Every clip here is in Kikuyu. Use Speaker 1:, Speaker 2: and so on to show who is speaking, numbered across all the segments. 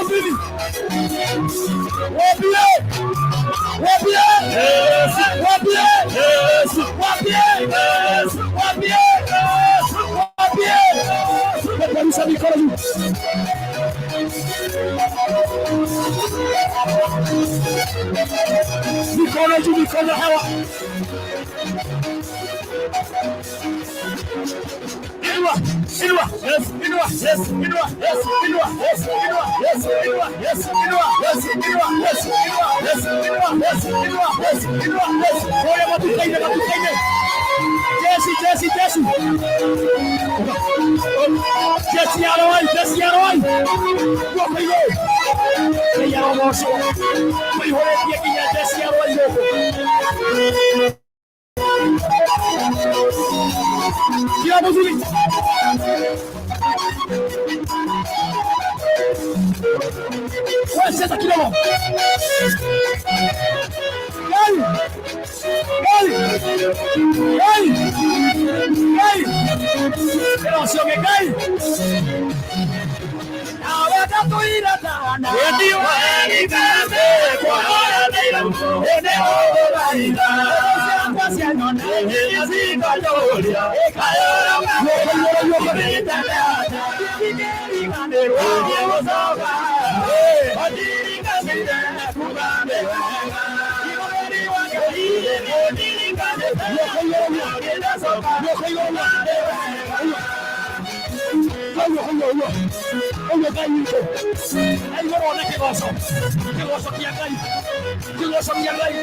Speaker 1: Mũthuri. Wapie. Wapie. Wapie. Wapie. Wapie. Wapie. Peperusha mikono juu. Mikono juu, mikono hewa. Inua, inua, yes, inua, yes, inua, yes, inua, yes, inua, yes, inua, yes, inua, yes, inua, yes, inua, yes, inua, yes, inua, yes, inua, yes. Oya matukaine, matukaine. Jesse, Jesse, Jesse. Jesse Aroi, Jesse Aroi. Guoko igũrũ. Ngai arogocwo. Mũihũrĩtie nginya Jesse Aroi gũkũ. Kila mũthuri. Wewe cheza kidogo. Gai! Gai! Gai! Gai! Ĩno ũcio ũngĩ Ngai. Nawe ndatũire tana. Ũguo Ngai witũ aigũrwo nĩ kĩgoco, kĩgoco kĩa Ngai, kĩgoco kĩa Ngai.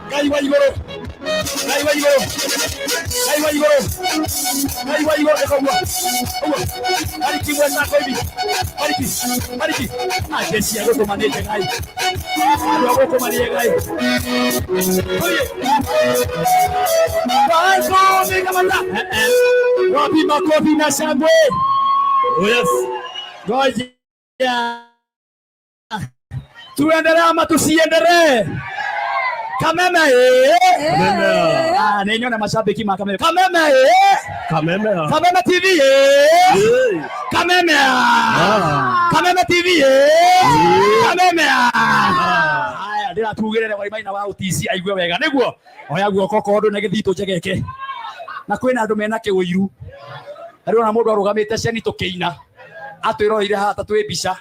Speaker 1: Ngai wa igũrũ, Ngai wa igũrũ, Ngai wa igũrũ, Ngai wa igũrũ, ĩka ũguo, ũguo. Bariki mwenzako hivi, bariki, bariki. Ah, jeshi ya gũkũ manĩte Ngai, andũ a gũkũ manĩe Ngai. Oye. Makofi kama wapi makofi na shangwe?
Speaker 2: Oh yes.
Speaker 1: Ngoja. Tuendelee ama tusiendelee? Kameme eh.
Speaker 2: Kameme.
Speaker 1: Ah, nĩ nyone mashabiki ma Kameme. Kameme eh.
Speaker 2: Kameme.
Speaker 1: Kameme TV eh.
Speaker 2: Eh.
Speaker 1: Kameme.
Speaker 2: Ah.
Speaker 1: Kameme TV eh. Kameme.
Speaker 2: Ah.
Speaker 1: Haya, ndĩratugĩrĩre Waimaina wa UTC aigue wega nĩguo oya guoko kondo na gĩthitũ njegeke na kwĩna andũ mena kĩũiru rĩu ona mũndũ arũgamĩte ceni tũkĩina atwĩroreire haha ta twĩ mbica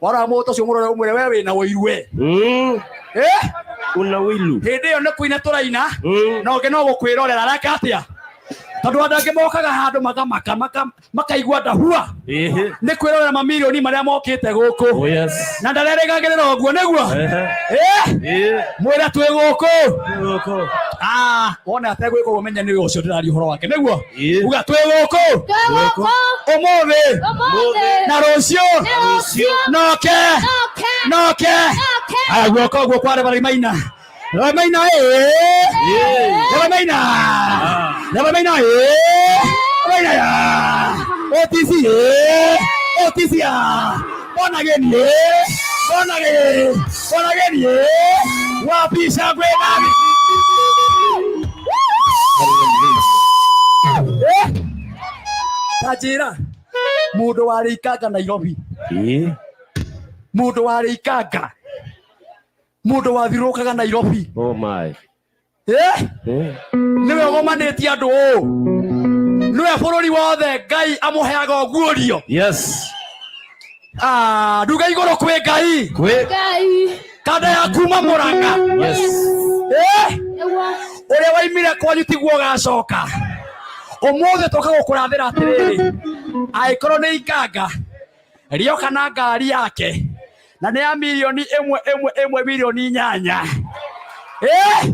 Speaker 1: warora mũndũ ũcio mũrore ũmwĩre we wĩna ũiru we. Eh?
Speaker 2: Una wilu.
Speaker 1: Hĩndĩ ĩyo nĩ kũina tũraina na ũngĩ no gũkwĩrorera areka atĩa tondũ andũ angĩ mokaga handũ makamaka makaigua ndahua
Speaker 2: Ehe.
Speaker 1: nĩ kwĩrorera mamirioni marĩa mokĩte gũkũ
Speaker 2: Oh yes.
Speaker 1: na ndarerĩgagĩrĩra ũguo nĩguo.
Speaker 2: Ehe.
Speaker 1: Eh?
Speaker 2: Eh.
Speaker 1: Mwĩre twĩ gũkũ.
Speaker 2: Gũkũ.
Speaker 1: Ah, wona ategwĩka ũguo menye nĩ ũcio ndĩraria ũhoro wake nĩguo.
Speaker 2: Ĩĩ.
Speaker 1: Uga twĩ gũkũ
Speaker 2: Gũkũ.
Speaker 1: ũmũthĩ
Speaker 3: Ũmũthĩ.
Speaker 1: na rũciũ.
Speaker 3: Rũciũ.
Speaker 1: Noke.
Speaker 3: Noke.
Speaker 1: Noke.
Speaker 3: Noke.
Speaker 1: Aya, guoko guo kwa Reverend Maina. Reverend Maina ĩĩ.
Speaker 2: Eh.
Speaker 1: Reverend Maina.
Speaker 2: Ah.
Speaker 1: Reverend Maina ĩĩ. Reverend Maina ya. OTC ĩĩ. OTC ya. Born again ĩĩ. Born again. Born again ĩĩ. Wapi shangwe nami? Eh? Ta njĩra mũndũ warĩ Ikanga Nairobi,
Speaker 2: Eh.
Speaker 1: mũndũ warĩ Ikanga, mũndũ wathiũrũrũkaga Nairobi.
Speaker 2: Oh my.
Speaker 1: Eh?
Speaker 2: Eh.
Speaker 1: Nĩwe ũgomanĩtie andũ ũũ, nĩwe bũrũri wothe Ngai amũheaga ũguũrio.
Speaker 2: Yes.
Speaker 1: Ah, nduga igũrũ kwĩ Ngai.
Speaker 2: Kwe.
Speaker 3: Ngai.
Speaker 1: Kanda ya kuma Mũrang'a.
Speaker 2: Yes.
Speaker 1: Eh?
Speaker 3: Nĩguo.
Speaker 1: Ũrĩa waimire kwanyu tiguo ũgacoka. Ũmũthĩ tũka gũkũrathĩra atĩrĩrĩ, angĩkorwo nĩ Ikanga Rĩoka na ngari yake na nĩ ya milioni ĩmwe ĩmwe ĩmwe milioni inyanya. Eh,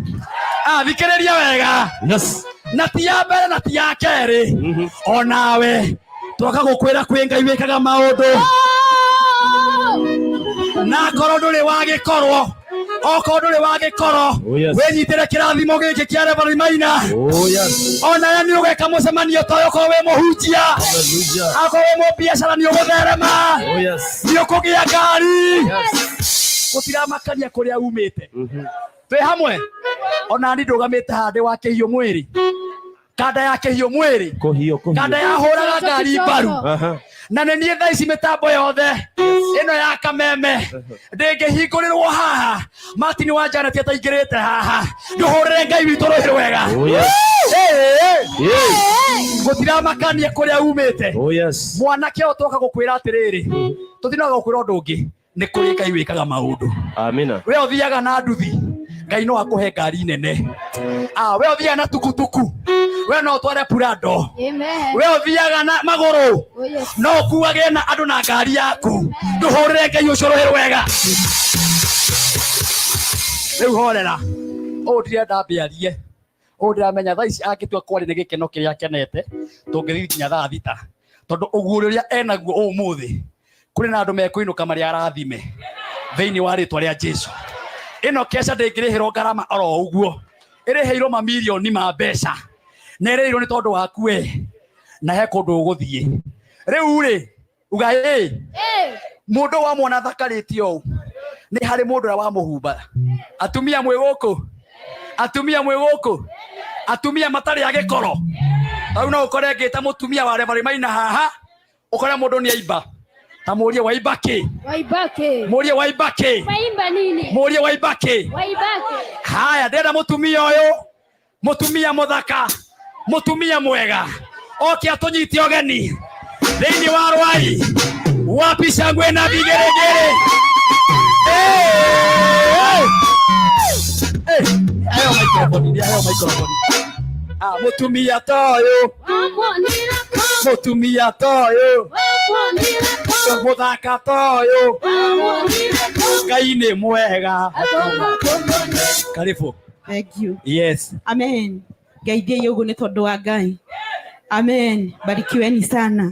Speaker 1: ah, thikĩrĩria wega.
Speaker 2: Yes.
Speaker 1: Na ti ya mbere na ti ya kerĩ.
Speaker 2: Mhm.
Speaker 1: Onawe twoka gũkwĩra kwĩ Ngai wĩkaga maũndũ. Na akorwo ndũrĩ wagĩkorwo, okorwo ndũrĩ wagĩkorwo,
Speaker 2: Oh, yes.
Speaker 1: wĩnyitĩre kĩrathimo gĩkĩ kĩa Reverend Maina.
Speaker 2: Oh yes.
Speaker 1: Onawe nĩ ũgeka mũcemanio ta ũyũ okorwo wĩ mũhunjia,
Speaker 2: Hallelujah.
Speaker 1: akorwo wĩ mũbiacara nĩ ũgũtherema,
Speaker 2: Oh yes.
Speaker 1: nĩ ũkũgĩa ngari.
Speaker 2: Yes.
Speaker 1: Gũtiramakania kũrĩa umĩte.
Speaker 2: Mhm.
Speaker 1: Twĩ hamwe. Ona ni ndũgamĩte haha ndĩ wa kĩhiũ mwĩrĩ, kanda ya kĩhiũ mwĩrĩ,
Speaker 2: Kuhio kuhio.
Speaker 1: kanda yahũraga ngari mbaru.
Speaker 2: Aha.
Speaker 1: Na nĩ niĩ thaa ici mĩtambo yothe ĩno ya kameme ndĩngĩhingũrĩrwo haha. Martin wa Janet ataingĩrĩte haha, ndũhũrĩre Ngai witũ rũhĩ rwega.
Speaker 2: Oh yes.
Speaker 1: Ĩĩ,
Speaker 2: Yeah.
Speaker 1: gũtiramakania kũrĩa umĩte.
Speaker 2: Oh yes.
Speaker 1: Mwanake ũyũ twoka gũkwĩra atĩrĩrĩ, tũtinoga gũkwĩra ũndũ ũngĩ, nĩ kũrĩ Ngai wĩkaga maũndũ.
Speaker 2: Amina.
Speaker 1: We ũthiaga na nduthi, Ngai no akũhe ngari nene. Ah, we ũthiaga na tukutuku, we no ũtware Prado.
Speaker 3: Amen.
Speaker 1: We ũthiaga na magũrũ,
Speaker 3: Oh yes.
Speaker 1: no ũkuage na andũ na ngari yaku. Ndũhũrĩre Ngai ũcio rũhĩ rwega. Rĩu horera, ũũ ndirenda mbĩarie, ũũ ndĩramenya thaa ici angĩtua kwaria nĩ gĩkeno kĩrĩa akenete, tũngĩthiĩ nginya thaa thita, tondũ ũguũrio ũrĩa enaguo ũmũthĩ, kũrĩ na andũ mekũinũka marĩ arathime thĩinĩ wa rĩtwa rĩa Jesu. Ĩno keca ndĩngĩrĩhĩrwo ngarama oro ũguo, ĩrĩhĩirwo mamirioni ma mbeca, na ĩrĩhĩirwo nĩ tondũ waku we, na he kũndũ ũgũthiĩ. Rĩu rĩ, uga ĩ,
Speaker 3: Eh.
Speaker 1: mũndũ wamwona thakarĩte ũũ, nĩ harĩ mũndũ ũrĩa wamũhumba. Atumia mwĩ gũkũ, atumia mwĩ gũkũ, atumia matarĩ a gĩkoro. Rĩu no ũkore ngĩta mũtumia wa Reverend Maina haha, ũkore mũndũ nĩ aimba. Ta mũrie waimba kĩ?
Speaker 3: Waibake.
Speaker 1: Mũrie waimba kĩ?
Speaker 3: Waimba nini?
Speaker 1: Mũrie waimba kĩ?
Speaker 3: Waibake.
Speaker 1: Haya, ndĩrenda mũtumia ũyũ, mũtumia mũthaka, mũtumia mwega, oke atũnyite ũgeni thĩinĩ wa Rwai. Wapi shangwe na vigeregere? Eh, eh. Heo microphone, heo microphone. Ah, mũtumia ta ũyũ,
Speaker 3: Wamonira ko.
Speaker 1: mũtumia ta ũyũ,
Speaker 3: Wamonira ko.
Speaker 1: mũthaka ta ũyũ,
Speaker 3: Wamonira ko.
Speaker 1: Ngai nĩ mwega. Karibu.
Speaker 4: Thank you.
Speaker 1: Yes.
Speaker 4: Amen. Ngeithie ũguo nĩ tondũ wa Ngai. Amen. Barikiweni sana.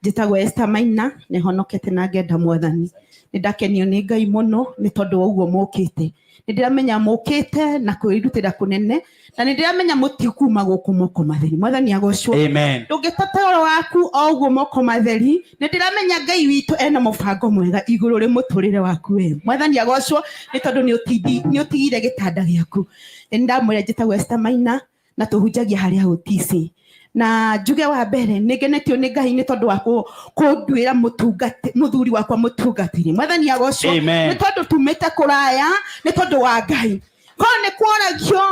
Speaker 4: Njĩtagwo Esther Maina, nĩ honokete na ngenda Mwathani. Nĩ ndakenio nĩ Ngai mũno nĩ tondũ wa ũguo mũkĩte. Nĩ ndĩramenya mũkĩte na kwĩrutĩra kũnene, na nĩ ndĩramenya mũtikuma gũkũ moko matheri. Mwathani agocwo.
Speaker 1: Amen.
Speaker 4: Ndũngĩtata ũhoro waku o ũguo moko matheri, nĩ ndĩramenya Ngai witũ ena mũbango mwega igũrũ rĩ mũtũrĩre waku we. Mwathani agocwo nĩ tondũ nĩ ũtigire gĩtanda gĩaku. Nĩ ndamwĩra njĩtagwo Esther Maina na tũhunjagia harĩa OTC. Na njuge wa mbere nĩ ngenetio nĩ Ngai nĩ tondũ wa kũnduĩra mũthuri wakwa mũtungatĩri. Mwathani agocwo.
Speaker 1: Amen.
Speaker 4: Nĩ tondũ tumĩte kũraya nĩ tondũ wa Ngai. Korwo nĩ kworagio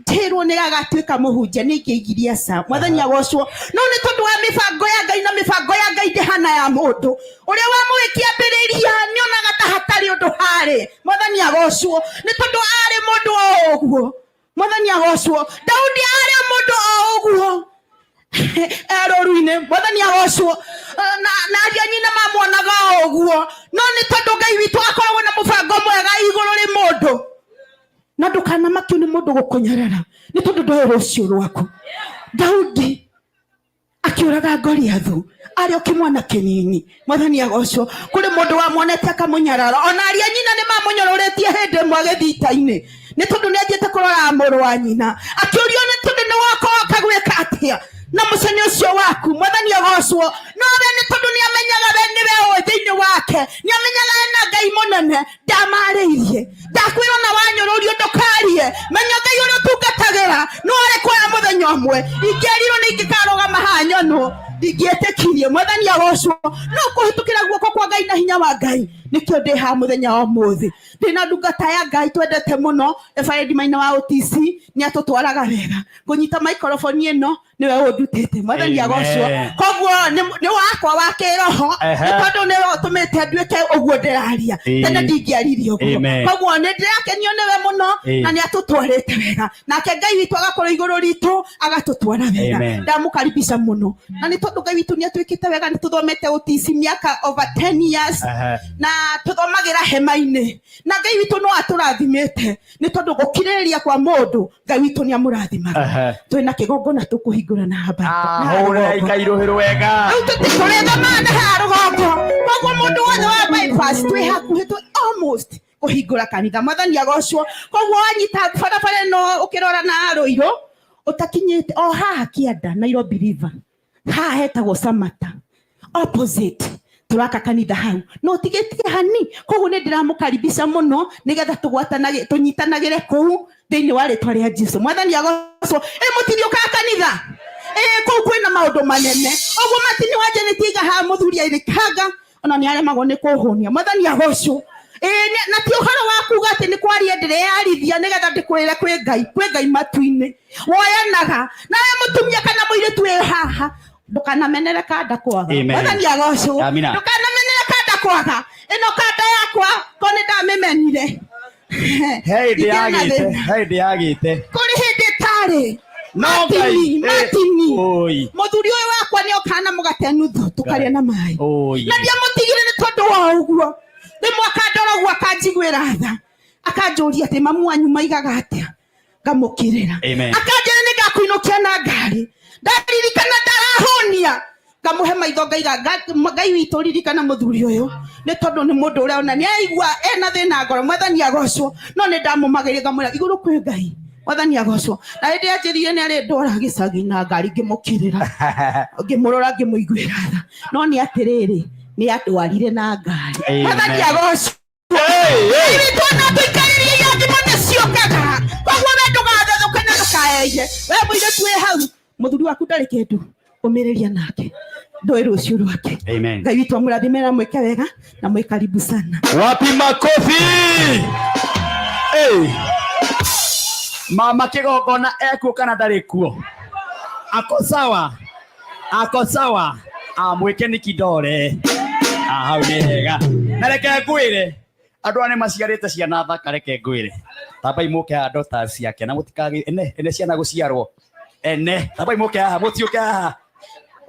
Speaker 4: njĩrwo nĩ agatuĩka mũhunjia nĩ ingĩigirie aca. Mwathani agocwo. No nĩ tondũ wa mĩbango ya Ngai, na mĩbango ya Ngai ndĩhana ya mũndũ. Ũrĩa wamũgĩkĩambĩrĩria nĩonaga ta hatarĩ ũndũ harĩ. Mwathani agocwo. Nĩ tondũ arĩ mũndũ o ũguo. Mwathani agocwo. Daudi arĩ mũndũ o ũguo. Erũru-inĩ. Mwathani agocwo. Na aria nyina mamuonaga o ũguo. No nĩ tondũ Ngai witũ akoragwo na mũbango mwega igũrũ rĩ mũndũ. Na ndũkanamakio nĩ mũndũ gũkũnyarara nĩ tondũ ndoĩ rũciũ rwaku. Daudi akĩũraga Goliathu arĩ o kĩmwana kĩnini. Mwathani agocwo. Kũrĩ mũndũ wamuonete akamũnyarara, ona aria nyina nĩ mamũnyũrũrĩtie hĩndĩ ĩmwe agĩthiĩ ita-inĩ nĩ tondũ nĩ athiĩte kũrora mũrũ wa nyina. Akĩũrio nĩ tondũ nĩ wakoka gwĩka atĩa na mũcene ũcio waku. Mwathani agocwo. No we nĩ tondũ nĩ amenyaga we nĩwe ũĩ thĩinĩ wake, nĩ amenyaga ena Ngai mũnene. Ndamarĩirie, ndakwĩra ona wanyũrũrio ndũkarie, menya Ngai ũrĩa ũtungatagĩra no arĩ kwaya mũthenya ũmwe. Ingĩerirwo nĩ ingĩkarũgama haha nyonwo, ndingĩetĩkirie. Mwathani agocwo. No kũhĩtũkĩra guoko kwa Ngai na hinya wa Ngai nĩkĩo ndĩ haha mũthenya wa ũmũthĩ. Ndĩna ndungata ya Ngai twendete mũno, Reverend Maina wa OTC, nĩ atũtwaraga wega. Ngũnyita microphone ĩno nĩwe ũndutĩte. Mwathani agocwo.
Speaker 1: Amen.
Speaker 4: Koguo nĩ wakwa wa kĩroho, nĩ tondũ nĩwe ũtũmĩte nduĩke ũguo ndĩraria. Tene ndingĩaririe ũguo.
Speaker 1: Amen.
Speaker 4: Koguo nĩ ndĩrakenio nĩwe mũno, na nĩ atũtwarĩte wega. Nake Ngai witũ agakorwo igũrũ ritũ agatũtwara wega.
Speaker 1: Amen.
Speaker 4: Ndamũkaribisha mũno. Na nĩ tondũ Ngai witũ nĩ atwĩkĩte wega, nĩ tũthomete OTC mĩaka over 10 years. Na tũthomagĩra hema-inĩ, na Ngai witũ no atũrathimĩte nĩ tondũ gũkirĩrĩria kwa mũndũ, Ngai witũ nĩ amũrathimaga. Twĩna kĩgongona tũkũhingũra na haba
Speaker 1: Hũrĩra ikairũhĩrwo wega.
Speaker 4: Rĩu tũtikũrĩthoma na haha rũgongo, koguo mũndũ wothe wa bypass twĩ hakuhĩ, twĩ almost kũhingũra kanitha. Mwathani agocwo. Koguo wanyita barabara ĩno ũkĩrora na Rũirũ, ũtakinyĩte o haha kĩanda Nairobi River, haha hetagwo Samata opposite, turaka kanitha hau no tigĩtie hani. Koguo nĩ ndĩramũkaribisha mũno nĩgetha tũgwatanagĩ tũnyitanagĩre kũu thĩinĩ wa rĩtwa rĩa Jesu. Mwathani agocwo. Ĩ mũtiriũkaga kanitha ĩ kũu kwĩna maũndũ manene ũguo matini wanje nĩ tiga haha mũthuri airĩkanga ona nĩ aremagwo nĩ kũhũnia. Mwathani agocwo. Ĩ na ti ũhoro wa kuga atĩ nĩ kwaria ndĩreyarithia nĩgetha ndĩkwĩre kwĩ Ngai, kwĩ Ngai matu-inĩ woyanaga nawe mũtumia kana mũirĩtu wĩ haha, ndũkanamenere kanda kwaga.
Speaker 1: Amen.
Speaker 4: Mwathani agocwo.
Speaker 1: Amina.
Speaker 4: Ndũkanamenere kanda kwaga. Ĩno kanda yakwa ko nĩ ndamĩmenire.
Speaker 1: He hĩndĩ
Speaker 4: Ndingĩona
Speaker 1: yagĩte,
Speaker 4: thĩna.
Speaker 1: he hĩndĩ yagĩte.
Speaker 4: Kũrĩ hĩndĩ ĩtarĩ.
Speaker 1: No Ngai,
Speaker 4: Matini, matini.
Speaker 1: Oi.
Speaker 4: Mũthuri ũyũ wakwa nĩ okaga na mũgate nuthu tũkarĩa na maĩ.
Speaker 1: Oi.
Speaker 4: Na ndiamũtigire nĩ tondũ wa ũguo. Rĩmwe akandora ũguo akanjiguĩra tha, akanjũria atĩ mamu wanyu maigaga atĩa, ngamũkĩrĩra.
Speaker 1: Amen.
Speaker 4: Akanjĩra nĩ ngakũinũkia na ngari. Ndaririkana ndarahũnia, ngamũhe maitho ngaiga, Ngai witũ ririkana mũthuri ũyũ nĩ tondũ nĩ mũndũ ũrĩa ona nĩ aigua ena thĩna ngoro. Mwathani agocwo. No nĩ ndamũmagĩria ngamwĩra igũrũ kwĩ Ngai. Mwathani agocwo. Na hĩndĩ anjĩrire nĩ arĩ ndwara gĩcagi na ngari, ngĩmũkĩrĩra, ngĩmũrora, ngĩmũiguĩra tha, no nĩ atĩrĩrĩ, nĩ andwarire na ngari.
Speaker 1: Amen.
Speaker 4: Mwathani agocwo.
Speaker 1: Hey, hey.
Speaker 4: Witũ na tũikarĩrie irathimo nĩ ciũkaga, koguo we ndũgathethũke na ndũkaeie. We mũirĩtu wĩ hau, mũthuri waku ndarĩ kĩndũ, ũmĩrĩria nake, ndũĩ rũciũ rwake.
Speaker 1: Amen.
Speaker 4: Ngai witũ amũrathime na mwĩke wega na mwĩ karibu sana.
Speaker 1: Wapi makofi? Hey. Mama kĩgongona ekuo kana ndarĩ kuo? Ako sawa? Ako sawa? Amwĩke nĩ kidore. Ah, hau nĩ hega. Na reke ngwĩre, andũ aya nĩ maciarĩte ciana thaka, reke ngwĩre. Tambai mũke haha daughters ciake na mũtikagĩ ene ene ciana gũciarwo. Ene, tambai mũke haha, mũtiũke haha.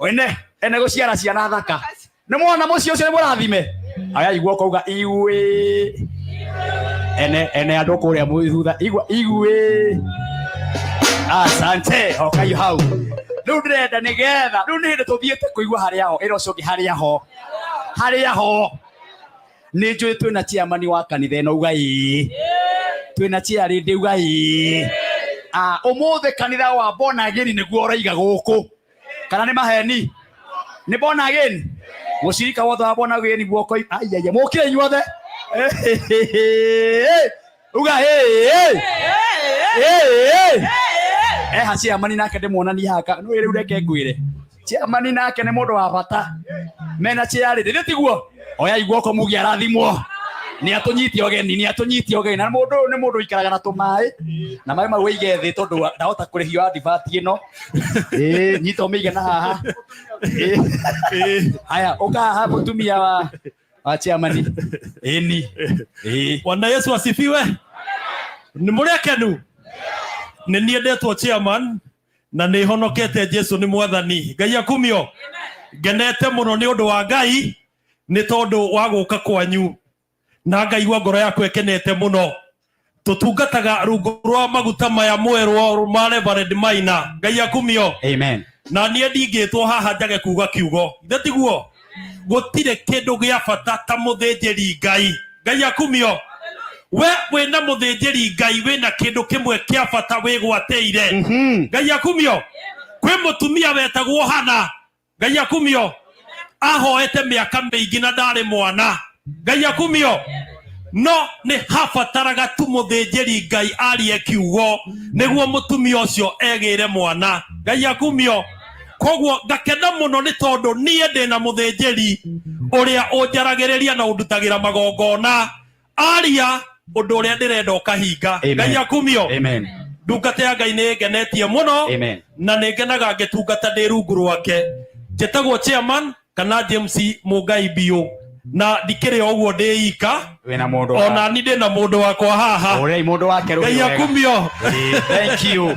Speaker 1: Ene, ene gũciara ciana thaka. Nĩ mwona mũciĩ ũcio nĩ mũrathime. Aya igua ũkauga iwe. Ene ene andũ kũrĩa mwĩ thutha igua iwe. Asante, okai hau. Rĩu ndĩrenda nĩgetha, rĩu nĩ hĩndĩ tũthiĩte kũigua harĩa ho, ĩra ũcio ũngĩ harĩa ho. Harĩa ho. Nĩ njũĩ twĩna chairman wa kanitha ĩno, uga ĩĩ. Twĩna chair lady, uga ĩĩ. Ah, ũmũthĩ kanitha wa Born Again nĩguo ũraiga gũkũ. Kana nĩ maheni? Nĩ Born Again? Mũcirika wothe wa Born Again guoko, ai ai, mũkire inyuothe. Uga ĩĩ. Ĩĩ. Eha chairman nake ndĩmuonanie haka. Nĩ rĩu reke ngwĩre. Chairman nake nĩ mũndũ wa bata. Mena chair lady, nĩ tiguo? Oya guoko muge arathimwo. Nĩ atũnyitie ũgeni, nĩ atũnyitie ũgeni. Na mũndũ ũyũ nĩ mũndũ ũikaraga na tũmaĩ. Na maĩ mau ũige thĩ tondũ ndahota kũrĩhio advert ĩno. Ĩĩ, nyita ũmĩige na haha. Ĩĩ. Haya, ũka haha mũtumia wa chairman. Ĩni. Ĩĩ.
Speaker 2: Bwana Yesu asifiwe. Nĩ mũrĩ akenu? Nĩ niĩ ndetwo chairman na nĩ honokete. Jesu nĩ mwathani. Ngai akumio. Ngenete mũno nĩ ũndũ wa Ngai nĩ tondũ wa gũka kwanyu na ngaigua ngoro yakwa ĩkenete mũno. Tũtungataga rungu rwa maguta maya mwerwo ma Reverend Maina. Ngai akumio.
Speaker 1: Amen.
Speaker 2: Na niĩ ndingĩtwo haha njage kuga kiugo, ithe tiguo? Gũtirĩ kĩndũ gĩa bata ta mũthĩnjĩri Ngai. Ngai akumio. We wĩna mũthĩnjĩri Ngai, wĩna kĩndũ kĩmwe kĩa bata wĩgwatĩire. Ngai akumio. Kwĩ mũtumia wetagwo Hana. Ngai akumio. Ahoete mĩaka mĩingĩ na ndarĩ mwana. Ngai akumio. No nĩ habataraga tu mũthĩnjĩri Ngai arie kiugo nĩguo mũtumia ũcio egĩre mwana. Ngai akumio. Koguo ngakena mũno nĩ tondũ niĩ ndĩna mũthĩnjĩri ũrĩa ũnjaragĩrĩria na ũndutagĩra magongona, aria ũndũ ũrĩa ndĩrenda ũkahinga.
Speaker 1: Amen.
Speaker 2: Ngai akumio.
Speaker 1: Amen.
Speaker 2: Ndungata ya Ngai nĩ ĩngenetie mũno.
Speaker 1: Amen.
Speaker 2: Na nĩ ngenaga ngĩtungata ndĩ rungu rwake. Njĩtagwo chairman kana James Mũngai Biũ, na ndikĩrĩ o ũguo ndĩ ika.
Speaker 1: Wĩna mũndũ.
Speaker 2: Ona ni ndĩ na mũndũ wakwa haha.
Speaker 1: Ũrĩai mũndũ wake rũhĩ
Speaker 2: Ngai
Speaker 1: wega.
Speaker 2: akumio.
Speaker 1: Ĩĩ, thank you.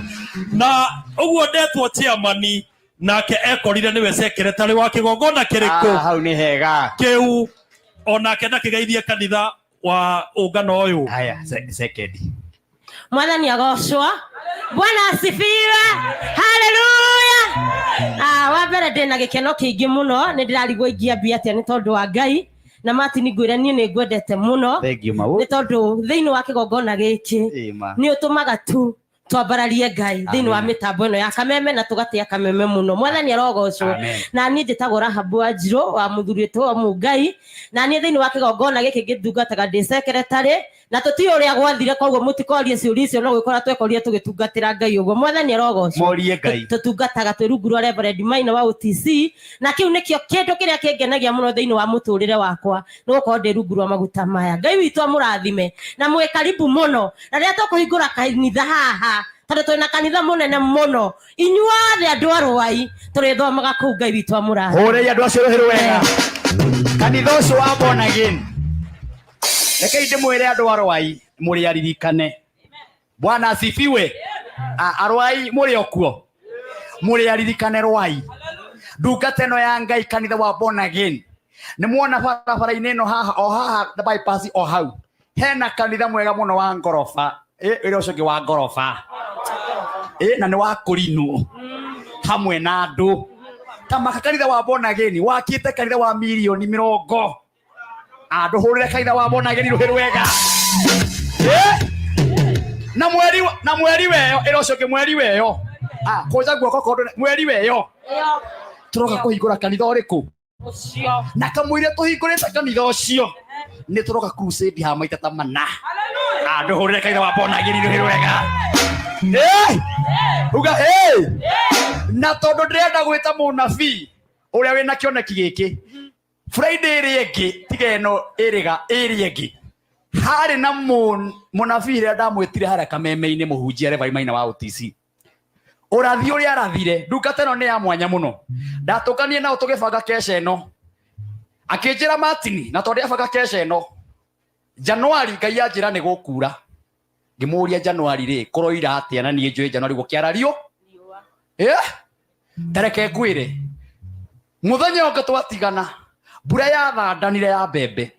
Speaker 2: Na ũguo ndetwo chairman, nake ekorire nĩwe secretary wa kĩgongona
Speaker 1: Ah,
Speaker 2: kĩrĩkũ
Speaker 1: hau nĩ hega.
Speaker 2: kĩu. Onake ndakigeithie kanitha wa ungano uyu.
Speaker 1: Haya, second.
Speaker 5: Mwathani agocwo. Bwana asifiwe. Haleluya. Ah, wa mbere ndĩ na gĩkeno kĩingĩ mũno, nĩ ndĩrarigwo ingĩambia atĩa nĩ tondũ wa Ngai na Martin, ngwĩre niĩ nĩ ngwendete mũno.
Speaker 1: Thank you, mau.
Speaker 5: Nĩ tondũ thĩinĩ wa kĩgongona gĩkĩ
Speaker 1: Ĩma.
Speaker 5: nĩ ũtũmaga tu twambararie Ngai thĩinĩ wa
Speaker 1: Amen.
Speaker 5: mĩtambo ĩno ya Kameme na tũgatĩa Kameme mũno. Mwathani arogocwo.
Speaker 1: Amen.
Speaker 5: Na niĩ njĩtagwo Rahabu Wanjirũ wa mũthuri wĩtwo wa Mũngai, na niĩ thĩinĩ wa kĩgongona gĩkĩ ngĩtungataga ndĩ secretary, na tũtiũĩ ũrĩa gwathire, koguo mũtikorie ciũria icio, no gwĩkora twekorire tũgĩtungatĩra Ngai ũguo. Mwathani arogocwo.
Speaker 1: Morie Ngai.
Speaker 5: Tũtungataga twĩ rungu rwa Reverend Maina wa OTC, na kĩu nĩkĩo kĩndũ kĩrĩa kĩngenagia mũno thĩinĩ wa mũtũrĩre wakwa, nĩ gũkorwo ndĩ rungu rwa maguta maya. Ngai witũ amũrathime na mwĩ karibu mũno, na rĩrĩa tũkũhingũra kanitha haha, tondũ twĩna kanitha mũnene mũno, inyuothe andũ a Rwai tũrĩthomaga kũu. Ngai witũ amũrathime.
Speaker 1: Hũrei andũ acio rũhĩ rwega. Kanitha ũcio wa born again, rekei ndĩmwĩre andũ a Rwai mũrĩ aririkane. Bwana asifiwe. Arwai mũrĩ o kuo, mũrĩ aririkane Rwai, ndungata ĩno ya Ngai, kanitha wa born again. Nĩ muona barabara-inĩ ĩno haha, o haha the bypass, o hau hena kanitha mwega mũno wa ngoroba. Ĩrĩa ũcio ũngĩ wa ngoroba. Na nĩ wa kũrinwo hamwe na andũ ta maka. Kanitha wa born again wakĩte kanitha wa mirioni 40. Andũ hũrĩre kanitha wa born again rũhĩ rwega. Na mweri weyo ĩra ũcio ũngĩ, mweri weyo. Ah, kũnja guoko kondo, mweri weyo tũroka kũhingũra kanitha ũrĩkũ? Na kamũira tũhingũrĩte kanitha ũcio nĩ tũroka crusade ha maita ta mana. Andũ hũrĩre kanitha wa born again rũhĩ rwega. Uga na tondũ ndĩrenda gwĩta mũnabii ũrĩa wĩna kĩoneki gĩkĩ, Friday ĩrĩa ĩngĩ, tiga ĩno ĩrĩga, ĩrĩa ĩngĩ harĩ na mũnabii rĩrĩa ndamwĩtire harĩa Kameme-inĩ, mũhunjia Reverend Maina wa OTC, ũrathi ũrĩa arathire, ndungata ĩno nĩ ya mwanya mũno. Ndatũnganie nao tũgĩbanga kesha ĩno, akĩnjĩra, "Martin, na tondũ ndĩabanga kesha ĩno Januari, Ngai anjĩra nĩ gũkura." Ngĩmũria, "Januari rĩ, kũroira atĩa?" Na niĩ njũĩ Januari gũkĩara rio. Tareke ngwĩre, mũthenya ũngĩ twatigana, mbura yathandanire ya mbembe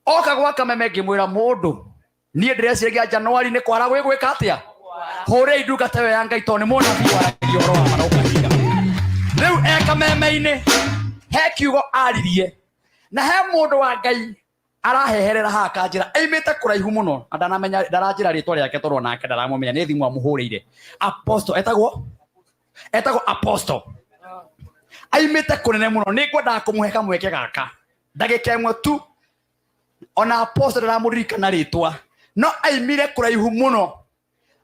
Speaker 1: oka gwa Kameme. Ngĩmwĩra, "Mũndũ, niĩ ndĩreciragia Januari nĩ kwara gwĩ gwĩka atĩa." Hũrĩi ndungata ĩyo ya Ngai, tondũ nĩ mũnabii waragia ũhoro wa ma na ũkahinga. Rĩu e Kameme-inĩ he kiugo aririe, na he mũndũ wa Ngai araheherera haha kanjĩra aimĩte kũraihu mũno, na ndanamenya, ndaranjĩra rĩtwa rĩake tondũ onake ndaramũmenya, nĩ thimũ amũhũrĩire. Apostle etagwo Apostle, aimĩte kũnene mũno. Nĩ ngwendaga kũmũhe kamweke gaka ndagĩka ĩmwe tu. Ona apostle ndaramũririkana rĩtwa, no aimire kũraihu mũno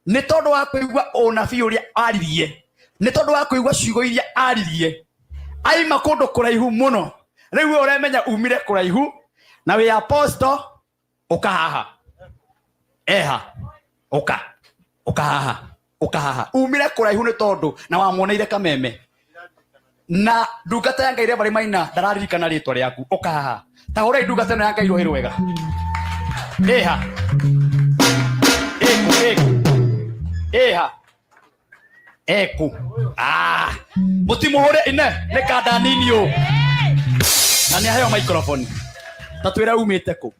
Speaker 1: nĩ tondũ wa kũigua ũnabii ũrĩa aririe, nĩ tondũ wa kũigua ciugo iria aririe, aima kũndũ kũraihu mũno. Rĩu we ũremenya umire kũraihu na wĩ apostle, ũka haha, eha, ũka, ũka haha, ũka haha. Umire kũraihu nĩ tondũ na wamuoneire Kameme na ndungata ya Ngai Reverend Maina ndararirikana rĩtwa rĩaku. Ũka haha, ta hũrai ndungata ĩno ya Ngai rũhĩ rwega. Ĩha, ĩkũ, ĩkũ, ĩha, eku. Ah, mũtimũhũre ine nĩ kanda nini ũ na nĩ aheo microphone. Ta twĩre umĩte kũ.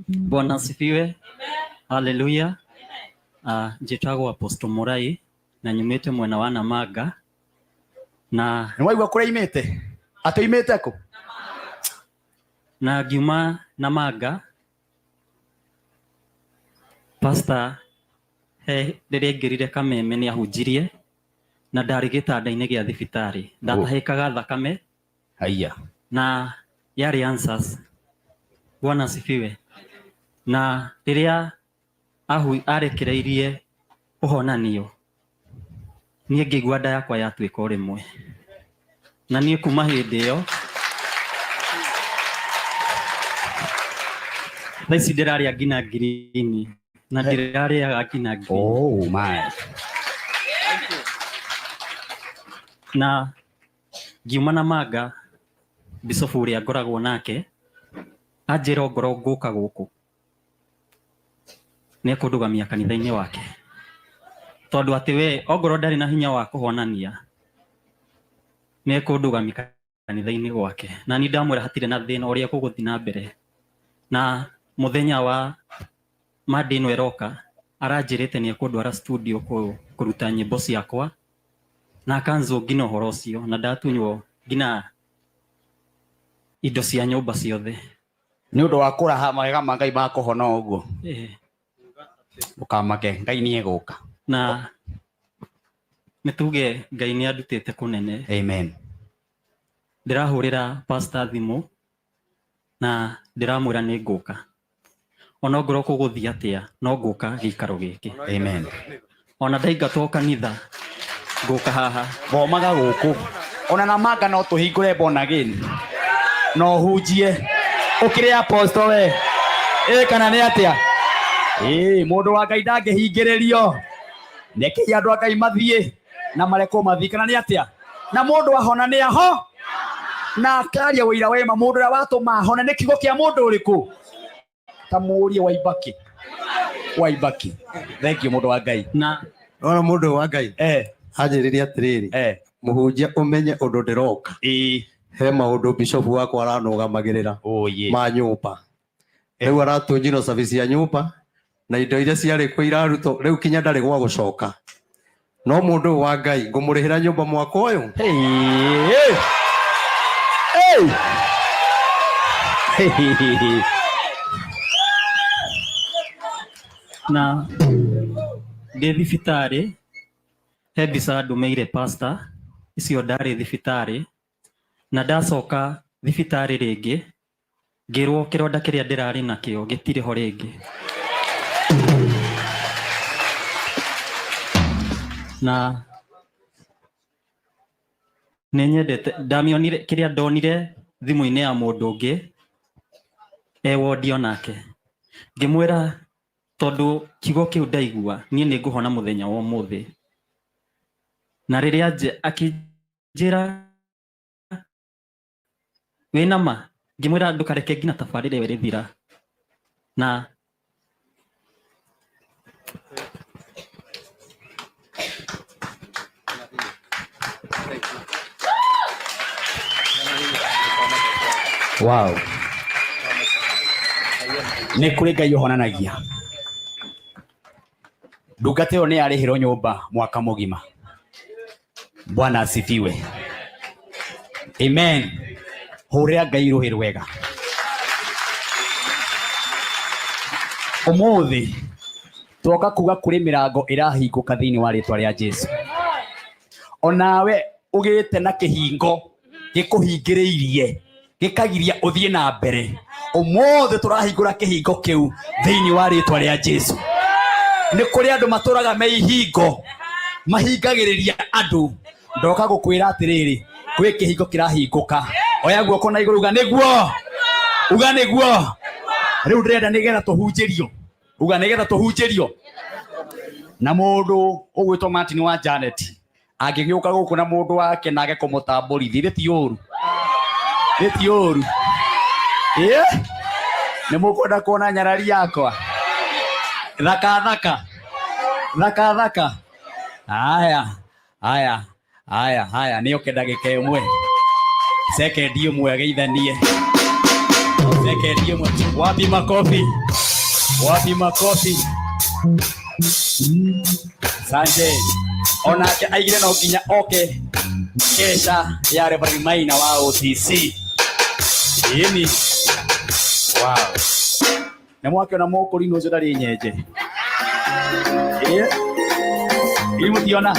Speaker 6: Bwana asifiwe. Haleluya. Njĩtagwo Apostle Murai na nyumĩte mwena wa Namanga na
Speaker 1: Nĩ waigua kũrĩa imĩte, atĩ imĩte kũ?
Speaker 6: Na ngiuma Namanga, pastor he rĩrĩa aingĩrire Kameme nĩ ahunjirie na ndarĩ gĩtanda-inĩ gĩa thibitarĩ, ndatahĩkaga thakame.
Speaker 1: Haiya.
Speaker 6: Na yarĩ answers. Bwana asifiwe. Na rĩrĩa arekereirie ũhonanio, niĩ ngĩigua nda yakwa yatuĩka o rĩmwe, na niĩ kuma hĩndĩ ĩyo thaa ici ndĩrarĩa nginya ngirini na ndirarĩaga nginya ngirini.
Speaker 1: Oh my.
Speaker 6: Na ngiuma na manga, bicobu ũrĩa ngoragwo nake anjĩra ongorwo ngũka gũkũ nĩ ekũndũgamia kanitha-inĩ wake, tondũ atĩ we ongorwo ndarĩ na hinya wa kũhonania, nĩ ekũndũgamia kanitha-inĩ gwake. Na niĩ ndamwĩra hatirĩ na thĩna, ũrĩa gũgũthiĩ na mbere. Na muthenya wa Monday ĩno ĩroka aranjĩrĩte nĩ ekũndwara studio kũruta nyĩmbo ciakwa na akanzwo nginya ũhoro ũcio na ndatunywo nginya indo cia nyũmba ciothe
Speaker 1: nĩ ũndũ wa kũraha mawega ma Ngai ma kũhona ũguo. Ndũkamake, Ngai nĩ egũka.
Speaker 6: Na nĩ tuge Ngai nĩ andutĩte kũnene.
Speaker 1: Amen.
Speaker 6: Ndĩrahũrĩra pastor thimũ na ndĩramwĩra nĩ ngũka, ona ngorwo kũgũthiĩ atĩa no ngũka gĩikaro gĩkĩ.
Speaker 1: Amen.
Speaker 6: Ona ndaingatwo kanitha ngũka haha.
Speaker 1: Thomaga gũkũ ona na manga no tũhingũre born again no hunjie ũkĩrĩ apostle we ĩ kana nĩ atĩa? Ĩ mũndũ wa Ngai ndangĩhingĩrĩrio, rekei andũ a Ngai mathiĩ na marekwo mathiĩ, kana nĩ atĩa? Na mũndũ ahona nĩ aho na akaria wĩira wema. Mũndũ ũrĩa watũma ahone nĩ kiugo kĩa mũndũ ũrĩkũ? Ta mũrie Waibaki. Waibaki. Thank you mũndũ wa Ngai.
Speaker 6: Na
Speaker 7: ona mũndũ wa Ngai anjĩrĩrie atĩrĩrĩ, mũhunjia ũmenye ũndũ ndĩroka. He maũndũ bishop wakwa aranũgamagĩrĩra ma nyũmba. Rĩu aratunjirwo service ya nyũmba na indo iria ciarĩ kuo irarutwo, rĩu kinya ndarĩ gwa gũcoka. No mũndũ ũyũ wa Ngai ngũmũrĩhĩra nyũmba mwaka ũyũ.
Speaker 6: Na ndĩ thibitarĩ he mbica ndũmĩire pastor icio ndarĩ thibitarĩ, na ndacoka thibitarĩ rĩngĩ ngĩrwo kĩronda kĩrĩa ndĩrarĩ nakĩo gĩtirĩ ho rĩngĩ. Na nĩ nyendete ndamĩonire kĩrĩa ndonire thimũ-inĩ ya mũndũ ũngĩ e wondi onake, ngĩmwĩra tondũ kiugo kĩu ndaigua niĩ nĩ ngũhona mũthenya wa ũmũthĩ. Na rĩrĩa akĩnjĩra wĩna ma, ngĩmwĩra ndũkareke nginya tabarĩra ĩyo ĩrĩthira. Na
Speaker 1: Wow. Nĩ kũrĩ Ngai ũhonanagia. Ndungata ĩyo nĩ yarĩhĩrwo nyũmba mwaka mũgima. Bwana asifiwe. Amen. Hũrĩra Ngai rũhĩ rwega. Ũmũthĩ twoka kuga kũrĩ mĩrango ĩrahingũka thĩinĩ wa rĩtwa rĩa Jesu. Onawe ũgĩte na kĩhingo gĩkũhingĩrĩirie gĩkagiria ũthiĩ na mbere, ũmũthĩ tũrahingũra kĩhingo kĩu thĩinĩ wa rĩtwa rĩa Jesu. Nĩ kũrĩ andũ matũraga me ihingo mahingagĩrĩria andũ. Ndoka gũkwĩra atĩrĩrĩ, kwĩ kĩhingo kĩrahingũka. Oya guoko na igũrũ uga nĩguo, uga nĩguo. Rĩu ndĩrenda nĩgetha tũhunjĩrio, uga nĩgetha tũhunjĩrio. Na mũndũ ũgwĩtwo Martin wa Janet angĩgĩũka gũkũ na mũndũ wake nage kũmũtambũrithia, ithĩ ti ũru? Ithĩ ti ũru? Ĩ nĩ mũkwenda kuona nyarari yakwa? Thaka thaka thaka thaka. Aya aya aya aya, nĩ oke ndagĩka ĩmwe, sekendi ĩmwe ageithanie, sekendi ĩmwe. Wapi makofi? Wapi makofi? Sante. Onake aigire no nginya oke kesha ya Reverend Maina wa OTC. Ĩni. Wow. Nĩ mwakĩona mũkũrinũ ũcio ndarĩ nyenje. Ĩ. Ĩ mũtiona.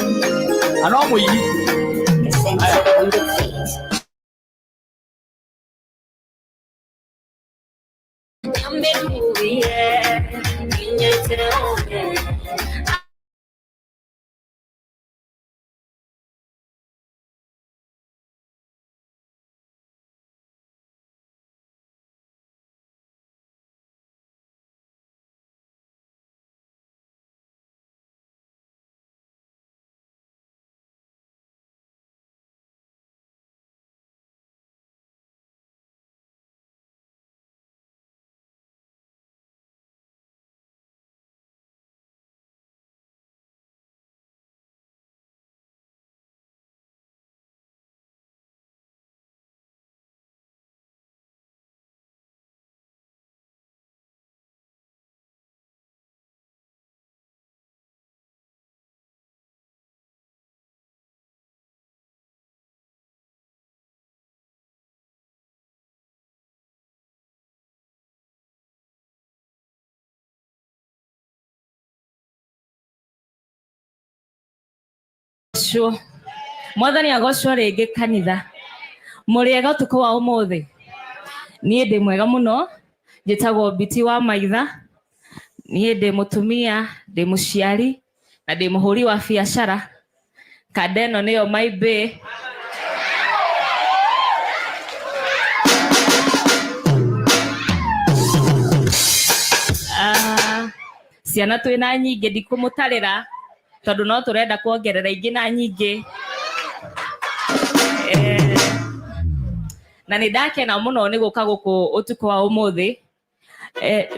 Speaker 1: Ano mũigi.
Speaker 8: Agocwo. Mwathani agocwo rĩngĩ kanitha. Mũrĩega ũtukũ wa ũmũthĩ. Niĩ ndĩ mwega mũno, njĩtagwo Biti wa Maitha. Niĩ ndĩ mũtumia, ndĩ mũciari na ndĩ mũhũri wa biacara. Kanda ĩno nĩyo my bay. Ah, ciana twĩ na nyingĩ ndikũmũtarĩra tondũ no tũrenda kuongerera ingĩ na nyingĩ. Eh, na nĩ ndakena mũno nĩ gũka gũkũ ũtukũ wa ũmũthĩ. Eh,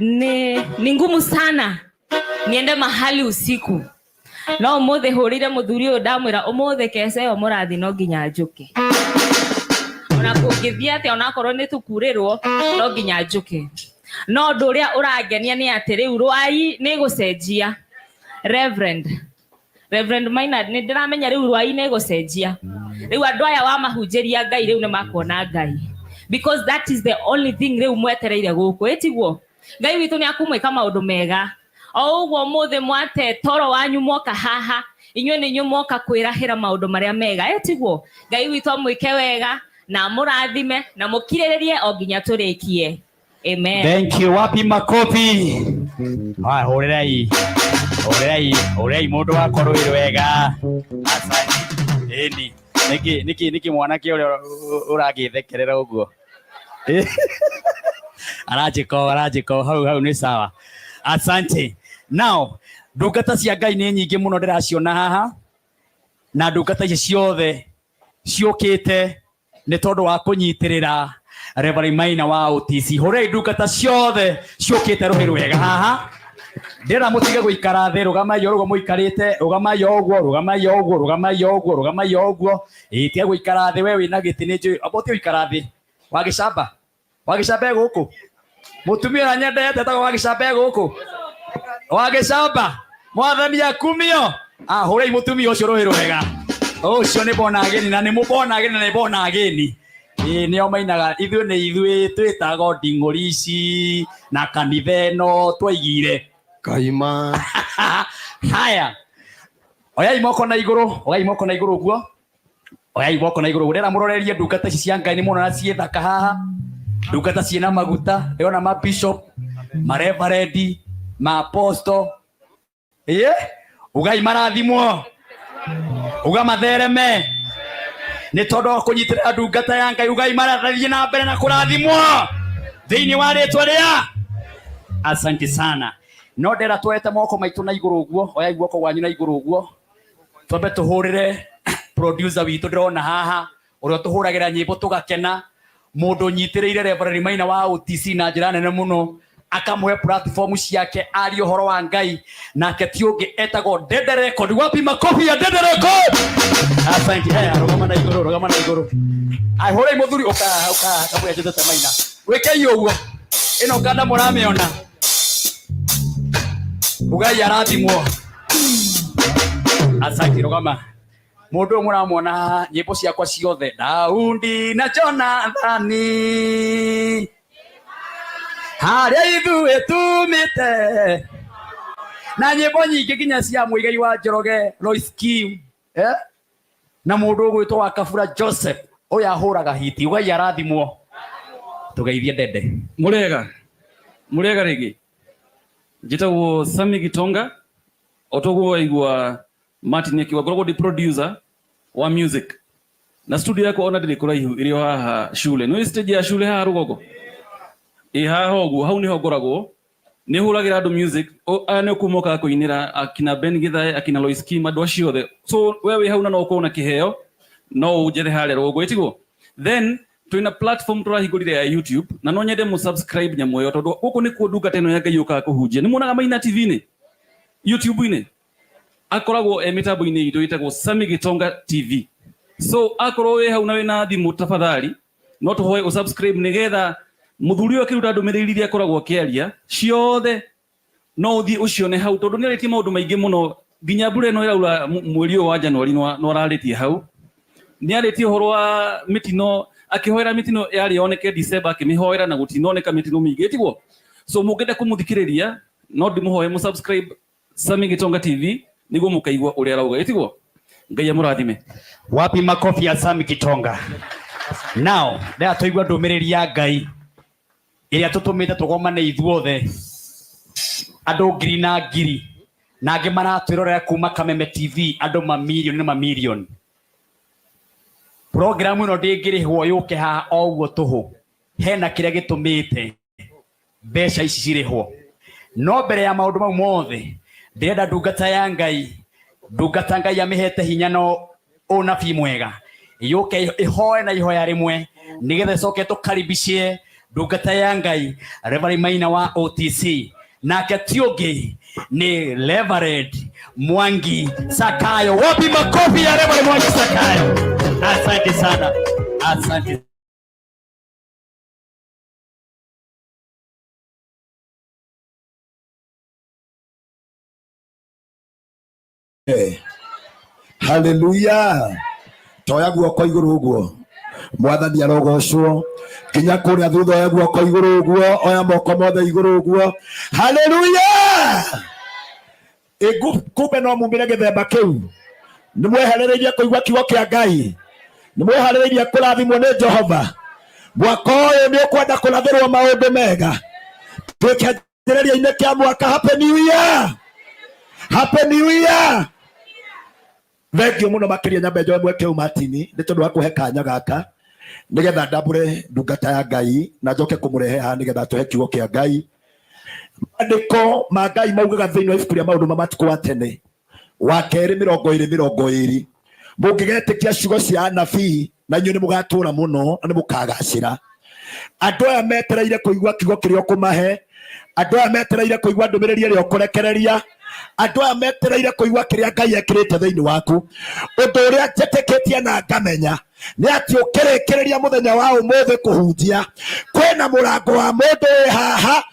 Speaker 8: ni ngumu sana niende mahali usiku no umuthi hurire muthuri uyu ndamwira umuthi kece ĩyo mũrathi no nginya njuke ona kũngĩthiĩ atĩa onakorwo nĩ tũkurĩrwo no nginya njuke no ũndũ ũrĩa ũrangenia nĩ atĩ rĩu rwai nĩ gũcenjia. Reverend Maynard nĩ ndĩramenya rĩu rwai nĩ gũcenjia. Rĩu andũ aya wamahunjĩria Ngai rĩu nĩ makuona Ngai, because that is the only thing rĩu mwetereire gũkũ, ĩtiguo? Ngai witũ nĩ akumwĩka maũndũ mega. O ũguo mũthĩ mwate toro wanyu mwoka haha, inyuĩ nĩ inyuĩ mwoka kwĩrahĩra maũndũ marĩa mega, ĩtiguo? Ngai witũ amwĩke wega na amũrathime na mũkirĩrĩrie o nginya tũrĩkie. Amen.
Speaker 1: Thank you. Wapi makofi? Haya, hũrĩrai. Hũrĩrai, hũrĩrai mũndũ wakwa rũĩ rwega. Asante. Ĩni. Nĩkĩ mwanake ũrĩa ũragĩthekerera ũguo? Aranjĩka hau nĩ sawa. Asante. Now, ndungata cia Ngai nĩ nyingĩ mũno ndĩraciona haha, na ndungata ici ciothe ciũkĩte nĩ tondũ wa kũnyitĩrĩra Reverend Maina wa OTC. Hũrĩrai ndungata ciothe ciũkĩte rũhĩ rwega haha. Ndĩrenda mũtige gũikara thĩ, rũgamai o ũguo mũikarĩte, rũgamai o ũguo, rũgamai o ũguo, rũgamai o ũguo, rũgamai o ũguo. Ĩĩ, tiga gũikara thĩ, we wĩna gĩtĩ nĩ njũĩ. Amba ũtige gũikara thĩ. Wagĩcamba? Wagĩcamba e gũkũ? Mũtumia ũrĩa nyendete etagwo Wagĩcamba e gũkũ? Wagĩcamba? Mwathani akumio. Ah, hũrĩrai mũtumia ũcio rũhĩ rwega. Ũcio nĩ born again, na nĩ born again, na nĩ born again. Ĩĩ, nĩo mainaga ithuĩ nĩ ithuĩ twĩtagwo nding'ũri ici na kanitha ĩno twaigire
Speaker 7: Kaima.
Speaker 1: Haya, oyai moko na igũrũ, oyai moko na igũrũ ũguo, oyai moko na igũrũ. Ndĩrenda mũrorerie ndungata ici cia Ngai, nĩ muona ciĩ thaka haha, ndungata ciĩna maguta, ndĩrona ma bishop, ma reverend, ma apostle. Ĩĩ, ugai marathimwo, uga mathereme nĩ tondũ wa kũnyitĩrĩra ndungata ya Ngai. Ugai marathiĩ na mbere na kũrathimwo thĩinĩ wa rĩtwa rĩa. Asante sana. No ndĩrenda tuoete moko maitũ na igũrũ ũguo, oyai guoko gwanyu na igũrũ ũguo, twambe tũhũrĩre producer witũ ndĩrona haha, ũrĩa ũtũhũragĩra nyĩmbo tũgakena, mũndũ ũnyitĩrĩire Reverend Maina wa OTC na njĩra nene mũno, akamũhe platform ciake arie ũhoro wa Ngai, nake ti ũngĩ etagwo Dede Record. Wapi makofi ya Dede Record? Asante. Haya, rũgama na igũrũ, rũgama na igũrũ. Ai, hũrai mũthuri, ũka, ũka, kamũira njĩtĩte Maina. Wĩkei ũguo. Ĩno kanda mũramĩona. Ugai arathimwo. Asante, rũgama. Mũndũ ũyũ mũramwona haha, nyĩmbo ciakwa ciothe, Daudi na Jonathani, harĩa ithuĩ tumĩte, na nyĩmbo nyingĩ nginya cia Mũigai wa Njoroge, Lois Kim, na mũndũ ũgwĩtwo wa Kabura Joseph, ũyũ ahũraga hiti. Ugai arathimwo. Tũgeithie Dede.
Speaker 9: Mũrĩega. Mũrĩega rĩngĩ. Njĩtagwo Sami Gitonga, o toguo waigua Martin akiuga ngoragwo ndĩ producer wa music. Na studio yakwa ona ndĩrĩ kũraihu, ĩrĩ o haha shule. Nĩ stage ya shule haha rũgongo? Ĩ haha ũguo, hau nĩho ngoragwo. Nĩ hũragĩra andũ music. Aya nĩ kuo mokaga kũinĩra akina Ben Githae, akina Lois Kim, andũ acio othe. So we wĩ hau na no ũkorwo na kĩheo, no ũnjethe harĩa rũgongo, ĩtiguo? Then twĩna platform tũrahingũrire ya YouTube, na no nyende mũ subscribe nyamũ ĩyo, tondũ gũkũ nĩkuo ndungata ĩno ya Ngai yũkaga kũhunjia. Nĩ muonaga Maina TV-inĩ? YouTube-inĩ? Akoragwo e mĩtambo-inĩ itũ ĩtagwo Sami Gitonga TV. So akorwo wĩ hau na wĩna thimũ, tafadhali no tũhoe ũsubscribe nĩgetha mũthuri ũyũ akĩruta ndũmĩrĩri iria akoragwo akĩaria ciothe no ũthiĩ ũcione hau, tondũ nĩ arĩtie maũndũ maingĩ mũno nginya mbura ĩno ĩraura mweri ũyũ wa January no ararĩtie hau. Nĩ arĩtie ũhoro wa mĩtino, akĩhoera mĩtino yarĩ yoneke December, akĩmĩhoera na gũtinoneka mĩtino mĩingĩ, ĩtiguo? So mũngĩenda kũmũthikĩrĩria no ndĩmũhoe mũsubscribe Sami Gitonga TV nĩguo mũkaigua ũrĩa arauga, ĩtiguo? Ngai amũrathime.
Speaker 1: Wapi makofi ya Sami Kitonga. Now, rĩrĩa tũigua ndũmĩrĩri ya Ngai ĩrĩa tũtũmĩte tũgomane ithuothe andũ ngiri na ngiri na angĩ maratwĩrorera kuma Kameme TV andũ mamirioni na mamirioni. Programu ĩno ndĩngĩrĩhwo yũke haha o ũguo tũhũ, hena kĩrĩa gĩtũmĩte mbeca ici cirĩhwo. No mbere ya maũndũ mau mothe ndĩrenda ndungata ya Ngai, ndungata Ngai amĩhete hinya no ũnabii mwega yũke ĩhoe na ihoya rĩmwe nĩgetha ĩcoke tũkaribicie ndungata ya Ngai Reverend Maina wa OTC, nake ti ũngĩ nĩ Reverend Mwangi Sakayo. Wapi makofi ya Reverend Mwangi Sakayo? Asante sana, asante.
Speaker 10: Haleluya. Toya guoko iguru uguo. Mwathani arogocwo. Nginya kuria thutha oya guoko iguru uguo, oya moko mothe iguru uguo. Haleluya. Ĩgu kumbe no mumire gĩthemba kĩu. Nĩ mweherereirie kũigua kiugo kĩa Ngai. Nĩ mweharereirie kũrathimwo nĩ Jehova. Mwaka ũyũ nĩ ũkwenda kũrathĩrwo maũndũ mega. Twĩ kĩanjĩrĩria-inĩ kĩa mwaka. Happy New Year. Happy New Year. Thengio muno makiria nyambe njoe mweke Martin nĩ tondũ wa kũhe kanya gaka nigetha ndambũre ndungata ya Ngai na njoke kũmũrehe haha nigetha atũhe kiugo kĩa Ngai. Maandĩko ma Ngai maugaga thĩinĩ wa ibuku rĩa maũndũ ma matukũ wa tene wa kerĩ 20:20, mũngĩgetĩkia ciugo cia anabii na inyuĩ nĩ mũgatũra mũno na nĩ mũkagacĩra. Andũ aya metereire kũigua kiugo kĩrĩa ũkũmahe, andũ aya metereire kũigua ndũmĩrĩri ĩrĩa ũkũrekereria, andũ aya metereire kũigua kĩrĩa Ngai ekĩrĩte thĩinĩ waku. Ũndũ ũrĩa njĩtĩkĩtie na ngamenya nĩ atĩ ũkĩrĩkĩrĩria mũthenya wa ũmũthĩ kũhunjia, kwĩna mũrango wa mũndũ wĩ haha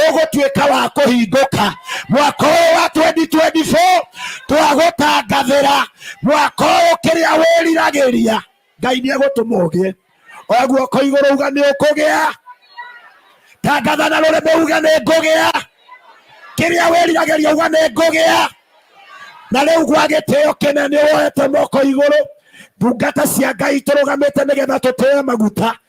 Speaker 10: ũgũtuĩka wa kũhingũka. Mwaka ũyũ wa 2024 twagũtangathĩra mwaka ũyũ kĩrĩa wĩriragĩria Ngai nĩ egũtũma ũgĩe. Oya guoko igũrũ uga nĩ ũkũgĩa. Tangatha na rũrĩmĩ uga nĩ ngũgĩa. Kĩrĩa wĩriragĩria uga nĩ ngũgĩa. Na rĩu gwa gĩtĩo kĩnene woete moko igũrũ, ndungata cia Ngai tũrũgamĩte nĩgetha tũtĩe maguta.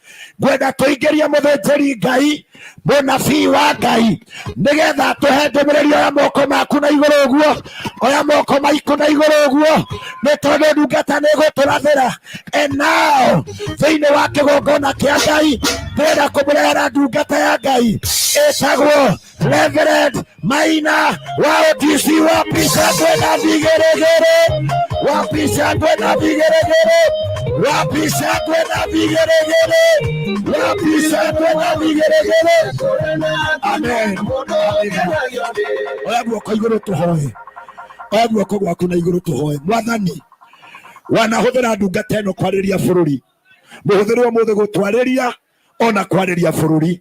Speaker 10: Ngwenda tũingĩrie mũthĩnjĩri Ngai, mũnabii wa Ngai, nĩgetha tũhe ndũmĩrĩri. Oya moko maku na igũrũ ũguo, oya moko maku na igũrũ ũguo, nĩ tondũ ndungata nĩ ĩgũtũrathĩra. And now thĩinĩ wa kĩgongona kĩa Ngai ndĩrenda kũmũrehera ndungata ya Ngai ĩtagwo Reverend Maina wa OTC. Wapi shangwe na vigeregere? Wapi shangwe na vigeregere? Wapi shangwe na vigeregere? Wapi shangwe na vigeregere? Amen. Oya guoko igũrũ tũhoe. Oya guoko gwaku na igũrũ tũhoe. Mwathani, wanahũthĩra ndungata ĩno kwarĩria bũrũri, mũhũthĩre ũmũthĩ gũtwarĩria ona kwarĩria bũrũri.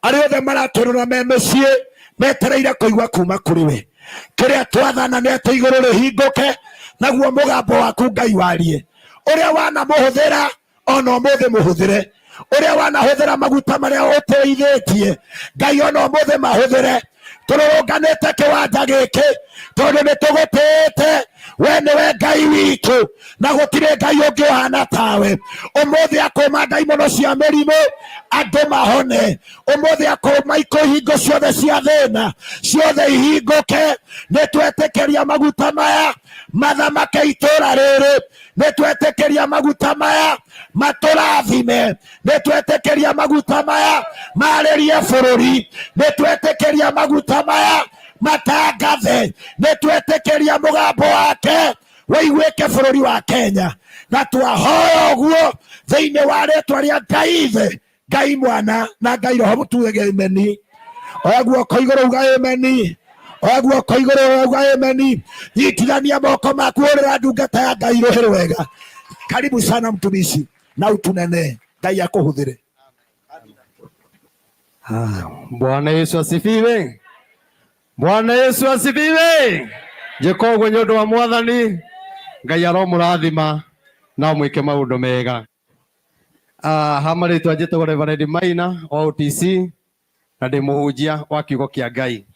Speaker 10: Arĩa othe maratũrũra me mĩciĩ metereire kũigua kuma kũrĩ we. Kĩrĩa twathana nĩ atĩ igũrũ rĩhingũke naguo mũgambo waku Ngai warie. Ũrĩa wanamũhũthĩra ona ũmũthĩ mũhũthĩre, ũrĩa wanahũthĩra maguta marĩa ũteithĩtie Ngai ona ũmũthĩ mahũthĩre. Tũrũrũnganĩte kĩwanja gĩkĩ tondũ nĩ tũgũtĩĩte we nĩwe Ngai witũ na gũtirĩ Ngai ũngĩ ũhana tawe. Ũmũthĩ akũma ndaimono cia mĩrimũ andũ mahone, ũmũthĩ akũma ikũ hingo ciothe cia thĩna ciothe ihingũke. Nĩ twetĩkĩria maguta maya mathamake itũra rĩrĩ, nĩ twetĩkĩria maguta maya matũrathime, nĩ twetĩkĩria maguta maya marĩrie bũrũri, nĩ twetĩkĩria maguta maya matangathe, nĩ twetĩkĩria mũgambo wake wĩiguĩke bũrũri wa Kenya. Na twahoya ũguo thĩinĩ wa rĩtwa rĩa Ngai Ithe, Ngai Mwana na Ngai Roho. Mũtuge ameni. Oya guoko igũrũ uga ameni. Oya guoko igũrũ uga ameni. Nyitithania moko maku ũrĩra ndungata ya Ngai rũhĩ rwega. Karibu sana mtumishi, na utunene Ngai akũhũthĩre.
Speaker 7: Bwana Yesu asifiwe. Bwana Yesu asifiwe. Njĩka ũguo nĩ ũndũ wa Mwathani. Ngai aromũrathima na mwĩke maũndũ mega. Ha marĩtwa njĩtagwo Reverend Maina wa OTC na ndĩ mũhunjia wa kiugo kĩa Ngai.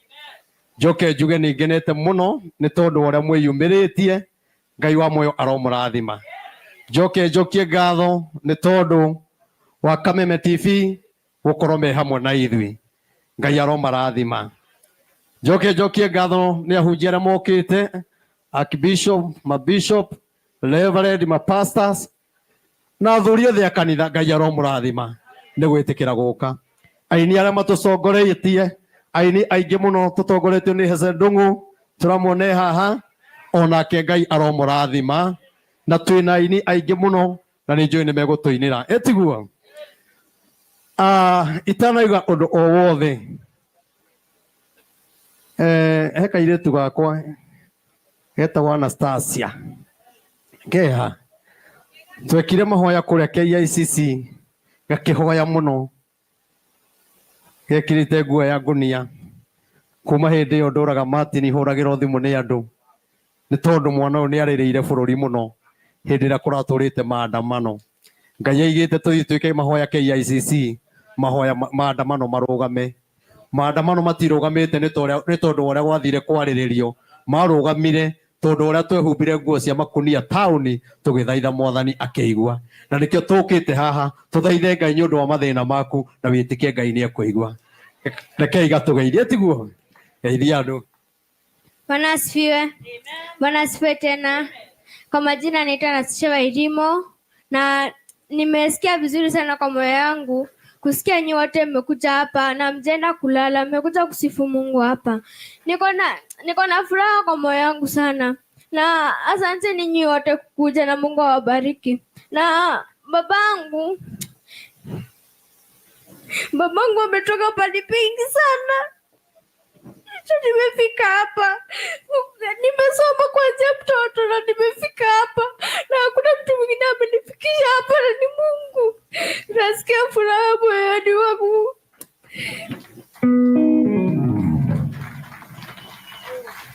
Speaker 7: Njoke njuge nĩ ngenete mũno nĩ tondũ wa ũrĩa mwĩyumĩrĩtie Ngai wa muoyo aromũrathima. Njoke njokie ngatho nĩ tondũ wa Kameme TV gũkorwo me hamwe na ithuĩ. Ngai aromarathima. Njoke njokie ngatho nĩ ahunjia arĩa mokĩte, archbishop, mabishop, reverend, mapastors na athuri othe a kanitha. Ngai aromũrathima nĩ gwĩtĩkĩra gũka. Aini arĩa matũcongoretie, aini aingĩ mũno tũtongoretio nĩ Heze Ndung'u, tũramuone haha onake Ngai aromũrathima. Na twĩna aini aingĩ mũno na nĩ njũĩ nĩ megũtũinĩra, ĩtiguo? Itanauga ũndũ o wothe, he kairĩtu gakwa getagwo Anastasia keha twekire mahoya kũrĩa KICC, gakĩhoya mũno gekĩrĩte nguo ya ngũnia. Kuma hĩndĩ ĩyo ndũraga Martin hũragĩrwo thimũ nĩ andũ nĩ tondũ mwana ũyũ nĩ arĩrĩire bũrũri mũno hĩndĩ ĩrĩa kũratũrĩte maandamano. Ngai aigĩte tũthiĩ twĩke mahoya KICC, mahoya maandamano marũgame. Maandamano matirũgamĩte nĩ tondũ wa ũrĩa gwathire kwarĩrĩrio, marũgamire tondũ ũrĩa twehumbire nguo cia makunia taũni tũgĩthaitha Mwathani akĩigua. Na nĩkĩo tũkĩte haha tũthaithe Ngai nĩ ũndũ wa mathĩna maku na wĩtĩkie Ngai nĩ ekũigua. Rekei gatũgeithie, tiguo? Geithia andũ.
Speaker 11: Bwana asifiwe. Bwana asifiwe tena. Kwa majina naitwa Anastasia Wairimo na nimesikia vizuri sana kwa moyo wangu kusikia nyi wote mmekuja hapa na mjenda kulala, mmekuja kusifu Mungu hapa. Niko na furaha kwa moyo wangu sana. Na asante ninyi wote kukuja na Mungu awabariki. Na babangu ametoka pali pengi sana. Nimefika hapa. Nimesoma kuanzia mtoto na nimefika hapa. Na hakuna mtu mwingine amenifikisha hapa na ni Mungu. Nasikia furaha moyoni wangu.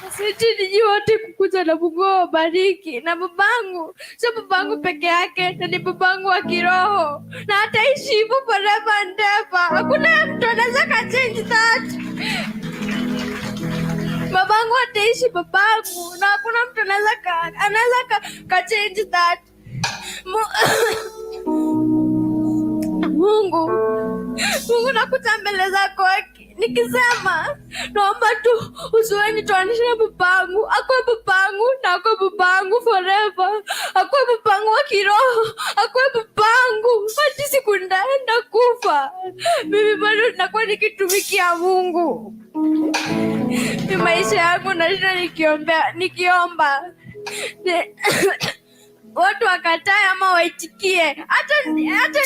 Speaker 11: Asante ninyi wote kukuja na Mungu awabariki. Na babangu, sio babangu peke yake, na ni babangu wa kiroho. Na ataishi hivyo forever and ever. Hakuna mtu anaweza ka change that. Babangu ataishi babangu na hakuna mtu anaweza ka change that. Mungu nakuja mbele zako nikisema naomba tu usiwe nitoanishe na babangu, akuwe babangu na akuwe babangu forever, akuwe babangu wa kiroho, akuwe babangu hadi siku ndaenda kufa. Mimi bado nakuwa nikitumikia Mungu. Ni maisha yangu nashinda nikiomba. Watu wakatae ama waitikie. Hata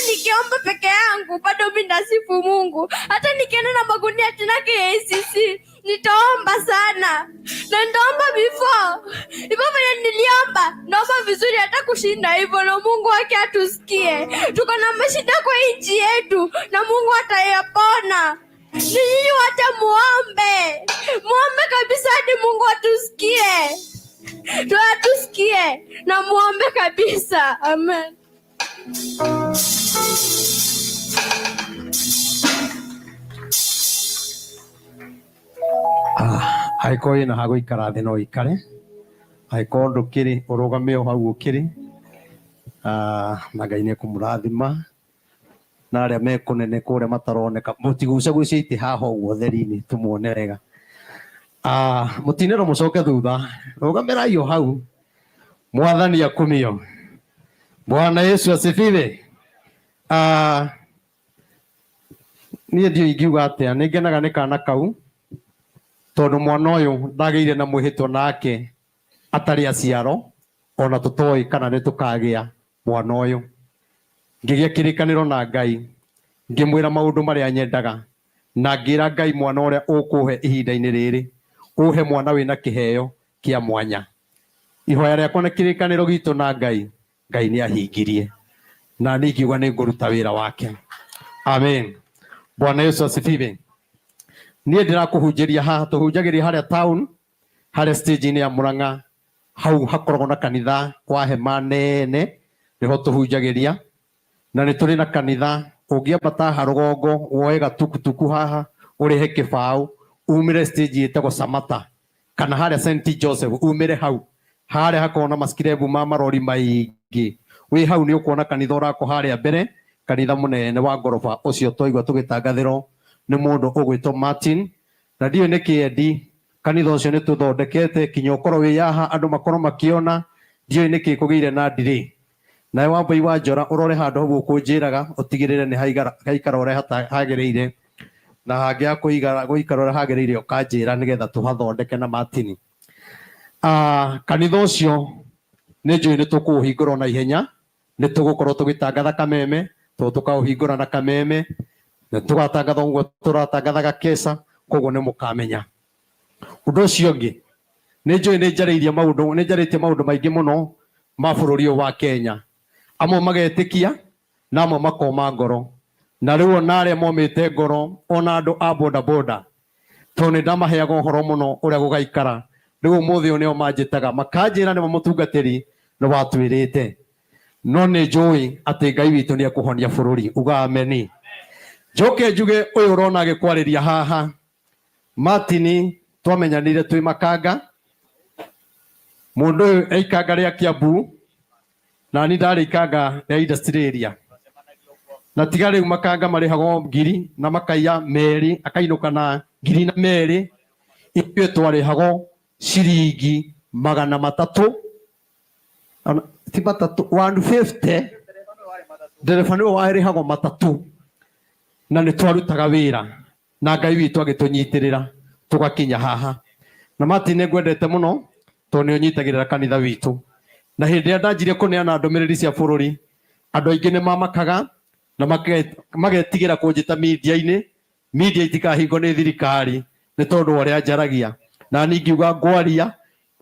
Speaker 11: nikiomba peke yangu bado mimi nasifu Mungu. Hata nikienda na magunia tena KICC nitaomba sana. Na nitaomba before. Hivyo vile niliomba, naomba vizuri hata kushinda hivyo na Mungu wake atusikie. Tuko na mashida kwa nchi yetu na Mungu atayapona. Ninyi wote muombe. Muombe kabisa hadi Mungu atusikie. Tuatusikie na muombe kabisa. Amen.
Speaker 7: Angĩkorwo wĩna ha gũikara thĩ no ũikare, angĩkorwo ndũkĩrĩ ũrũgame o hau ũkĩrĩ. Na Ngai nĩekũmũrathima. Na arĩa me kũnene kũrĩa mataroneka, mũtigucagucie itĩ haha ũguo theri-inĩ tũmuone wega. Mũtinĩrwo mũcoke thutha, rũgamĩrai o hau. Mwathani akumio. Bwana Yesu asifiwe. Niĩ ndiũĩ ingiuga atĩa, nĩ ngenaga nĩ kana kau tondũ mwana ũyũ ndagĩire na mwĩhĩtwa nake atarĩ aciaro, ona tũtoĩ kana nĩ tũkagĩa mwana ũyũ. Ngĩgĩa kĩrĩkanĩro na Ngai, ngĩmwĩra maũndũ marĩa nyendaga, na ngĩra Ngai mwana ũrĩa ũkũhe ihinda-inĩ rĩrĩ, ũhe mwana wĩna kĩheo kĩa mwanya. Ihoya rĩakwa na kĩrĩkanĩro gitũ na Ngai, Ngai nĩ ahingirie. Na niĩ ngiuga nĩ ngũruta wĩra wake. Amen. Bwana Yesu asifiwe. Niĩ ndĩrakũhunjĩria haha, tũhunjagĩria harĩa town, harĩa stage-inĩ ya Murang'a, hau hakoragwo na kanitha wa hema nene, nĩho tũhunjagĩria. Na nĩ tũrĩ na kanitha, ũngĩambata haha rũgongo, woe gatukutuku haha, ũrĩhe kĩbaũ, umĩre stage ĩtagwo Samata, kana harĩa Saint Joseph, umĩre hau. Harĩa hakoragwo na maskirebu ma marori maingĩ. Wĩ hau nĩ ũkuona kanitha ũrakwo harĩa mbere, kanitha mũnene wa ngoroba ũcio twaigua tũgĩtangathĩrwo nĩ mũndũ ũgwĩtwo Martin. Na ndiũĩ nĩ kĩendi kanitha ũcio nĩ tũthondekete kinya ũkorwo wĩ haha andũ makorwo makĩona, ndiũĩ nĩkĩ kũgĩire na delay. Nawe Wambui wa Njora ũrore handũ hau ũkũnjĩraga ũtigĩrĩre nĩ haikara ũrĩa hagĩrĩire, na hangĩaga gũikara ũrĩa hagĩrĩire ũkanjĩra nĩgetha tũhathondeke na Martin. Kanitha ũcio nĩ njũĩ nĩ tũkũũhingũra na ihenya, nĩ tũgũkorwo tũgĩtangatha kameme, tondũ tũkaũhingũra na kameme, na tũgatangatha ũguo tũratangathaga keca, koguo nĩ mũkamenya. Ũndũ ũcio ũngĩ, nĩ njũĩ nĩ njarĩirie maũndũ, nĩ njarĩtie maũndũ maingĩ mũno ma bũrũri ũyũ wa Kenya. Amwe magetĩkia na amwe makoma ngoro. Na rĩu ona arĩa momĩte ngoro, ona andũ a boda boda, tondũ nĩ ndamaheaga ũhoro mũno ũrĩa gũgaikara. Rĩu ũmũthĩ ũyũ nĩo manjĩtaga, makanjĩra nĩmo mũtungatĩri nĩ watwĩrĩte. No nĩ njũĩ atĩ Ngai witũ nĩ ekũhonia bũrũri. Uga ameni. Njoke njuge ũyũ ũrona agĩkwarĩria haha, Martin twamenyanire twĩ makanga. Mũndũ ũyũ e ikanga rĩa Kiambu, na niĩ ndarĩ ikanga rĩa industry area. Na tiga rĩu makanga marĩhagwo ngiri na makaiya merĩ, akainũka na ngiri na merĩ, ithuĩ twarĩhagwo ciringi magana matatũ, ona, ti matatũ, 150, ndereba nĩwe warĩhagwo matatũ, na nĩ twarutaga wĩra na Ngai witũ agĩtũnyitĩrĩra tũgakinya haha. Na Martin nĩ ngwendete mũno tondũ nĩ ũnyitagĩrĩra kanitha witũ. Na hĩndĩ ĩrĩa ndanjirie kũneana ndũmĩrĩri cia bũrũri, andũ aingĩ nĩ mamakaga na magetigĩra kũnjĩta media-inĩ, media itikahingwo nĩ thirikari nĩ tondũ wa ũrĩa njaragia. Na niĩ ngiuga ngwaria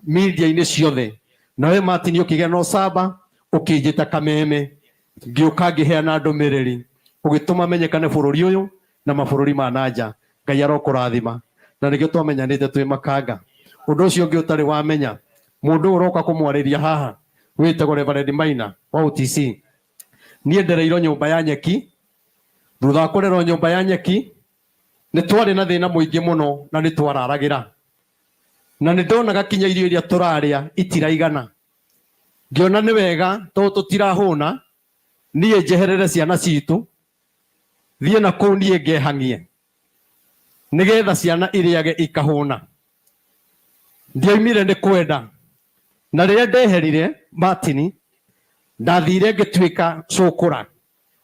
Speaker 7: media-inĩ ciothe. Nawe Martin ũkĩgĩa na ũcamba ũkĩnjĩta kameme, ngĩũka ngĩheana ndũmĩrĩri, ũgĩtũma menyekane bũrũri ũyũ na mabũrũri ma nanja. Ngai arokũrathima. Na nĩkĩo twamenyanĩte twĩ makanga. Ũndũ ũcio ũngĩ ũtarĩ wamenya, mũndũ ũyũ ũroka kũmwarĩria haha wĩtagwo Reverend Maina wa OTC. Niĩ ndereirwo nyũmba ya nyeki. Thutha wa kũrerwo nyũmba ya nyeki, nĩ twarĩ na thĩna mũingĩ mũno na nĩ twararagĩra. Na nĩ ndonaga kinya irio iria tũrarĩa itiraigana. Ngĩona nĩ wega tondũ tũtirahũna, niĩ njeherere ciana citũ, thiĩ na kũu niĩ ngehang'ie, nĩgetha ciana irĩage ikahũna. Ndiaumire nĩ kwenda. Na rĩrĩa ndeherire Martin, ndathire ngĩtuĩka cũkũra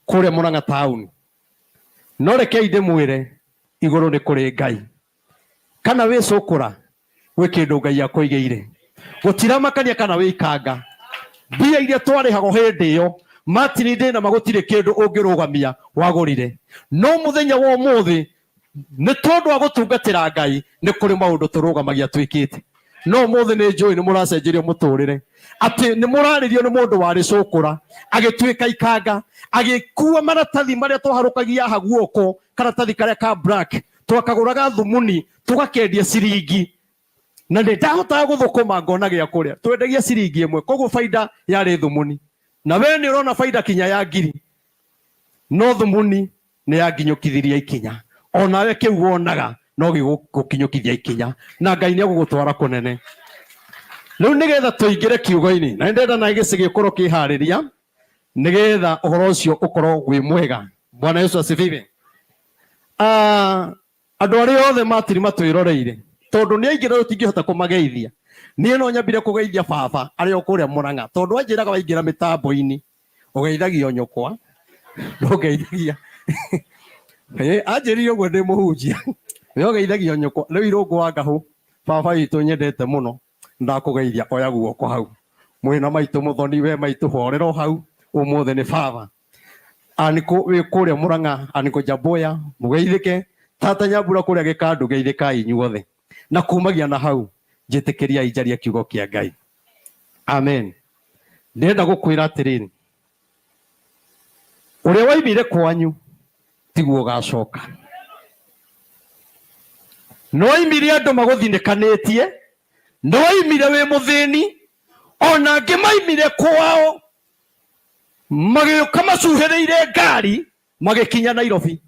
Speaker 7: kũrĩa Murang'a town. No rekei ndĩmwĩre, igũrũ nĩ kũrĩ Ngai. Kana wĩ cũkũra, gwĩ kĩndũ Ngai akũigĩire. Gũtiramakania kana wĩ ikanga. Mbia iria twarĩhagwo hĩndĩ ĩyo, Martin ndĩna ma gũtirĩ kĩndũ ũngĩrũgamia wagũrire. No mũthenya wa ũmũthĩ, nĩ tondũ wa gũtungatĩra Ngai, nĩ kũrĩ maũndũ tũrũgamagia twĩkĩte. No ũmũthĩ nĩ njũĩ nĩ mũracenjerio mũtũrĩre. Atĩ nĩ mũrarĩrio nĩ mũndũ warĩ cũkũra, agĩtuĩka ikanga, agĩkua maratathi marĩa twaharũkagia haha guoko, karatathi karĩa ka black, twakagũraga thumuni, tũgakendia ciringi. Na nĩ ndahotaga gũthũkũma ngona gĩa kũrĩa. Twendagia ciringi ĩmwe, koguo baida yarĩ thumuni. Na we nĩ ũrona baida kinya ya ngiri. No thumuni nĩ yanginyũkithirie ikinya. Onawe kĩu wonaga no gĩgũkinyũkithia ikinya. Na Ngai nĩ egũgũtwara kũnene. Rĩu nĩgetha tũingĩre kiugo-inĩ, na nĩ ndĩrenda na gĩcĩ gĩkorwo kĩharĩria, nĩgetha ũhoro ũcio ũkorwo wĩ mwega. Bwana Yesu asifiwe. Andũ arĩa othe matiri matwĩroreire, tondũ nĩ aingĩ na tũtingĩhota kũmageithia. Niĩ no nyambire kũgeithia baba arĩa o kũrĩa Murang'a, tondũ anjĩraga waingĩra mĩtambo-inĩ ũgeithagio nyũkwa, ndũngeithagia. Anjĩrire ũguo ndĩ mũhunjia, we ũgeithagio nyũkwa. Rĩu Irũngũ wa Ngahũ, baba witũ nyendete mũno, ndakũgeithia, oya guoko hau. Mwĩna maitũ mũthoni, we maitũ horera o hau, ũmũthĩ nĩ baba. Aniko wĩ kũrĩa Murang'a, aniko Njamboya, mũgeithĩke. Tata Nyambura kũrĩa Gĩkandu, geithĩkai inyuothe. Na kumagia na hau, njĩtĩkĩriai njarie kiugo kĩa Ngai. Amen. Ndĩrenda gũkwĩra atĩrĩrĩ, ũrĩa waimire kwanyu tiguo ũgacoka. Nĩ waimire andũ magũthinĩkanĩtie, nĩ waimire wĩ mũthĩni, ona angĩ maimire kwao magĩũka macuhĩrĩire ngari magĩkinya Nairobi.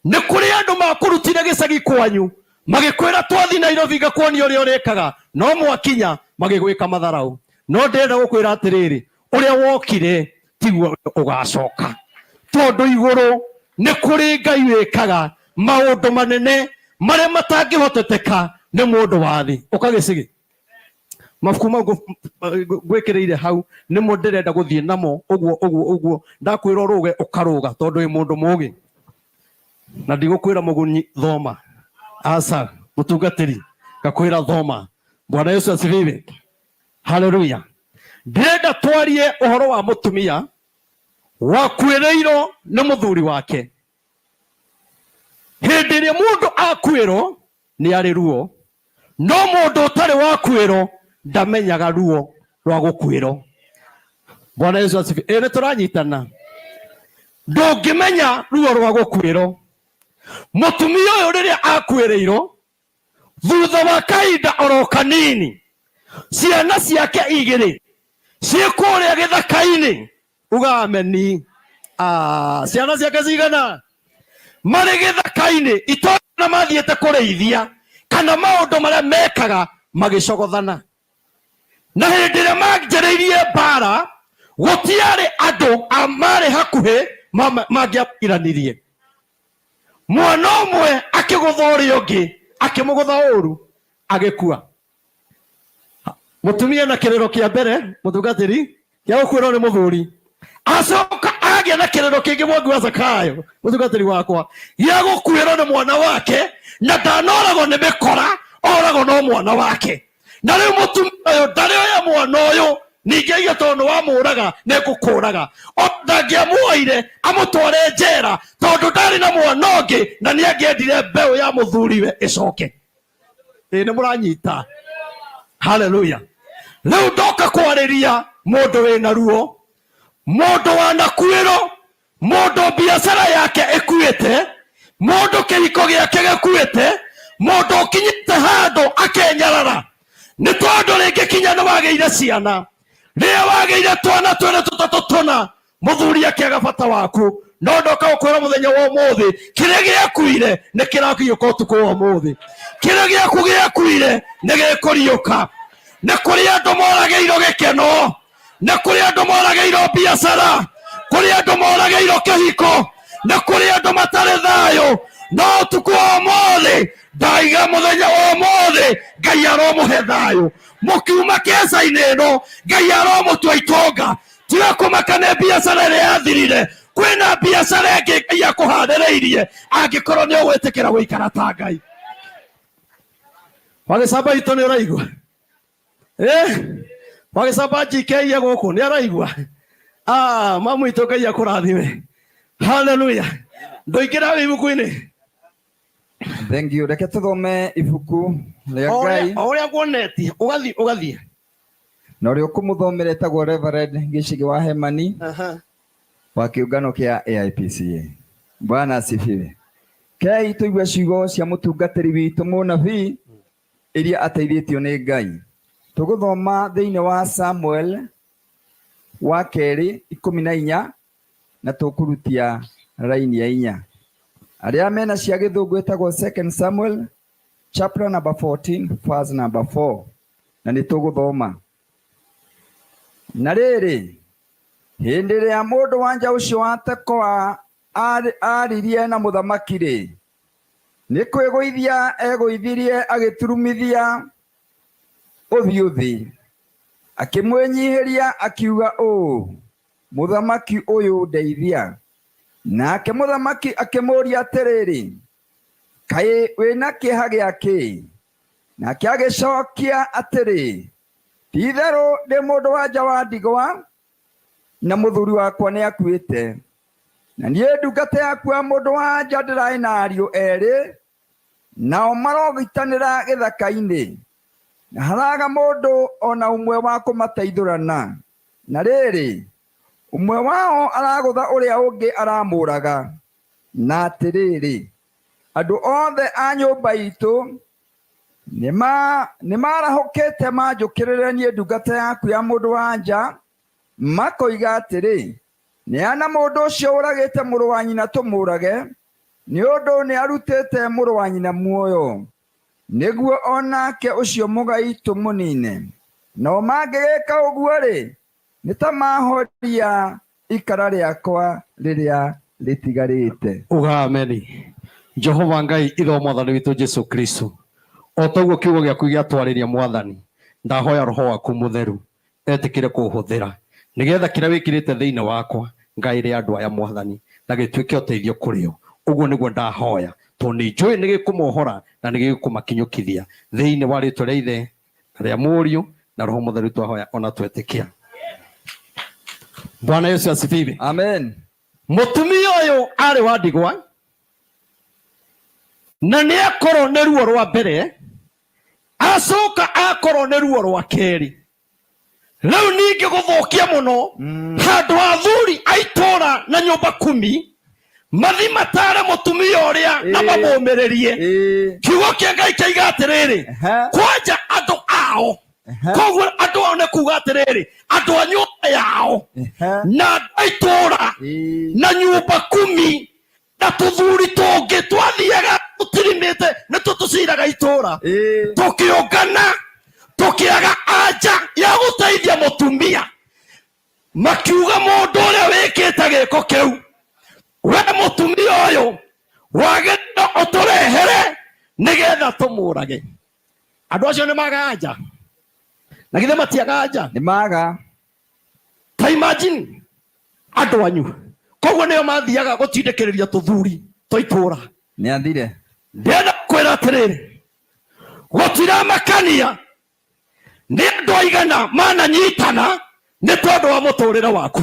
Speaker 7: Nĩ kũrĩ andũ makũrutire gĩcagi kwanyu magĩkwĩra twathi Nairobi ngakuonia ũrĩa ũrĩkaga, no mwakinya magĩgwĩka matharau. No ndĩrenda gũkwĩra atĩrĩrĩ, ũrĩa wokire tiguo ũgacoka, tondũ igũrũ nĩ kũrĩ Ngai wĩkaga maũndũ manene marĩa matangĩhoteteka nĩ mũndũ wa thĩ. Ũkagĩcĩgĩ mabuku mau ngwĩkĩrĩire hau nĩmo ndĩrenda gũthiĩ namo ũguo ũguo ũguo. Ndakwĩra ũrũge ũkarũga, tondũ wĩ mũndũ mũgĩ, na ndigũkwĩra mũgunyi thoma, aca mũtungatĩri ngakwĩra thoma. Bwana Yesu asifiwe, haleluya. Ndĩrenda twarie ũhoro wa mũtumia wakuĩrĩirwo nĩ mũthuri wake. Hĩndĩ ĩrĩa mũndũ akuĩrwo nĩ arĩ ruo, no mũndũ ũtarĩ wakuĩrwo ndamenyaga ruo rwa gũkuĩrwo. Bwana Yesu asifiwe. Ĩ nĩ tũranyitana? Ndũngĩmenya ruo rwa gũkuĩrwo. Mũtumia ũyũ rĩrĩa akuĩrĩirwo, thutha wa kahinda oro kanini, ciana ciake igĩrĩ ciĩ kũrĩa gĩthaka-inĩ. Uga ameni. Ah, ciana ciake cigana marĩ gĩthaka-inĩ itona mathiĩte kũrĩithia kana maũndũ marĩa mekaga, magĩcogothana, na hĩndĩ ĩrĩa manjĩrĩirie mbara gũtiarĩ andũ a marĩ hakuhĩ mangĩairanirie. Mwana ũmwe akĩgũtha ũrĩa ũngĩ, akĩmũgũtha ũru, agĩkua. Mũtumia na kĩrĩro kĩa mbere, mũtungatĩri, gĩa gũkuĩrwo nĩ mũthuri, acoka agĩa na kĩrĩro kĩngĩ, mwangi wa Zakayo, mũtungatĩri wakwa, gĩa gũkuĩrwo nĩ mwana wake, na ndanoragwo nĩ mĩkora, oragwo no mwana wake. Na rĩu mũtumia ũyũ ndarĩ oya mwana ũyũ ningĩ aiga, tondũ nĩ wamũraga nĩ ngũkũraga. O ndangĩamuoire amũtware njera, tondũ ndarĩ na mwana ũngĩ, na nĩ angĩendire mbeũ ya mũthuriwe ĩcoke. Ĩ nĩ mũranyita? Haleluya. Rĩu ndoka kwarĩria mũndũ wĩna ruo, mũndũ wanakuĩrwo, mũndũ biacara yake ĩkuĩte, mũndũ kĩhiko gĩake gĩkuĩte, mũndũ ũkinyĩte handũ akenyarara nĩ tondũ rĩngĩ kinya nĩ wagĩire ciana. Rĩrĩa wagĩire twana twĩrĩ, tũtatũ, tũna, mũthuri akĩaga bata waku. No ndoka gũkwĩra mũthenya wa ũmũthĩ, kĩrĩa gĩakuire nĩ kĩrakĩũka. Ũtukũ wa ũmũthĩ kĩrĩa gĩaku gĩakuire nĩ gĩkũriũka. Nĩ kũrĩ andũ moragĩirwo gĩkeno, nĩ kũrĩ andũ moragĩirwo biacara, kũrĩ andũ moragĩirwo kĩhiko, nĩ kũrĩ andũ matarĩ thayũ. No ũtukũ wa ũmũthĩ, ndaiga mũthenya wa ũmũthĩ, Ngai aromũhe thayũ. Mũkiuma kĩeca-inĩ ĩno, Ngai aromũtua itonga. Tiga kũmaka nĩ biacara ĩrĩa yathirire, kwĩna biacara ĩngĩ Ngai akũharĩrĩirie, angĩkorwo nĩ ũgwĩtĩkĩra gũikara ta Ngai. Wagĩcamba itũ nĩ ũraigua? Eh, wagĩcamba njikeiye gũkũ nĩ araigua? Ah, mamu itũ, Ngai akũrathime. Haleluya. Ndũingĩra wĩ ibuku-inĩ.
Speaker 12: Thank you. Reke tũthome ibuku rĩa
Speaker 7: O ũrĩa
Speaker 12: Ngai.
Speaker 7: O ũrĩa nguonetie, ũgathiĩ ũgathiĩ.
Speaker 12: Na ũrĩa ũkũmũthomera etagwo Reverend Gĩcigĩ wa Hemani wa kĩũngano kĩa AIPCA. Bwana asifiwe. Kei tũigue ciugo cia mũtungatĩri witũ mũnabii iria ateithĩtio nĩ Ngai. Tũgũthoma thĩinĩ wa Samuel wa kerĩ 14 na tũkũrutia raini ya 4. Arĩa mena cia gĩthũngũ ĩtagwo Second Samuel chapter number 14 verse number 4, na nĩ tũgũthoma. Na rĩrĩ, hĩndĩ ĩrĩa mũndũ wa nja ũcio wa Tekoa aaririe na mũthamaki-rĩ, nĩ kwĩgũithia egũithirie agĩturumithia ũthiũ thĩ, akĩmwĩnyihĩria akiuga ũũ, "Mũthamaki ũyũ, ndeithia." Nake mũthamaki akĩmũũria atĩrĩrĩ, "Kaĩ wĩna kĩeha gĩa kĩ?" Nake agĩcokia atĩrĩ, "Ti-itherũ ndĩ mũndũ-wa-nja wa ndigwa, na mũthuri wakwa nĩ akuĩte. Na niĩ ndungata yaku ya mũndũ-wa-nja ndĩrarĩ na ariũ erĩ, nao marogitanĩra gĩthaka-inĩ, na haraga mũndũ o na ũmwe wa kũmateithũrana. Na rĩrĩ, ũmwe wao aragũtha ũrĩa ũngĩ aramũũraga. Na atĩrĩrĩ, andũ othe a nyũmba itũ nĩmarahũkĩte manjũkĩrĩre niĩ ndungata yaku ya mũndũ-wa-nja, makoiga atĩrĩ, 'Neana mũndũ ũcio ũragĩte mũrũ wa nyina tũmũũrage, nĩ ũndũ nĩarutĩte mũrũ wa nyina muoyo, nĩguo o nake ũcio mũgai tũmũniine.' No mangĩgĩka ũguo-rĩ, nĩ ta mahoria ikara rĩakwa rĩrĩa rĩtigarĩte.
Speaker 7: Uga ameni. Jehova Ngai ithe wa mwathani witũ Jesu Kristo, o taguo kiugo gĩaku gĩatwarĩria mwathani, ndahoya roho waku mũtheru etĩkĩre kũhũthĩra nĩgetha kĩrĩa wĩkĩrĩte thĩinĩ wakwa ngaĩre andũ aya mwathani na gĩtuĩke ũteithio kũrĩ o. Ũguo nĩguo ndahoya tondũ nĩ njũĩ nĩ gĩkũmohora na nĩ gĩkũmakinyũkithia thĩinĩ wa rĩtwa rĩa ithe na rĩa mũriũ na roho mũtheru twahoya ona twetĩkia. Bwana Yesu asifiwe.
Speaker 12: Amen.
Speaker 7: Mũtumia ũyũ arĩ wa ndigwa na nĩ akorwo nĩ ruo rwa mbere, acoka akorwo nĩ ruo rwa kerĩ, rĩu ningĩ gũthũkia mũno handũ athuri a itũũra na nyũmba kumi mathi matare mũtumia ũrĩa na mamũmĩrĩrie. Kiugo kĩa Ngai kĩaiga atĩrĩrĩ, kwanja andũ ao, koguo andũ ao nĩ kuga atĩrĩrĩ, andũ a nyũmba yao na andũ a itũũra na nyũmba kumi na tũthuri tũngĩ twathiaga tũtirimĩte nĩtũ tũciraga itũũra, tũkĩũngana tũkĩaga anja ya gũteithia mũtumia, makiuga mũndũ ũrĩa wĩkĩte gĩko kĩu, we mũtumia ũyũ wagĩrĩirwo ũtũrehere nĩgetha tũmũrage. Andũ acio nĩ maga anja, na githĩ matiaga anja?
Speaker 12: Nĩ maga.
Speaker 7: Ta imagine andũ anyu, koguo nĩo mathiaga gũtindĩkĩrĩria tũthuri twa itũũra.
Speaker 12: Nĩ athire.
Speaker 7: Ndĩrenda kwĩra atĩrĩrĩ, gũtiramakania nĩ andũ aigana mananyitana nĩ tondũ wa mũtũrĩre waku,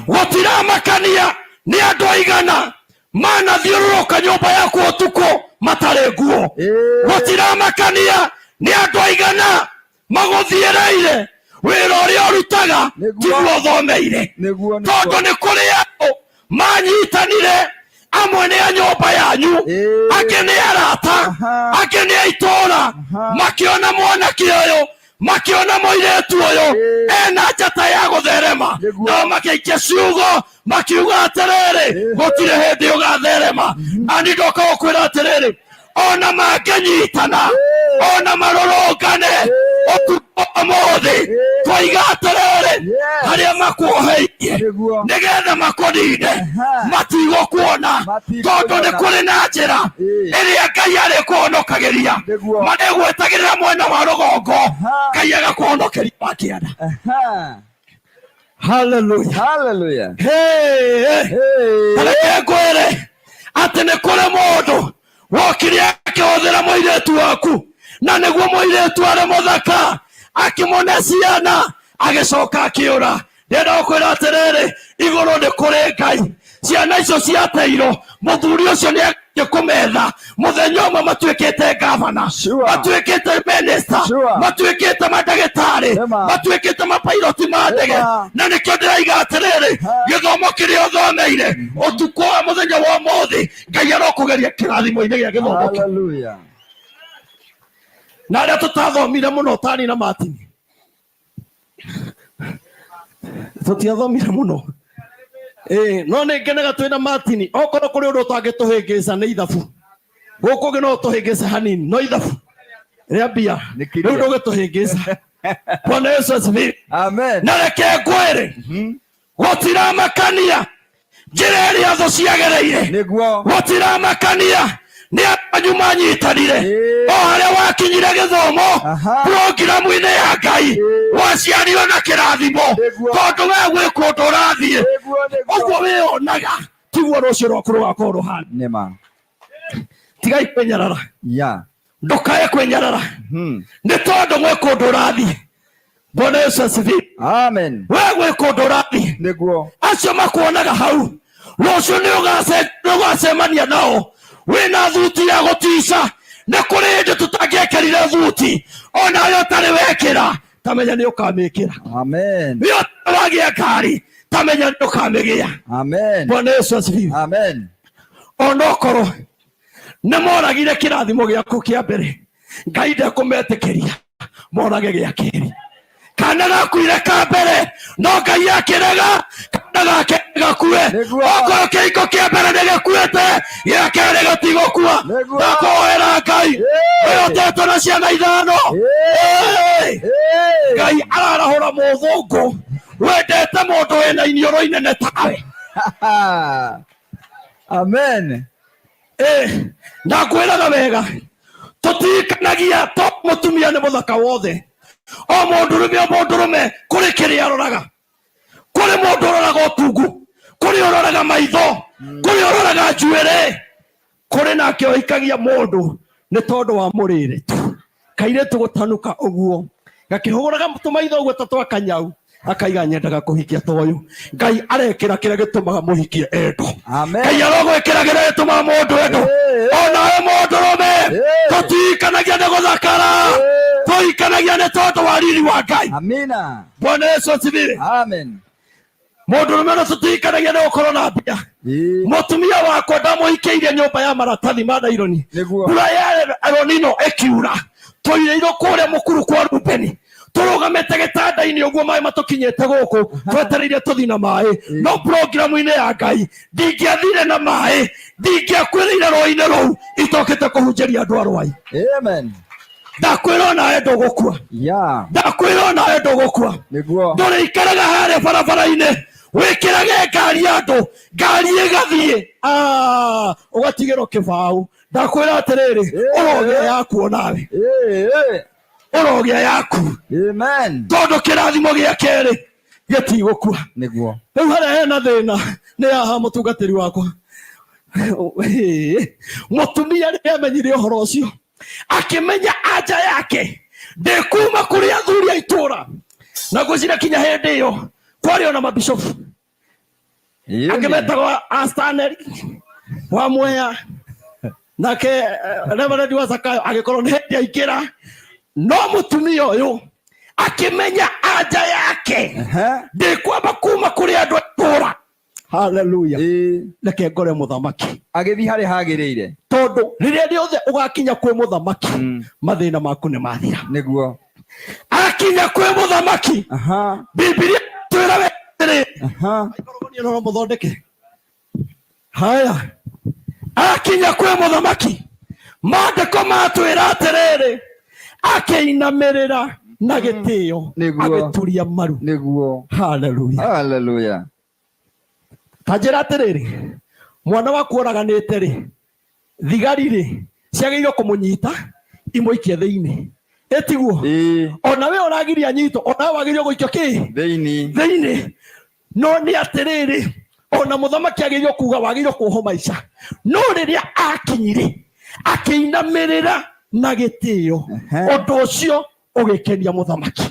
Speaker 7: gũtiramakania nĩ andũ aigana manathiũrũrũka nyũmba yaku ũtukũ matarĩ nguo, gũtiramakania nĩ andũ aigana magũthiĩrĩire wĩra ũrĩa ũrutaga tiguo ũthomeire, tondũ nĩ kũrĩ andũ manyitanire, amwe nĩ a nyũmba yanyu, angĩ nĩ arata, angĩ nĩ a itũũra, makĩona mwanake ũyũ, makĩona mũirĩtu ũyũ ena njata ya gũtherema, nao makĩikia ciugo makiuga atĩrĩrĩ, gũtirĩ hĩndĩ ũgatherema. Na niĩ ndoka gũkwĩra atĩrĩrĩ, ona mangĩnyitana ona marũrũngane ũtukũ ũmũthĩ, twaiga atĩrĩrĩ, harĩa makuoheirie nĩgetha makũnine matigũkuona, tondũ nĩ kũrĩ na njĩra ĩrĩa Ngai arĩkũhonokagĩria, marĩgwetagĩrĩra mwena wa rũgongo, Ngai agakũhonokeria wa kĩanda. Hallelujah.
Speaker 12: Hallelujah.
Speaker 7: Hey, hey. Reke ngwĩre atĩ nĩ kũrĩ mũndũ wokire akĩhũthĩra mũirĩtu waku, na nĩguo mũirĩtu arĩ mũthaka akĩmũne ciana agĩcoka akĩũra. Ndĩrenda gũkwĩra atĩrĩrĩ, igũrũ nĩ kũrĩ Ngai. Ciana icio ciateirwo, mũthuri ũcio nĩ agĩkũmetha mũthenya ũmwe matuĩkĩte gavana, matuĩkĩte minister, matuĩkĩte mandagĩtarĩ, matuĩkĩte mapairoti ma ndege. Na nĩkĩo ndĩraiga atĩrĩrĩ, gĩthomo kĩrĩa ũthomeire ũtukũ wa mũthenya wa ũmũthĩ, Ngai arokũgeria kĩrathimo-inĩ gĩa gĩthomo kĩu.
Speaker 12: Hallelujah.
Speaker 7: Na arĩa tũtathomire mũno tani na Martin, tũtiathomire mũno, no nĩ ngenaga twĩna Martin. Okorwo kũrĩ ũndũ ũtangĩtũhĩngĩca nĩ ithabu, gũkũ ũngĩ no ũtũhĩngĩce hanini, no ithabu rĩa mbia rĩu ndũgĩtũhĩngĩca. Bwana Yesu asifiwe.
Speaker 12: Amen.
Speaker 7: Na reke ngwĩre, gũtiramakania njĩra ĩrĩa thũ ciagereire, gũtiramakania nĩ anyu manyitanire, o harĩa wakinyire gĩthomo programu-inĩ ya Ngai waciarirwo na kĩrathimo, tondũ we gwĩ kũndũ ũrathiĩ, ũguo wĩyonaga tiguo rũciũ rwaku rũgakorwo rũhana.
Speaker 12: Nĩma.
Speaker 7: Tigai kwĩnyarara.
Speaker 12: Yeah.
Speaker 7: Ndũkae kwĩnyarara nĩ tondũ gwĩ kũndũ ũrathiĩ. Bwana Yesu asifiwe.
Speaker 12: Amen.
Speaker 7: We gwĩ kũndũ ũrathiĩ.
Speaker 12: Nĩguo.
Speaker 7: Acio makuonaga hau rũciũ nĩ ũgacemania nao wĩna thuti ya gũtica. Nĩ kũrĩ hĩndĩ tũtangĩekĩrire thuti onayo ũtarĩ wekĩra, tamenya nĩ ũkamĩkĩra.
Speaker 12: Amen.
Speaker 7: Nĩ ũtarĩ wagĩa ngari, tamenya nĩ ũkamĩgĩa.
Speaker 12: Amen.
Speaker 7: Bwana Yesu asifiwe.
Speaker 12: Amen.
Speaker 7: Onokorwo nĩ moragire kĩrathimo gĩaku kĩa mbere, Ngai ndekũmetĩkĩria morage gĩa kerĩ. Kana gakuire ka mbere no Ngai akĩrega kana ga kerĩ gakue. Okorwo kĩhiko kĩa mbere nĩ gĩkuĩte, gĩa kerĩ gĩtigũkua. Ndakũhoera Ngai, ũyũ ũtetwo na ciana ithano,
Speaker 10: Nĩ Ngai ararahũra mũthũngũ wendete mũndũ wĩna iniũrũ inene tawe.
Speaker 12: Amen.
Speaker 10: Eh, ndakwĩraga wega tũtirikanagia to mũtumia nĩ mũthaka wothe o mũndũrũme o mũndũrũme kũrĩ kĩrĩa aroraga kũrĩ mũndũ ũroraga ũtungu kũrĩ ũroraga maitho kũrĩ ũroraga njuĩrĩ kũrĩ nake ũhikagia mũndũ nĩ tondũ wa mũrĩre tu kairĩtu gũtanuka ũguo gakĩhũgũraga tũmaitho ũguo ta twa kanyau akaiga nyendaga kũhikia ta ũyũ ngai arekĩra kĩrĩa gĩtũmaga mũhikie endo ngai arogwĩkĩra kĩrĩa gĩtũmaga mũndũ endo onawe mũndũrũme tũtirikanagia nĩ gũthakara tũhikanagia nĩ tondũ wa riri wa ngai
Speaker 12: Amina.
Speaker 10: bwana yesu asifiwe
Speaker 12: Amen.
Speaker 10: mũndũrũme no tũtirikanagia nĩ gũkorwo na mbia mũtumia wakwa ndamũhikĩirie nyũmba ya maratathi ma naironi mbura ya elonino ĩkiura tũirĩirwo kũrĩa mũkuru kwa rubeni tũrũgamĩte gĩtanda-inĩ ũguo maĩ matũkinyĩte gũkũ twetereire tũthi na maĩ no programu-inĩ ya ngai ndingĩathire na maĩ ndingĩakuĩrĩire rũĩ-inĩ rũu itokĩte kũhunjĩria andũ arwai
Speaker 12: Amen.
Speaker 10: ndakwĩra onawe ndũgũkua
Speaker 12: Yeah.
Speaker 10: ndakwĩra onawe ndũgũkua
Speaker 12: Nĩguo.
Speaker 10: ndũrĩikaraga harĩa barabara-inĩ wĩkĩrage ngari ya andũ ngari ĩgathiĩ Ah, ũgatigĩrwo kĩbaũ ndakwĩra atĩrĩrĩ ũrogĩa yaku onawe ũrogĩa yaku
Speaker 12: Amen.
Speaker 10: tondũ kĩrathimo gĩa kerĩ gĩtigũkua
Speaker 12: Nĩguo.
Speaker 10: rĩu harĩa hena thĩna nĩ haha mũtungatĩri wakwa mũtumia rĩrĩa amenyire ũhoro ũcio akĩmenya anja yake ndĩkuma kũrĩ athuri a itũra na ngwĩciria kinya hĩndĩ ĩyo kwarĩ ona mabishofu angĩ metagwo astaneri wa mwea nake reverend wa zakayo agĩkorwo nĩ hĩndĩ aingĩra no mũtumia ũyũ akĩmenya anja yake ndĩkwamba kuma kũrĩ andũ a itũra haleluya reke ngore mũthamaki
Speaker 12: Agĩthiĩ harĩa hagĩrĩire.
Speaker 10: tondũ rĩrĩa rĩothe ũgakinya kwĩ mũthamaki mathĩna maku nĩ mathira
Speaker 12: Nĩguo.
Speaker 10: akinya kwĩ mũthamaki bibilia twĩra atĩrĩ Aikorwo no mũthondeke haya akinya kwĩ mũthamaki maandĩko matwĩra atĩrĩrĩ akĩinamĩrĩra na gĩtĩo agĩturia maru
Speaker 12: Nĩguo.
Speaker 10: haleluya
Speaker 12: Haleluya.
Speaker 10: ta njĩra atĩrĩrĩ mwana waku oraganĩte rĩ thigari rĩ ciagĩrĩirwo kũmũnyita imũikie thĩinĩ ĩtiguo ona we ũragiria nyito ona we wagĩrĩirwo gũikio kĩ
Speaker 12: Thĩinĩ.
Speaker 10: thĩinĩ no nĩ atĩrĩrĩ ona mũthamaki agĩrĩirwo kuga wagĩrĩirwo kuohwo maica no rĩrĩa akinyire akĩinamĩrĩra na gĩtĩo ũndũ ũcio ũgĩkenia mũthamaki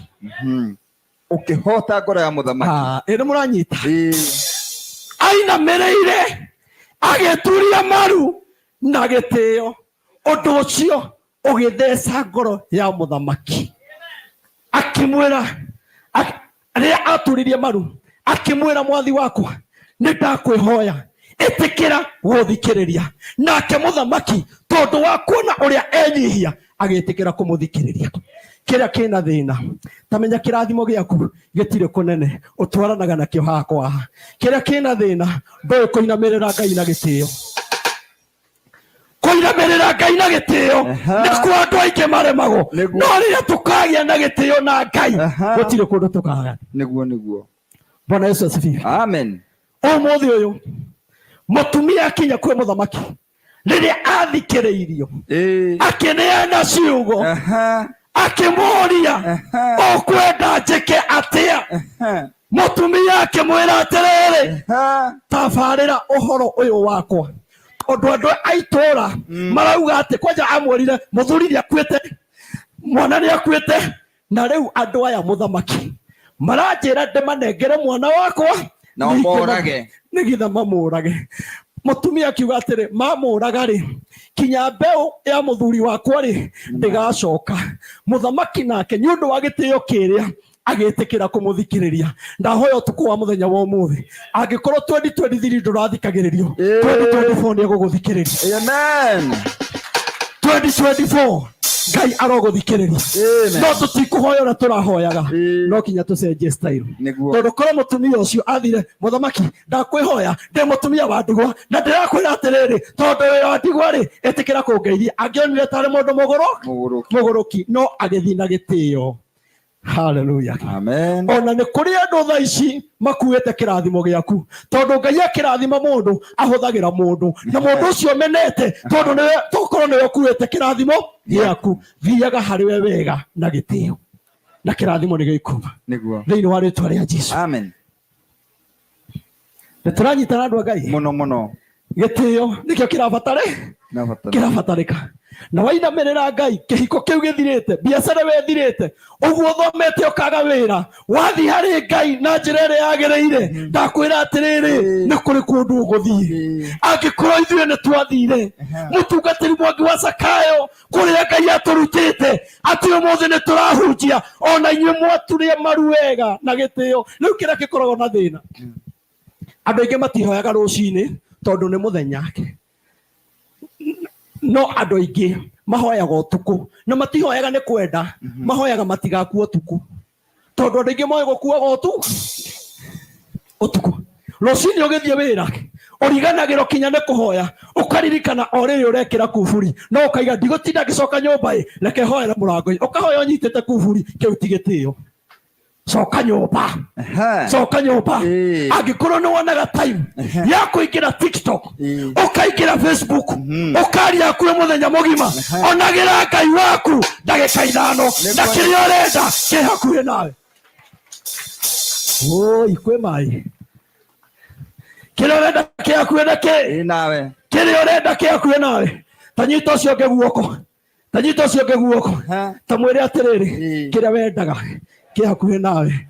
Speaker 12: Ũkĩhota ngoro ya mũthamaki.
Speaker 10: Ĩ nĩ mũranyita ainamĩrĩire agĩturia maru na gĩtĩo ũndũ ũcio ũgĩtheca ngoro ya mũthamaki akĩmwĩra rĩrĩa aturirie maru akĩmwĩra mwathi wakwa nĩ ndakwĩhoya ĩtĩkĩra gũthikĩrĩria nake mũthamaki tondũ wa kuona ũrĩa enyihia agĩtĩkĩra kũmũthikĩrĩria kĩrĩa kĩna thĩna ta menya kĩrathimo gĩaku gĩtirĩ kũnene ũtwaranaga nakĩo haha kwa haha kĩrĩa kĩna thĩna ndũĩ kũinamĩrĩra ngai na gĩtĩo kũinamĩrĩra ngai na gĩtĩo nĩkuo andũ aingĩ maremagwo no rĩrĩa tũkagĩa na gĩtĩo na ngai gũtirĩ kũndũ tũkaga
Speaker 12: Nĩguo nĩguo.
Speaker 10: bwana yesu asifiwe
Speaker 12: Amen.
Speaker 10: ũmũthĩ ũyũ mũtumia akinya kwĩ mũthamaki rĩrĩa athikĩrĩirio akĩneana ciugo akĩmũũria ũkwenda njĩke atĩa mũtumia akĩmwĩra atĩrĩrĩ tabarĩra ũhoro ũyũ wakwa tondũ andũ a itũũra marauga atĩ kwanja amwĩrire mũthuri nĩ akuĩte mwana nĩ akuĩte na rĩu andũ aya mũthamaki maranjĩra ndĩmanengere mwana wakwa
Speaker 12: Nao morage.
Speaker 10: nĩgetha mamũrage mũtumia akiuga atĩrĩ mamũraga rĩ kinya mbeũ ya mũthuri wakwa rĩ ndĩgacoka mũthamaki nake nĩ ũndũ wa gĩtĩo kĩrĩa agĩtĩkĩra kũmũthikĩrĩria ndahoya ũtukũ wa mũthenya wa ũmũthĩ angĩkorwo 2023 ndũrathikagĩrĩrio 2024 nĩ egũgũthikĩrĩria
Speaker 12: Amen.
Speaker 10: 2024 ngai arogũthikĩrĩria no tũtikũhoya ũrĩa tũrahoyaga no kinya tũcenjie style tondũ korwo mũtumia ũcio athire mũthamaki ndakwĩhoya ndĩ mũtumia wa ndigwa na ndĩrakwĩra atĩrĩrĩ tondũ wĩ wa ndigwa rĩ ĩtĩkĩra kũngeithia angĩonire tarĩ mũndũ mũgũrũki no agĩthiĩ na gĩtĩo Haleluya.
Speaker 12: Amen.
Speaker 10: Ona nĩ kũrĩ andũ thaa ici makuĩte kĩrathimo gĩaku, tondũ Ngai akĩrathima mũndũ ahũthagĩra mũndũ, na mũndũ ũcio menete tondũ nĩwe, tokorwo nĩwe ũkuĩte kĩrathimo gĩaku. Thiaga harĩ we wega na gĩtĩo, na kĩrathimo nĩ gĩkuma
Speaker 12: Nĩguo.
Speaker 10: thĩinĩ wa rĩtwa rĩa Jesu.
Speaker 12: Amen.
Speaker 10: Nĩ tũranyitana andũ a Ngai?
Speaker 12: Mũno mũno.
Speaker 10: Gĩtĩo nĩkĩo kĩrabatare
Speaker 12: Nabatara.
Speaker 10: kĩrabatarĩka. Na wainamĩrĩra Ngai, kĩhiko kĩu gĩthirĩte, biacara ĩyo ĩthirĩte, ũguo ũthomete ũkaga wĩra, wathiĩ harĩ Ngai na njĩra ĩrĩa yagĩrĩire, ndakwĩra atĩrĩrĩ, nĩ kũrĩ kũndũ ũgũthiĩ. Angĩkorwo ithuĩ nĩ twathire, mũtungatĩri Mwangi wa Zakayo, kũrĩa Ngai atũrutĩte atĩ ũmũthĩ nĩ tũrahunjia, ona inyuĩ mwaturia maru wega na gĩtĩo. Rĩu kĩrĩa gĩkoragwo na thĩna, andũ aingĩ matihoyaga rũcinĩ tondũ nĩ mũthenya, no andũ aingĩ mahoyaga ũtukũ, na matihoyaga nĩ kwenda, mahoyaga matigakua ũtukũ, tondũ andũ aingĩ moĩ gũkuaga ũtukũ. Rũcinĩ ũgĩthiĩ wĩra ũriganagĩrwo kinya nĩ kũhoya, ũkaririkana o rĩrĩ ũrekĩra kuburi, no ũkaiga ndigũtinda ngĩcoka nyũmba ĩ, reke hoere mũrango-inĩ, ũkahoya ũnyitĩte kuburi, kĩu ti gĩtĩo. Coka nyũmba, coka nyũmba. Angĩkorwo nĩ wonaga time ya kũingĩra TikTok, ũkaingĩra Facebook, ũkaria hakuhĩ mũthenya mũgima, onagĩra Ngai waku ndagĩka 5, na kĩrĩa ũrenda kĩ hakuhĩ nawe. Oi, kwĩ maĩ. Kĩrĩa ũrenda kĩ hakuhĩ na kĩ
Speaker 12: nawe,
Speaker 10: kĩrĩa ũrenda kĩ hakuhĩ nawe. Ta nyita ũcio ũngĩ guoko, ta nyita ũcio ũngĩ guoko, ta mwĩre atĩrĩrĩ, kĩrĩa wendaga kĩ hakuhĩ nawe.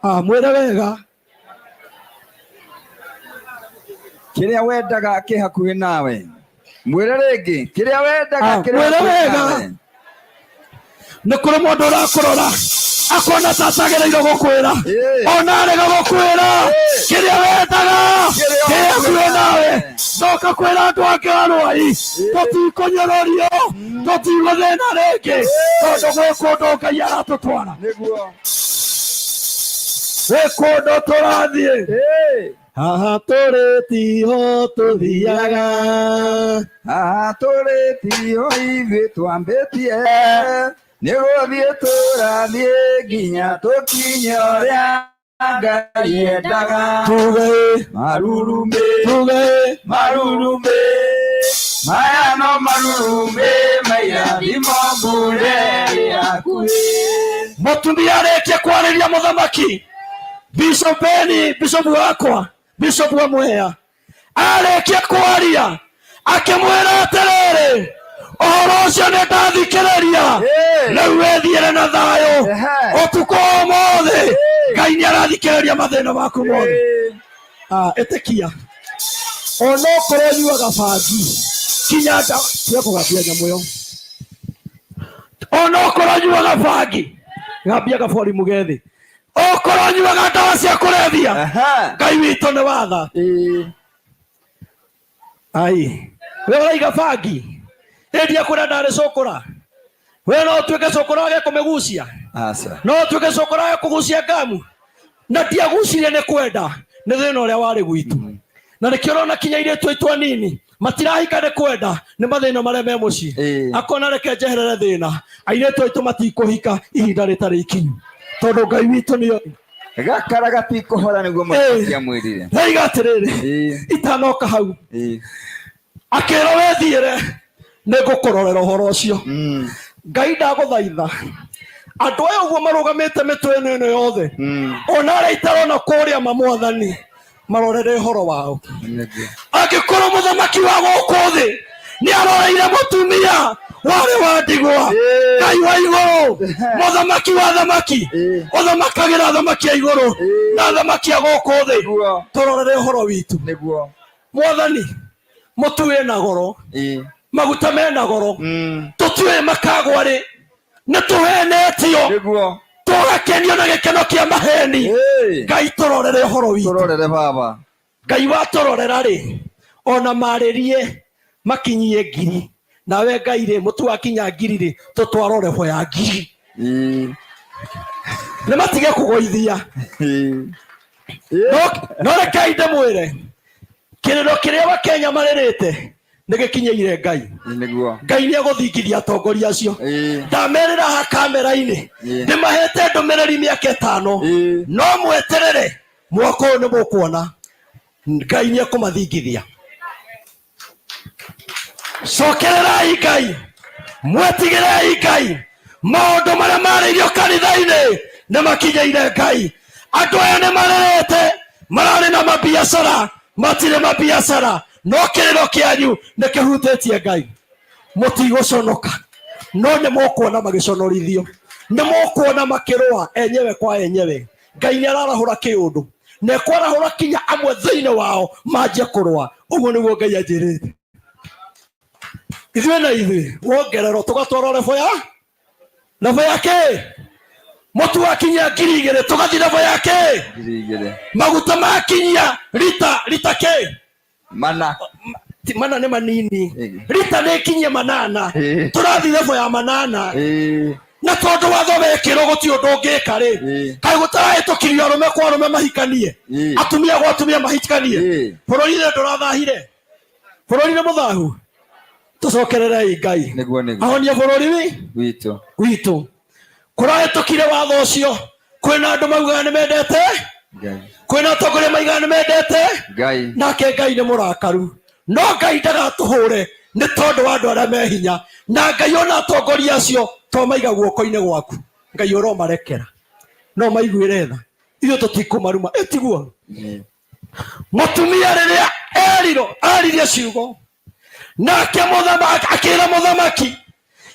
Speaker 10: Mwĩre wega.
Speaker 12: Kĩrĩa wendaga kĩ hakuhĩ nawe. Mwĩre rĩngĩ, kĩrĩa wendaga kĩrĩ
Speaker 10: Mwĩre
Speaker 12: hakuhĩ
Speaker 10: wega.
Speaker 12: nawe.
Speaker 10: Nĩ kũrĩ mũndũ ũrakũrora akona ta atagĩrĩirwo gũkwĩra, ona arega gũkwĩra kĩrĩa wendaga kĩ hakuhĩ nawe. Ndoka kwĩra andũ angĩ arwai, tũtikũnyũrũrio, tũtigũthĩna rĩngĩ, tondũ gwĩ kũndũ Ngai aratũtwara, gwĩ kũndũ tũrathiĩ. Haha tũrĩ tiho tũthiaga,
Speaker 12: haha tũrĩ tiho ithuĩ twambĩtie, nĩ gũthiĩ tũrathiĩ nginya tũkinye ũrĩa Ngai endaga.
Speaker 10: Tuge
Speaker 12: marurumĩ,
Speaker 10: tuge
Speaker 12: marurumĩ, maya no marurumĩ, mairathimo mbure ĩrĩ hakuhĩ.
Speaker 10: Mũtumia arĩkia kwarĩria mũthamaki, Bishop Beni, Bishop wakwa, Bishop wa Mwea, arĩkia kwaria akĩmwĩra atĩrĩrĩ, ũhoro ũcio nĩ ndathikĩrĩria, rĩu wĩthiĩre na thayũ ũtukũ ũmũthĩ, Ngai nĩ arathikĩrĩria mathĩna maku mothe. Ĩtĩkia, onokorwo ũnyuaga bangi kinya nda cia kũgambia nyamũ ĩyo, onokorwo ũnyuaga bangi gambia gabori mũgethi, okorwo ũnyuaga ndawa cia kũrebia, Ngai witũ nĩ watha. Ai, we ũraiga bangi ĩndia kũrĩa ndarĩ cũkũra, we no ũtuĩke cũkũra wage kũmĩgucia, no ũtuĩke cũkũra wage kũgucia ngamu, na ndiagucirie nĩ kwenda, nĩ thĩna ũrĩa warĩ gwitũ. Na nĩkĩo ũrona kinya airĩtu aitũ anini matirahika nĩ kwenda, nĩ mathĩna marĩa me mũciĩ. Akona reke njeherere thĩna, airĩtu aitũ matikũhika ihinda rĩtarĩ ikinyu, tondũ Ngai witũ nĩoĩ.
Speaker 12: Gakara gatikũhora nĩguo mũthamaki amwĩrire.
Speaker 10: Ndaiga atĩrĩrĩ, itanoka hau, akĩra wethiĩre, nĩngũkũrorera ũhoro ũcio. Ngai ndagũthaitha, andũ aya ũguo marũgamĩte mĩtwe ĩno ĩno yothe, ona arĩa itarona kũrĩa mamwathani, marorere ũhoro wao. Angĩkorwo mũthamaki wa gũkũ thĩ nĩ aroreire mũtumia warĩ wa ndigwa, Ngai wa igũrũ, mũthamaki wa thamaki, ũthamakagĩra thamaki a igũrũ na thamaki a gũkũ thĩ, tũrorere ũhoro witũ. Mwathani, mũtu wĩna goro, maguta mena goro, tũtiũĩ makagwa rĩ, nĩ tũhenetio, tũgakenio na gĩkeno kĩa maheni. Ngai tũrorere ũhoro witũ.
Speaker 12: Tũrorere baba.
Speaker 10: Ngai watũrorera rĩ, ona marĩrie makinyie ngiri, nawe Ngai rĩ, mũtu wakinya ngiri rĩ, tũtwarwo rebo ya ngiri. Nĩ matige kũgũithia. No rekei ndĩmwĩre, kĩrĩro kĩrĩa Wakenya marĩrĩte Nĩ gĩkinyĩire Ngai.
Speaker 12: Nĩguo.
Speaker 10: Ngai nĩ egũthingithia atongoria acio. Ndamerĩra ha kamera-inĩ, ndĩmahete ndũmĩrĩri mĩaka 5, no mweterere mwaka ũyũ nĩ mũkuona Ngai nĩ ekũmathingithia. Cokererai Ngai, mwetigĩrei Ngai. Maũndũ marĩa marĩirio kanitha-inĩ nĩ makinyĩire Ngai. Andũ aya nĩ marĩrĩte, mararĩ na mabiacara, matirĩ mabiacara, no kĩrĩro kĩanyu nĩ kĩhutĩtie Ngai. Mũtigũconoka, no nĩ mũkuona magĩconorithio, nĩ mũkuona makĩrũa enyewe kwa enyewe. Ngai nĩ ararahũra kĩũndũ, na ekwarahũra kinya amwe thĩinĩ wao manjie kũrũa. Ũguo nĩguo Ngai anjĩrĩte. Ithuĩ na ithuĩ wongererwo tũgatwarwo level ya level ya kĩ? Mũtu wakinyia 2000 tũgathiĩ level ya kĩ?
Speaker 12: 2000.
Speaker 10: Maguta makinyia rita kĩ?
Speaker 12: Mana.
Speaker 10: Ti mana nĩ manini. Rita nĩ ikinyie 8. Tũrathiĩ level ya 8. Na tondũ watho wekĩrwo gũtirĩ ũndũ ũngĩka rĩ, kaĩ gũtarahĩtũkirio arũme kwa arũme mahikanie, atumia gwa atumia mahikanie? Bũrũri-inĩ ndũrathahire, bũrũri nĩ mũthahu. Tũcokererei Ngai
Speaker 12: Nĩguo, nĩguo.
Speaker 10: ahonie bũrũri
Speaker 12: witũ.
Speaker 10: Witũ. Kũrahĩtũkire watho ũcio, kwĩna andũ maugaga nĩ mendete
Speaker 12: Ngai.
Speaker 10: Kwĩna atongoria maigaga nĩ mendete
Speaker 12: Ngai.
Speaker 10: Nake Ngai nĩ mũrakaru, no Ngai ndagatũhũre nĩ tondũ wa andũ arĩa me hinya. Na Ngai ona atongoria acio to maiga guoko-inĩ gwaku, Ngai ũromarekera, no maiguĩre tha, ithuĩ tũtikũmaruma. Ĩtiguo mũtumia rĩrĩa erirwo aririe ciugo, nake mũthamaki akĩra mũthamaki,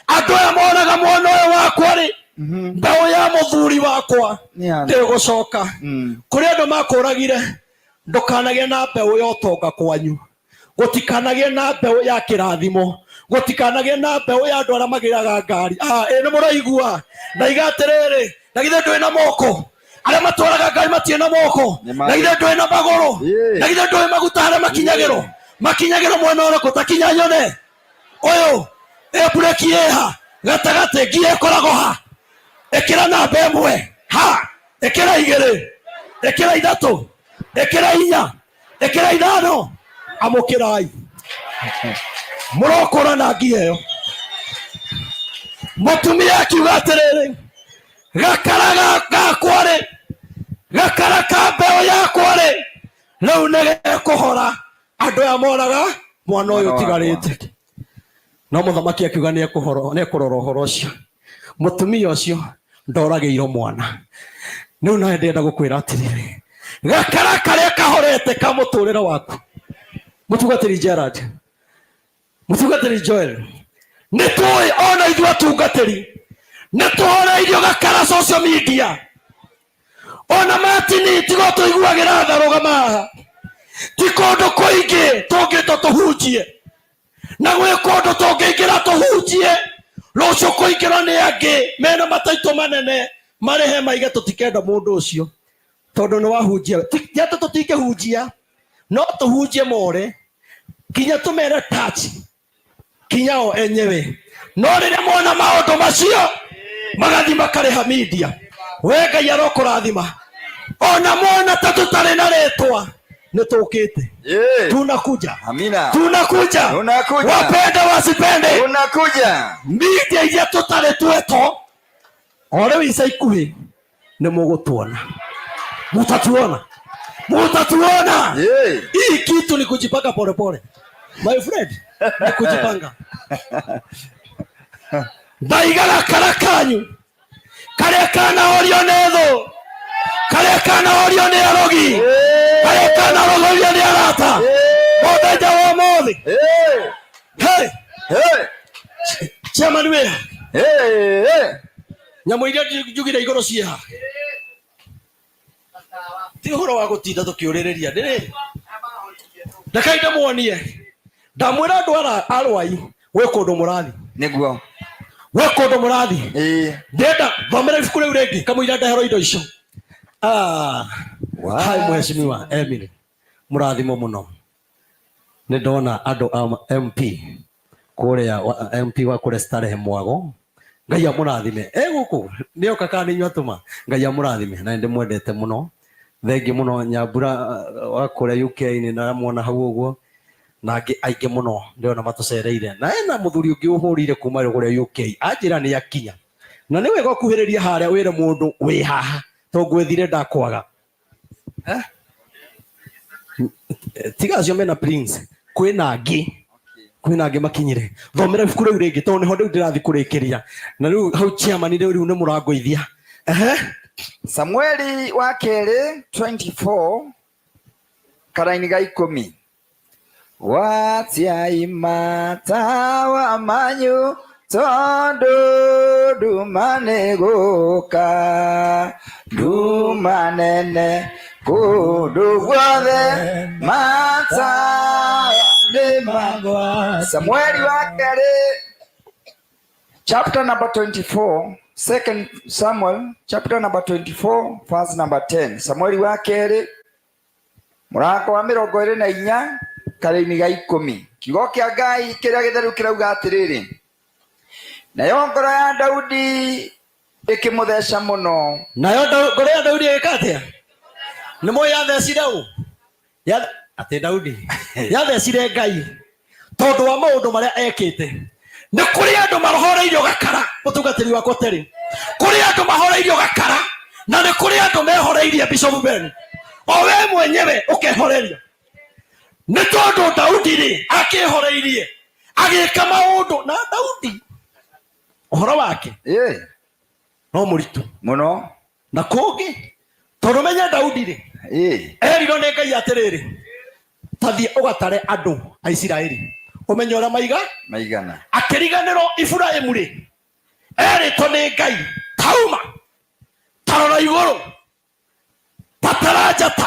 Speaker 10: andũ aya monaga mwana ũyũ wakwa rĩ, mbeũ ya mũthuri wakwa ndĩgũcoka. Kũrĩ andũ makũragire, ndũkanagĩe na mbeũ ya ũtonga kwanyu, gũtikanagĩe na mbeũ ya kĩrathimo, gũtikanagĩe na mbeũ ya andũ arĩa magĩraga ngari. Ĩ nĩ mũraigua? Ndaiga atĩrĩrĩ, na githĩ ndũĩ na moko? Arĩa matwaraga ngari matirĩ na moko? Na githĩ ndũĩ na magũrũ? Na githĩ ndũĩ maguta harĩa makinyagĩrwo? Makinyagĩrwo mwena ũrĩkũ? Ta kinya nyone ũyũ. Ĩ mbureki ĩha gatagatĩ, ngia ĩkoragwo ha? Ĩkĩra namba 1 ha, ĩkĩra 2, ĩkĩra 3, ĩkĩra 4, ĩkĩra 5. Amũkĩrai, mũrokũra na ngia ĩyo. Mũtumia akiuga atĩrĩrĩ, gakara gakwa rĩ, gakara ka mbeũ yakwa rĩ, rĩu nĩ gekũhora. Andũ aya moraga mwana ũyũ ũtigarĩte. No mũthamaki akiuga nĩ ekũrora ũhoro ũcio. Mũtumia ũcio ndoragĩirwo mwana. Rĩu nawe ndĩrenda gũkwĩra atĩrĩrĩ, gakara karĩa kahorete ka mũtũrĩre waku, mũtungatĩri Gerard, mũtungatĩri Joel, nĩ tũĩ ona ithuĩ atungatĩri nĩ tũhoreirio gakara social media. Ona Martini tigo tũiguagĩra tha, rũgama haha. Ti kũndũ kũingĩ tũngĩtwo tũhunjie, na gwĩ kũndũ tũngĩingĩra tũhunjie rũciũ kũingĩrwo nĩ angĩ mena mataitũ manene marĩhe maige tũtikenda mũndũ ũcio tondũ nĩ wahunjia. Ti atĩ tũtingĩhunjia, no tũhunjie more kinya tũmere touch kinya o enyewe. No rĩrĩa mona maũndũ macio magathi makarĩha media. We Ngai arokũrathima. Ona mona ta tũtarĩ na rĩtwa, nĩ tũkĩte. Tunakuja.
Speaker 12: Amina.
Speaker 10: Tunakuja.
Speaker 12: Tunakuja.
Speaker 10: Wapende wasipende.
Speaker 12: Tunakuja.
Speaker 10: Media iria tũtarĩ twetwo o rĩu ica ikuhĩ nĩ mũgũtuona, mũtatuona, mũtatuona. Hii kitu ni kujipanga polepole, my friend, ni kujipanga. Ndaiga gakara kanyu karĩa kanahorio nĩ thũ, karĩa kanahorio nĩ arogi, karĩa kanarogorio nĩ arata, mũthenya wa ũmũthĩ. Hey! Chairman wĩra nyamũ iria njugire igũrũ ciĩha, ti ũhoro wa gũtinda tũkĩũrĩrĩria ndĩrĩ. Rekai ndĩmuonie. Ndamwĩra andũ arwai gwĩ kũndũ mũrathi.
Speaker 12: Nĩguo.
Speaker 10: Gwĩ kũndũ mũrathi. Ndĩrenda thomera ibuku rĩu rĩngĩ kamũira ndeherwo indo icio. Hai mheshimiwa Emily, mũrathimo mũno. Nĩ ndona andũ a MP kũrĩa, MP wa kũrĩa Starehe Mwago. Ngai amũrathime. Gũkũ nĩ oka kana nĩ inyuĩ atũma. Ngai amũrathime na nĩndĩmwendete mũno. Thengiũ mũno Nyambura wa kũrĩa UK nĩ ndamuona hau ũguo.
Speaker 7: Na angĩ aingĩ mũno ndĩrona matũcereire. Na ena mũthuri ũngĩ ũhũrire kuma kũrĩa UK. Anjĩra nĩ akinya. Na nĩ wega ũkuhĩrĩria harĩa wĩre mũndũ wĩ haha tondũ ngwĩthire ndakwaga. Eh? Tiga acio mena Prince. Kwĩna angĩ. Kwĩna angĩ makinyire. Thomera ibuku rĩu rĩngĩ tondũ nĩho rĩu ndĩrathiĩ kũrĩkĩria. Na rĩu hau chairman rĩu rĩu nĩ mũrangũithia. Ehe.
Speaker 12: Samueli wa kerĩ 24 karaini ga ikũmi Gwatiai matawa manyu tondũ nduma nĩ gũka nduma nene kũndũ guothe matawa nĩ magwa Samueli wa kerĩ chapter number 24 second Samuel chapter number 24 verse number 10 Samueli wa kerĩ mũrango wa mĩrongo ĩrĩ na inya karĩini ga ikũmi kiugo kĩa ngai kĩrĩa gĩtheru kĩrauga atĩrĩrĩ nayo ngoro ya daudi ĩkĩmũtheca mũno
Speaker 7: nayo ngoro ya daudi ĩgĩka atĩa nĩ mũĩ yathecire ũ atĩ daudi yathecire ngai tondũ wa maũndũ marĩa ekĩte nĩ kũrĩ andũ mahoreirio gakara mũtungatĩri wakwa terĩ kũrĩ andũ mahoreirio gakara na nĩ kũrĩ andũ mehoreirie Bishop Ben o we mwenyewe ũkehoreria nĩ tondũ Daudi rĩ akĩhoreirie agĩka maũndũ na Daudi ũhoro wake no mũritũ
Speaker 12: mũno
Speaker 7: na kũngĩ tondũ menye Daudi rĩ erirwo nĩ Ngai atĩrĩrĩ tathiĩ ũgatare andũ a Isiraeli ũmenye ũrĩa maiga
Speaker 12: maigana
Speaker 7: akĩriganĩrwo Iburahĩmu rĩ erĩtwo nĩ Ngai tauma tarora igũrũ tatara njata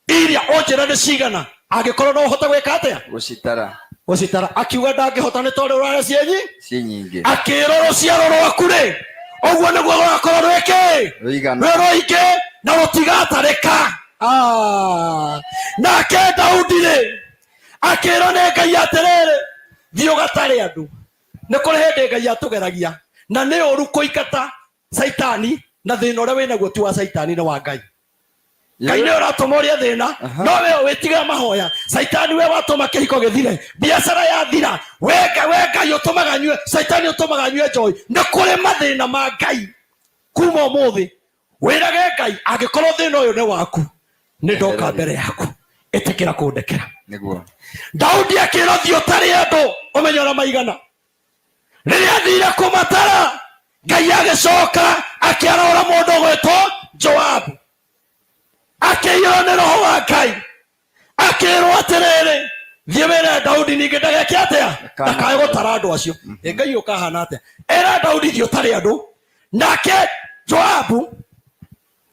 Speaker 7: iria ũnjĩre nĩ cigana angĩkorwo no ũhote gwĩka atĩa
Speaker 12: gũcitara
Speaker 7: gũcitara akiuga ndangĩhota nĩ tondũ ũrarĩa cienyi
Speaker 12: ciĩ nyingĩ
Speaker 7: akĩrwo rũciaro rwaku rĩ ũguo nĩguo rũgakorwo rwĩkĩ
Speaker 12: rũigana
Speaker 7: rwĩ rũingĩ na rũtigatarĩka Ah. nake Daudi rĩ akĩrwo nĩ Ngai atĩrĩrĩ thiĩ ũgatare andũ nĩ kũrĩ hĩndĩ Ngai atũgeragia na nĩ ũru kũingata Saitani na thĩna ũrĩa wĩnaguo ti wa Saitani nĩ wa Ngai Ngai nĩ ũratũma ũrĩe thĩna no we wĩtigĩra mahoya Saitani we watũma kĩhiko gĩthire biacara yathira we Ngai ũtũmaga nyue Saitani ũtũmaga nyue njohi nĩ kũrĩ mathĩna ma Ngai kuma ũmũthĩ wĩrage Ngai angĩkorwo thĩna ũyũ nĩ waku nĩ ndoka mbere yaku ĩtĩkĩra kũndekera
Speaker 12: nĩguo
Speaker 7: Daudi akĩrwo thiĩ ũtarĩ andũ ũmenye ũrĩa maigana rĩrĩa athire kũmatara Ngai agĩcoka akĩarahũra mũndũ ũgwĩtwo Joabu akĩiyũrwo nĩ roho wa Ngai akĩrwo atĩrĩrĩ thiĩ wĩre Daudi ningĩ ndageke atĩa ndakae gũtara andũ acio Ĩ Ngai ũkahana atĩa ĩra Daudi thiĩ ũtare andũ nake Joabu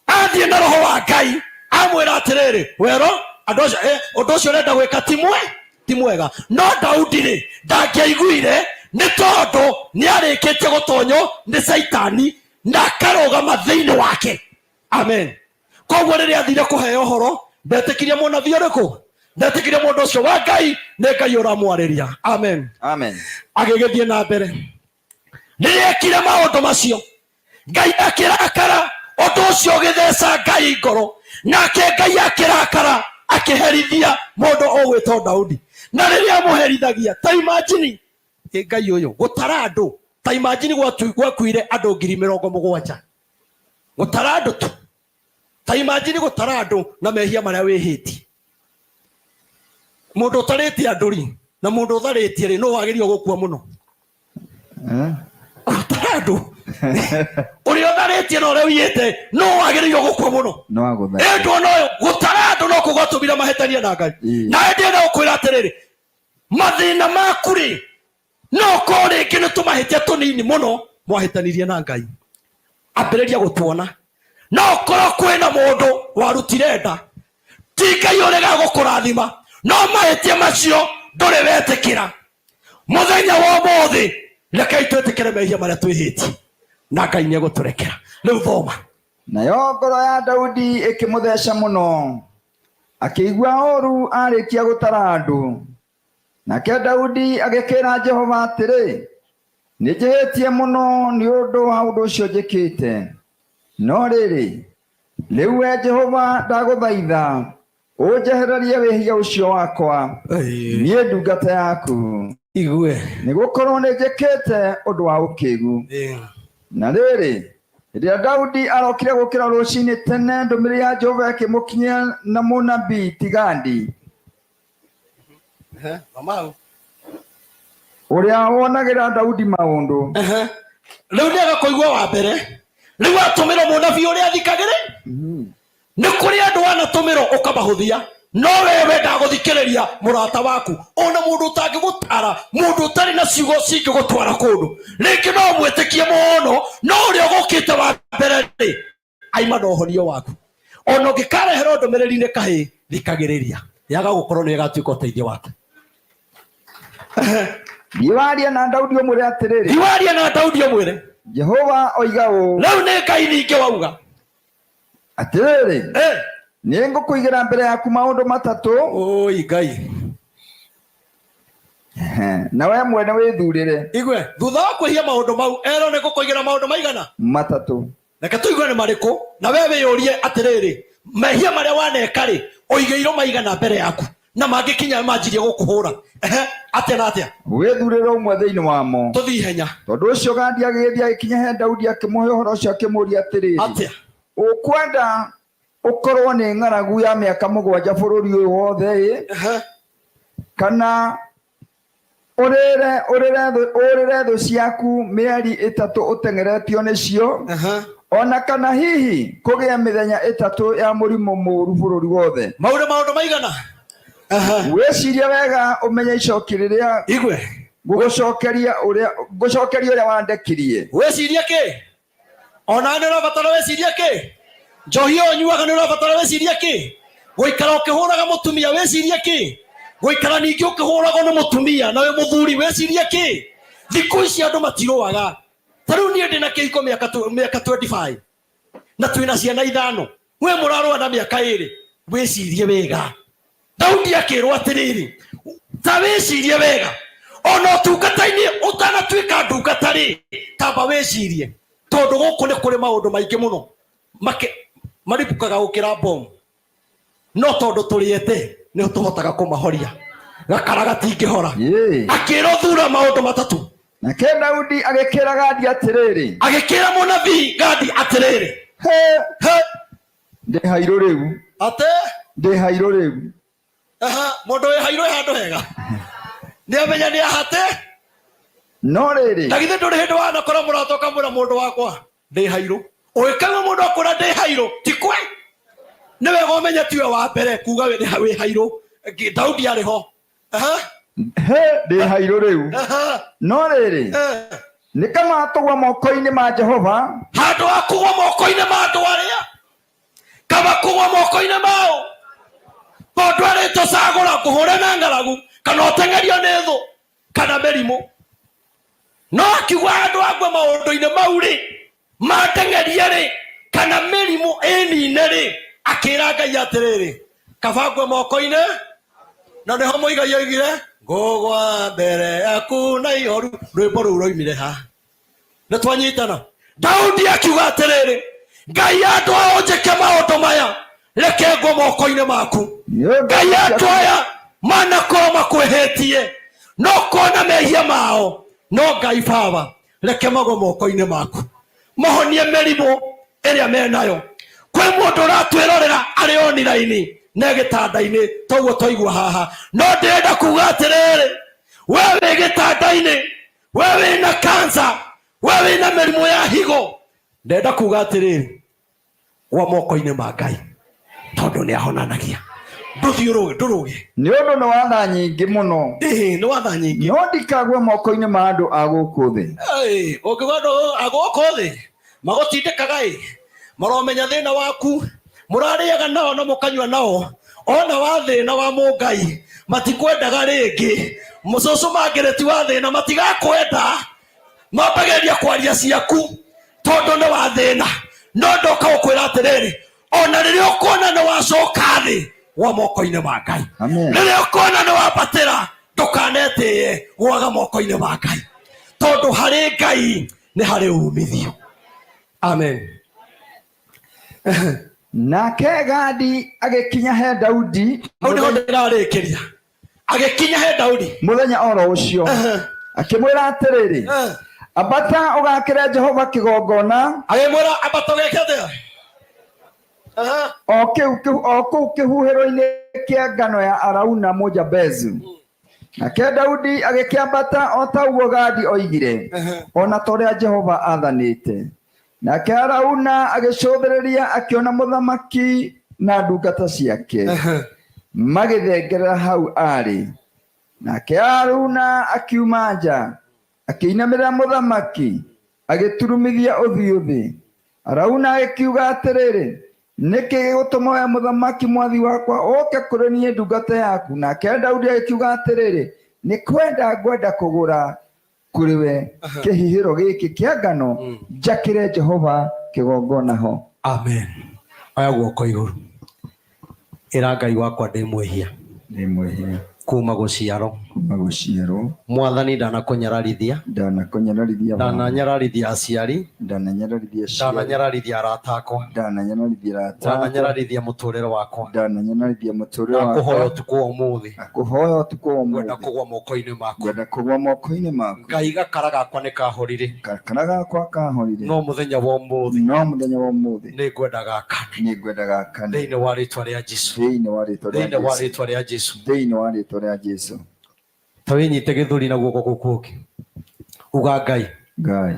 Speaker 7: athiĩ na roho wa Ngai amwĩra atĩrĩrĩ wero andũ acio ũndũ ũcio ũrenda gwĩka ti mwe ti mwega no Daudi rĩ ndangĩaiguire nĩ tondũ nĩ arĩkĩtie gũtonywo nĩ Caitani na akarũgama thĩinĩ wake amen koguo rĩrĩa athire kũheo ũhoro ndetĩkirie mũnabii ũrĩkũ ndetĩkirie mũndũ ũcio wa Ngai nĩ Ngai ũramwarĩria amen
Speaker 12: amen
Speaker 7: agĩgĩthiĩ na mbere rĩrĩa ekire maũndũ macio Ngai akĩrakara ũndũ ũcio ũgĩtheca Ngai ngoro nake Ngai akĩrakara akĩherithia mũndũ ũgwĩtwo Daudi na rĩrĩa amũherithagia ta imagine ĩ Ngai ũyũ gũtara andũ ta imagine gwakuire andũ ngiri mĩrongo mũgwanja gũtara andũ tu ta imagine gũtara andũ na mehia marĩa wĩhĩtie mũndũ ũtarĩtie andũ rĩ na mũndũ ũtharĩtie rĩ nũ wagĩrĩirwo gũkua mũno gũtara andũ ũrĩa ũtharĩtie na ũrĩa ũiyĩte nũ wagĩrĩirwo gũkua mũno
Speaker 12: no agũtha
Speaker 7: ĩndũ ona ũyũ gũtara andũ no kũgwatũmire mahĩtanie na Ngai na hĩndĩ ĩno ũkwĩra atĩrĩrĩ mathĩna maku rĩ no korwo rĩngĩ nĩ tũmahĩtia tũnini mũno mwahĩtanirie na Ngai ambĩrĩria gũtuona no korwo kwĩna mũndũ warutire nda ti Ngai ũregaga gũkũrathima no mahĩtia macio ndũrĩ wetĩkĩra mũthenya wa ũmũthĩ rekei twĩtĩkĩre mehia marĩa twĩhĩtie na Ngai nĩ egũtũrekera rĩu thoma
Speaker 12: nayo ngoro ya Daudi ĩkĩmũtheca mũno akĩigua ũũru arĩkia gũtara andũ nake Daudi agĩkĩra Jehova atĩrĩ nĩ njĩhĩtie mũno nĩ ũndũ wa ũndũ ũcio njĩkĩte no rĩrĩ rĩu we Jehova ndagũthaitha Ũnjehererie wĩhia ũcio wakwa niĩ ndungata yaku
Speaker 10: igue
Speaker 12: nĩ gũkorwo nĩ njĩkĩte ũndũ wa ũkĩgu. Na rĩrĩ, rĩrĩa Daudi arokire gũkĩra rũcinĩ tene, ndũmĩrĩri ya Jehova ĩkĩmũkinyĩra na mũnabii ti Gadi ũrĩa wonagĩra Daudi maũndũ.
Speaker 10: Rĩu nĩ agakũigua wa mbere rĩu atũmĩrwo mũnabii ũrĩa athikagĩrĩ nĩ kũrĩ andũ wanatũmĩrwo ũkamahũthia no we wendaga gũthikĩrĩria mũrata waku ona mũndũ ũtangĩgũtara mũndũ ũtarĩ na ciugo cingĩgũtwara kũndũ rĩngĩ no mwĩtĩkie mũno no ũrĩa ũgũkĩte wa mbere rĩ aima na ũhonio waku ona ũngĩkareherwo ndũmĩrĩri nĩ kahĩ thikagĩrĩria yaga gũkorwo nĩ ĩgatuĩka ũteithio waku.
Speaker 12: Thiĩ warie na Daudi ũmwĩre atĩrĩrĩ.
Speaker 10: Thiĩ warie na Daudi ũmwĩre.
Speaker 12: Jehova oiga ũũ.
Speaker 10: Rĩu nĩ Ngai ningĩ wauga.
Speaker 12: Atĩrĩrĩ. Nĩ ngũkũigĩra mbere yaku maũndũ matatũ.
Speaker 10: Oi Ngai.
Speaker 12: Na we mwene wĩthurĩre.
Speaker 10: Igue, thutha wa kwĩhia maũndũ mau, erwo nĩ ngũkũigĩra maũndũ maigana?
Speaker 12: Matatũ.
Speaker 10: Reke tũigue nĩ marĩkũ, na we wĩyũrie atĩrĩrĩ, mehia marĩa waneka rĩ, ũigĩirwo maigana mbere yaku, na mangĩkinya manjirie gũkũhũra. Ehe, atĩa na atĩa?
Speaker 12: Wĩthurĩre ũmwe thĩinĩ wamo.
Speaker 10: Tũthiĩ ihenya.
Speaker 12: Tondũ ũcio Gadi agĩgĩthiĩ agĩkinya he Daudi akĩmũhe ũhoro ũcio akĩmũũria atĩrĩrĩ.
Speaker 10: Atĩa?
Speaker 12: Ũkwenda ũkorwo nĩ ng'aragu ya mĩaka mũgwanja bũrũri ũyũ wothe ĩ? Kana ũrĩre ũrĩre thũ- ũrĩre thũ ciaku mĩeri ĩtatũ ũteng'eretio nĩcio ona kana hihi kũgĩe mĩthenya ĩtatũ ya mũrimũ mũũru bũrũri wothe.
Speaker 10: Mau nĩ maũndũ maigana?
Speaker 12: Wĩcirie wega ũmenye icoki rĩrĩa
Speaker 10: igue
Speaker 12: ngũgũcokeria ũrĩa ngũcokeria ũrĩa wandekirie.
Speaker 10: Wĩcirie kĩ? Ona nĩ ũrabatara wĩcirie kĩ? Njohi ĩyo ũnyuaga nĩ ũrabatara wĩcirie kĩ? Gũikara ũkĩhũraga mũtumia wĩcirie kĩ? Gũikara ningĩ ũkĩhũragwo nĩ mũtumia na wĩ mũthuri wĩcirie kĩ? Thikũ ici andũ matirũaga. Ta rĩu niĩ ndĩ na kĩhiko mĩaka mĩaka 25 na twĩna ciana ithano. We mũrarũa na mĩaka ĩrĩ, wĩcirie wega. Daudi akĩrwo atĩrĩrĩ, ta wĩcirie wega ona ũtungata-inĩ ũtanatuĩka ndungata rĩ, tamba wĩcirie, tondũ gũkũ nĩ kũrĩ maũndũ maingĩ mũno maribũkaga gũkĩra bomu, no tondũ tũrĩ ete nĩ tũhotaga kũmahoria, gakara gatingĩhora. Akĩrwo thura maũndũ matatũ.
Speaker 12: Nake Daudi agĩkĩra Gadi atĩrĩrĩ,
Speaker 10: agĩkĩra mũnabii Gadi atĩrĩrĩ,
Speaker 12: he
Speaker 10: he
Speaker 12: ndĩ hairũ rĩu.
Speaker 10: Ate?
Speaker 12: Ndĩ hairũ rĩu.
Speaker 10: Aha, mũndũ wĩ hairũ e handũ hega nĩ amenya nĩ ahate.
Speaker 12: No rĩrĩ,
Speaker 10: na githĩ ndũrĩ hĩndĩ wanakora mũrata ũkamwĩra mũndũ wakwa ndĩ hairũ, ũgĩkaigua mũndũ akwĩra ndĩ hairũ ti kwe, nĩ wega ũmenye tiwe wa mbere kuga wĩ hairũ. Daudi arĩ ho. Aha.
Speaker 12: He ndĩ hairũ rĩu.
Speaker 10: Aha.
Speaker 12: No rĩrĩ, nĩ kama tũgwa moko-inĩ ma Jehova.
Speaker 10: Handũ ha kũgwa moko-inĩ ma andũ arĩa, kaba kũgwa moko-inĩ mao, tondũ arĩ tũcagũra kũhũre na ng'aragu kana ũteng'erio nĩ thũ kana mĩrimũ. No akiuga handũ ha ngwe maũndũ-inĩ mau rĩ, mandeng'erie rĩ, kana mĩrimũ ĩnine rĩ, akĩra Ngai atĩrĩrĩ, kaba ngwe moko-inĩ. Na nĩho Mũigai oigire ngũgwa mbere yaku na ihoru. Rwĩmbo rũu rwoimire ha? Nĩ twanyitana. Daudi akiuga atĩrĩrĩ, Ngai andũ aya ũnjĩke maũndũ maya, reke ngwe moko-inĩ maku. Ngai andũ aya manakorwo makwĩhĩtie no kona mehia mao, no Ngai Baba reke magwe moko-inĩ maku, mahonie mĩrimũ ĩrĩa menayo. Kwĩ mũndũ ũratwĩrorera arĩ online na gĩtanda-inĩ toguo twaigua haha, no ndĩrenda kuga atĩrĩrĩ, we wĩ gĩtanda-inĩ, we wĩna cancer, we wĩna mĩrimũ ya higo, ndĩrenda kuga atĩrĩrĩ, gwa moko-inĩ ma Ngai, tondũ nĩ ahonanagia. Ndũthiĩ ũrũge, ndũrũge.
Speaker 12: Nĩ ũndũ nĩ watha nyingĩ mũno.
Speaker 10: Ĩĩ, nĩ watha nyingĩ.
Speaker 12: No ndikagwe moko-inĩ ma andũ a gũkũ thĩ.
Speaker 10: Ĩĩ, ũngĩgwa andũ a gũkũ thĩ magũtindĩkaga ĩ, maromenya thĩna waku, mũrarĩaga nao na mũkanyua nao, ona wa thĩna wa mũngai matikwendaga rĩngĩ. Mũcũcũ mangĩrĩti wa thĩna matigakwenda, mambagĩrĩria kwaria ciaku tondũ nĩ wa thĩna. No ndoka gũkwĩra atĩrĩrĩ, ona rĩrĩa ũkuona nĩ wacoka thĩ, gwa moko-inĩ ma Ngai. Rĩrĩa ũkuona nĩ wambatĩra, ndũkanetĩe gwaga moko-inĩ ma Ngai, tondũ harĩ Ngai nĩ harĩ umithio. Amen.
Speaker 12: Nake Gadi agĩkinya he Daudi
Speaker 10: Hau nĩho ndĩrarĩkĩria. Agĩkinya he Daudi.
Speaker 12: Mũthenya oro ũcio akĩmwĩra atĩrĩrĩ, ambata ũgakĩre Jehova kĩgongona.
Speaker 10: Agĩmwĩra ambata ũgeke atĩa?
Speaker 12: O kũu kĩhuhĩro-inĩ kĩa ngano ya Arauna Mũjabezu. Nake Daudi agĩkĩambata o ta ũguo Gadi oigire, o na ta ũrĩa Jehova aathanĩte. Nake Arauna agĩcũthĩrĩria akĩona mũthamaki na ndungata ciake magĩthengerera hau aarĩ. Nake Arauna akiuma nja, akĩinamĩrĩra mũthamaki, agĩturumithia ũthiũ thĩ. Arauna agĩkiuga atĩrĩrĩ, nĩkĩ gĩgũtũma we mũthamaki mwathi wakwa ũke kũrĩ niĩ ndungata yaku? Nake Daudi agĩkiuga atĩrĩrĩ, nĩ kwenda ngwenda kũgũra kũrĩ we kĩhihĩro gĩkĩ kĩa ngano, njakĩre Jehova kĩgongona ho.
Speaker 7: Amen. Oya guoko igũrũ. Ĩra Ngai wakwa ndĩ mwĩhia.
Speaker 12: Ndĩ mwĩhia.
Speaker 7: Kuma gũciarwo.
Speaker 12: Kuma gũciarwo.
Speaker 7: Mwathani ndanakũnyararithia.
Speaker 12: Ndanakũnyararithia.
Speaker 7: Ndananyararithia aciari.
Speaker 12: Ndananyararithia aciari.
Speaker 7: Ndananyararithia arata akwa.
Speaker 12: Ndananyararithia arata akwa.
Speaker 7: Ndananyararithia mũtũrĩre wakwa.
Speaker 12: Ndananyararithia mũtũrĩre wakwa.
Speaker 7: Ndakũhoya ũtukũ wa ũmũthĩ.
Speaker 12: Ndakũhoya ũtukũ wa ũmũthĩ.
Speaker 7: Ngwenda kũgwa moko-inĩ maku.
Speaker 12: Ngwenda kũgwa moko-inĩ maku.
Speaker 7: Ngai gakara gakwa nĩ kahorire.
Speaker 12: Gakara gakwa kahorire.
Speaker 7: No mũthenya wa ũmũthĩ.
Speaker 12: No mũthenya wa ũmũthĩ.
Speaker 7: Nĩ ngwenda gakane.
Speaker 12: Nĩ ngwenda gakane.
Speaker 7: Thĩinĩ wa rĩtwa rĩa Jesũ.
Speaker 12: Thĩinĩ wa rĩtwa rĩa
Speaker 7: Thĩinĩ wa
Speaker 12: Jesũ.
Speaker 7: rĩtwa rĩa Jesũ.
Speaker 12: Thĩinĩ wa rĩtwa rĩa Jesũ.
Speaker 7: Ta wĩnyite gĩthũri na guoko kũu kũngĩ. Uga Ngai.
Speaker 12: Ngai.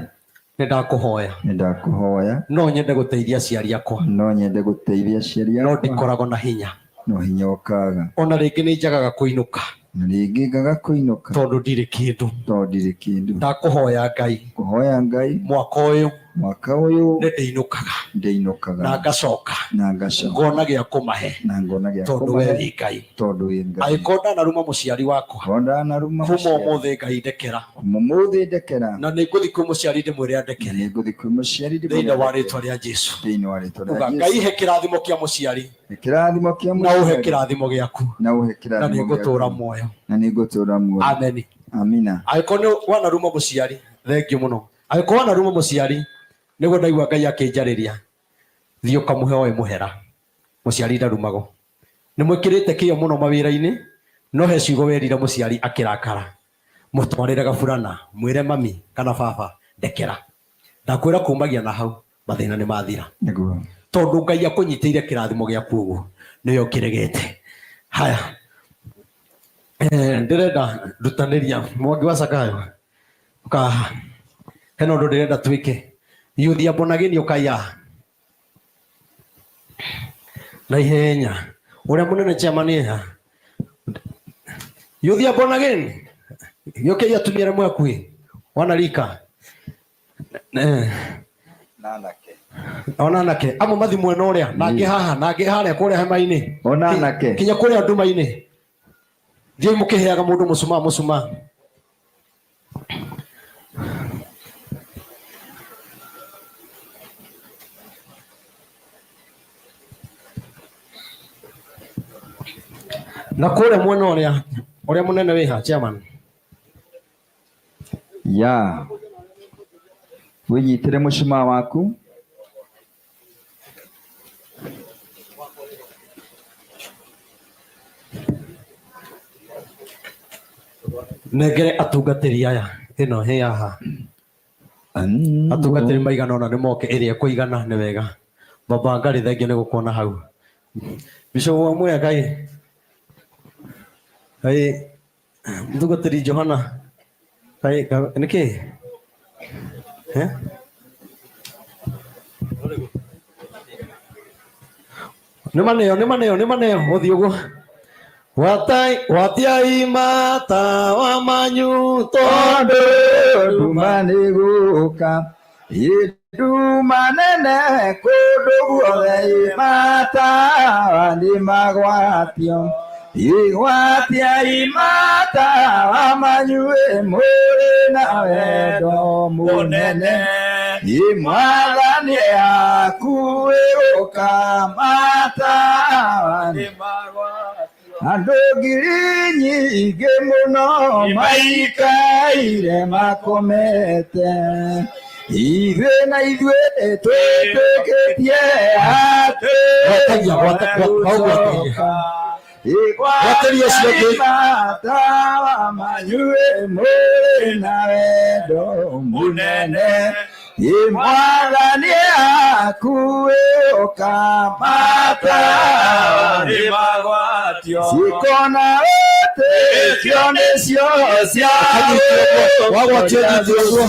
Speaker 7: Nĩ ndakũhoya.
Speaker 12: Nĩ ndakũhoya.
Speaker 7: No nyende gũteithia aciari akwa.
Speaker 12: No nyende gũteithia aciari akwa.
Speaker 7: No ndikoragwo na hinya.
Speaker 12: No hinya ũkaga.
Speaker 7: Ona rĩngĩ nĩ njagaga kũinũka.
Speaker 12: Na rĩngĩ ngaga kũinũka.
Speaker 7: Tondũ ndirĩ kĩndũ.
Speaker 12: Tondũ ndirĩ kĩndũ.
Speaker 7: Ndakũhoya Ngai.
Speaker 12: Kũhoya Ngai.
Speaker 7: Mwaka ũyũ.
Speaker 12: Mwaka ũyũ.
Speaker 7: Nĩ ndĩinũkaga.
Speaker 12: Ndĩinũkaga.
Speaker 7: Na ngacoka.
Speaker 12: Na ngacoka.
Speaker 7: Ngona gĩa kũmahe.
Speaker 12: Na ngona gĩa
Speaker 7: Tondũ
Speaker 12: kũmahe.
Speaker 7: we wĩ Ngai.
Speaker 12: Tondũ wĩ Ngai.
Speaker 7: Angĩkorwo ndanaruma mũciari wakwa.
Speaker 12: Angĩkorwo ndanaruma
Speaker 7: Kuma
Speaker 12: mũciari.
Speaker 7: ũmũthĩ Ngai ndekera.
Speaker 12: Kuma ũmũthĩ ndekera.
Speaker 7: Na nĩ ngũthiĩ kwĩ mũciari ndĩmwĩre andekere.
Speaker 12: Nĩ ngũthiĩ kwĩ mũciari ndĩmwĩre
Speaker 7: Thĩinĩ wa
Speaker 12: andekere.
Speaker 7: rĩtwa rĩa Jesũ.
Speaker 12: Thĩinĩ wa rĩtwa rĩa
Speaker 7: Uga
Speaker 12: Jesũ.
Speaker 7: Ngai he kĩrathimo kĩa mũciari.
Speaker 12: Kĩrathimo kĩa
Speaker 7: Na ũhe
Speaker 12: mũciari.
Speaker 7: kĩrathimo gĩaku.
Speaker 12: Na ũhe
Speaker 7: Na
Speaker 12: kĩrathimo
Speaker 7: nĩ ngũtũũra
Speaker 12: gĩaku.
Speaker 7: muoyo.
Speaker 12: Na nĩ ngũtũũra muoyo.
Speaker 7: Amen.
Speaker 12: Amina.
Speaker 7: Angĩkorwo nĩ wanaruma mũciari, thengiũ mũno. Angĩkorwo wanaruma mũciari, nĩguo ndaigua Ngai akĩnjarĩria. Thiĩ ũkamũhe oe mũhera. Mũciari ndarumagwo. Nĩ mwĩkĩrĩte kĩyo mũno mawĩra-inĩ, no he ciugo werire mũciari akĩrakara. Mũtwarĩre gaburana, mwĩre mami kana baba, ndekera. Ndakwĩra kumagia na hau, mathĩna nĩ mathira.
Speaker 12: Nĩguo.
Speaker 7: Tondũ Ngai akũnyitĩire kĩrathimo gĩaku ũguo, nĩwe ũkĩregete. Haya. Ndĩrenda ndutanĩria Mwangi wa Zakayo. Ũkaha. Hena ũndũ ndĩrenda twĩke. Yuthi ya Bonageni ũkaiya. Na ihenya. Ũrĩa mũnene chairman ĩha. Yuthi ya Bonageni. Gĩũkei atumia arĩa mwĩ hakuhĩ. Wanarika.
Speaker 12: Nanake.
Speaker 7: Ona anake. Amwe mathi mwena ũrĩa, na angĩ haha, na angĩ harĩa kũrĩa hema-inĩ.
Speaker 12: Ona anake.
Speaker 7: Kinya kũrĩa nduma-inĩ. Thiĩi mũkĩheaga mũndũ mũcumaa mũcumaa. Na kũrĩa mwena ũrĩa, ũrĩa mũnene wĩha, chairman.
Speaker 12: Ya. Wĩnyitĩre mũcumaa waku.
Speaker 7: Nengere atungatĩri aya ĩno ĩ haha. Atungatĩri maigana ũna nĩ moke ĩrĩa ĩkũigana nĩ wega. Baba Ngarĩ thengiũ nĩ gũkuona hau. Bishop wa Mwea Ngai. Ngai mũtungatĩri Johana. Ngai nĩkĩ? Eh? Nĩ maneo, nĩ maneo, nĩ maneo, ũthiĩ ũguo. Watiai matawa manyu
Speaker 12: tondũ nduma nĩ gũka. Nduma nene kũndũ guothe matawa nĩ magwatio. Igwatiai matawa manyu mũrĩ na wendo mũnene. Mwathani akuĩ gũka matawa nĩ magwatio. Andũ ngiri nyingĩ mũno maikaire makomete. Ithuĩ na ithuĩ twĩtĩkĩtie atĩ
Speaker 10: Gwatagia, gwata- gwa- hau gwatagia. Gwatĩria ũcio ũngĩ.
Speaker 12: Matawa manyue mũrĩ na wendo mũnene Ĩ mwathani akuĩ ũkamata ciĩko na wĩtĩkio nĩcio cia
Speaker 10: Wagwatio nyite ũguo.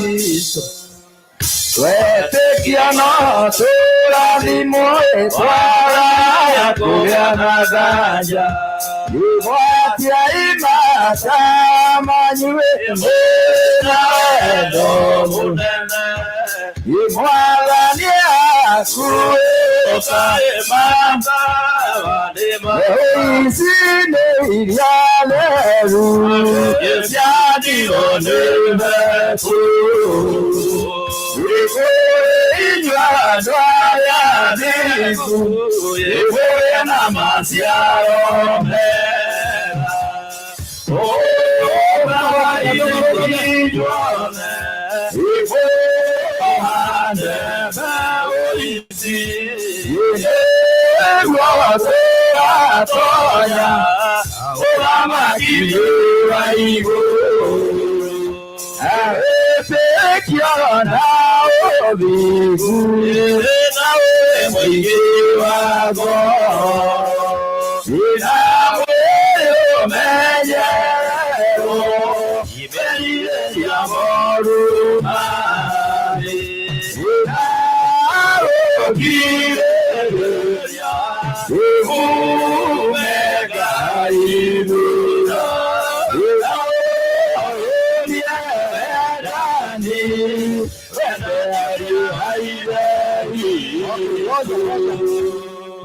Speaker 12: Wetĩkia no tũrathimwo twagaya kũgĩa na nganja Igwatia imata manyue mwĩna wendo mũnene Imwathani akuĩ ũkamata Ici nĩ iria theru ciandirwo nĩ mbeku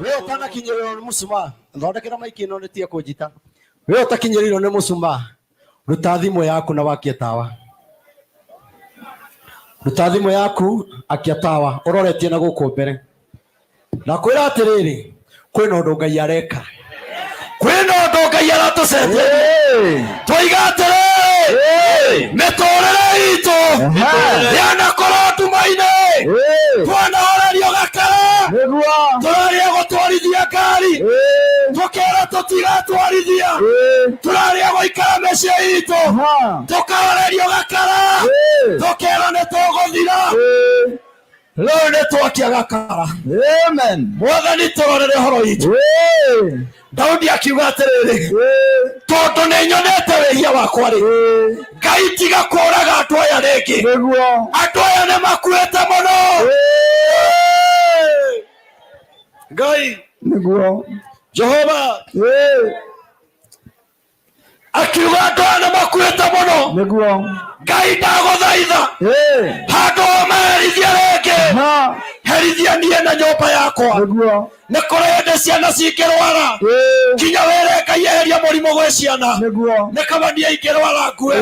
Speaker 7: We ũtanakinyĩrĩrwo nĩ mũcumaa thondekera maiki ĩno nĩtie kũnjita we ũtakinyĩrĩirwo nĩ mũcumaa ruta thimũ yaku na wakie tawa ruta thimũ yaku akia tawa ũroretie na gũkũ mbere na kwĩra atĩrĩrĩ kwĩna ũndũ ngai areka
Speaker 10: kwĩna ũndũ ngai aratũcenjeria twoiga atĩrĩrĩ mĩtũrĩre itũ yanakorwo nduma-inĩ twanahorerio gakara tũraria gũtwarithia ngari tũkera tũtigatwarithia tũraria gũikara mĩciĩ itũ tũkahorerio gakara tũkera nĩ tũgũthira rĩu nĩ twakia gakara mwathani tũrorere ũhoro witũ daudi akiuga atĩrĩrĩ tondũ nĩ nyonete wĩhia wakwa rĩ ngai tiga kũraga andũ aya rĩngĩ andũ aya nĩ makuĩte mũno ngai
Speaker 12: nĩguo
Speaker 10: jehova akiuga andũ aya nĩ makuĩte mũno
Speaker 12: nĩguo
Speaker 10: ngai ndagũthaitha handũ ho maherithia rĩngĩ herithia niĩ na nyũmba yakwa
Speaker 12: nĩguo
Speaker 10: nĩ kũrĩ hĩndĩ ciana cingĩrwara nginya wĩre ngai eheria mũrimũ gwĩ ciana
Speaker 12: nĩguo
Speaker 10: nĩ kaba niĩ ingĩrwara ngue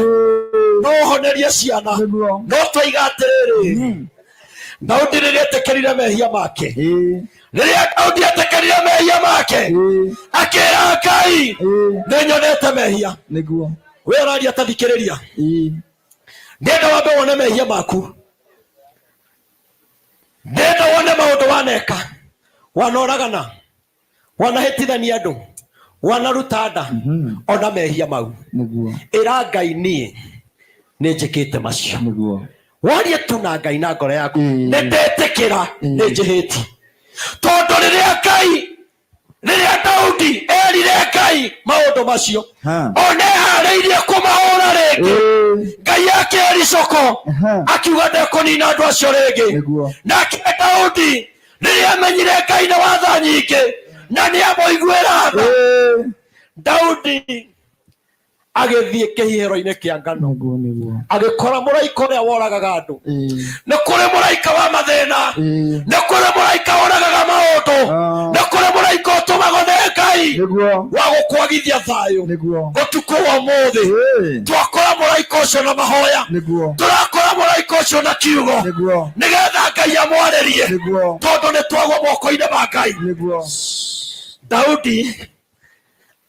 Speaker 10: no ũhonerie ciana no twaiga atĩrĩrĩ daudi rĩrĩa etĩkĩrire mehia make rĩrĩa daudi etĩkĩrire mehia make akĩra ngai nĩ nyonete mehia
Speaker 12: nĩguo
Speaker 10: we ũraria ta thikĩrĩria ndenda wambe wone mehia maku ndenda wone maũndũ waneka wanoragana wanahĩtithania andũ wanaruta nda ona mehia mau
Speaker 12: nĩguo
Speaker 10: ĩra ngai niĩ nĩ njĩkĩte macio
Speaker 12: nĩguo
Speaker 10: warie tu na ngai na ngoro yaku nĩ ndetĩkĩra nĩ njĩhĩtie tondũ rĩrĩa ngai rĩrĩa daudi erire ngai maũndũ macio ona eharĩirie kũmahũra rĩngĩ ngai akĩericũkwo akiuga ndekũnina andũ acio rĩngĩ nake daudi rĩrĩa amenyire ngai nĩ watha nyingĩ na nĩ amũiguĩra tha daudi agĩthiĩ kĩhihĩro-inĩ kĩa ngano agĩkora mũraika ũrĩa woragaga andũ nĩ kũrĩ mũraika wa mathĩna nĩ kũrĩ mũraika woragaga maũndũ nĩ kũrĩ mũraika ũtũmagwo nĩ ngai wa gũkwagithia thayũ ũtukũ wa ũmũthĩ twakora mũraika ũcio na mahoya tũrakora mũraika ũcio na kiugo nĩgetha ngai amwarĩrie tondũ nĩ twagwo moko-inĩ ma ngai daudi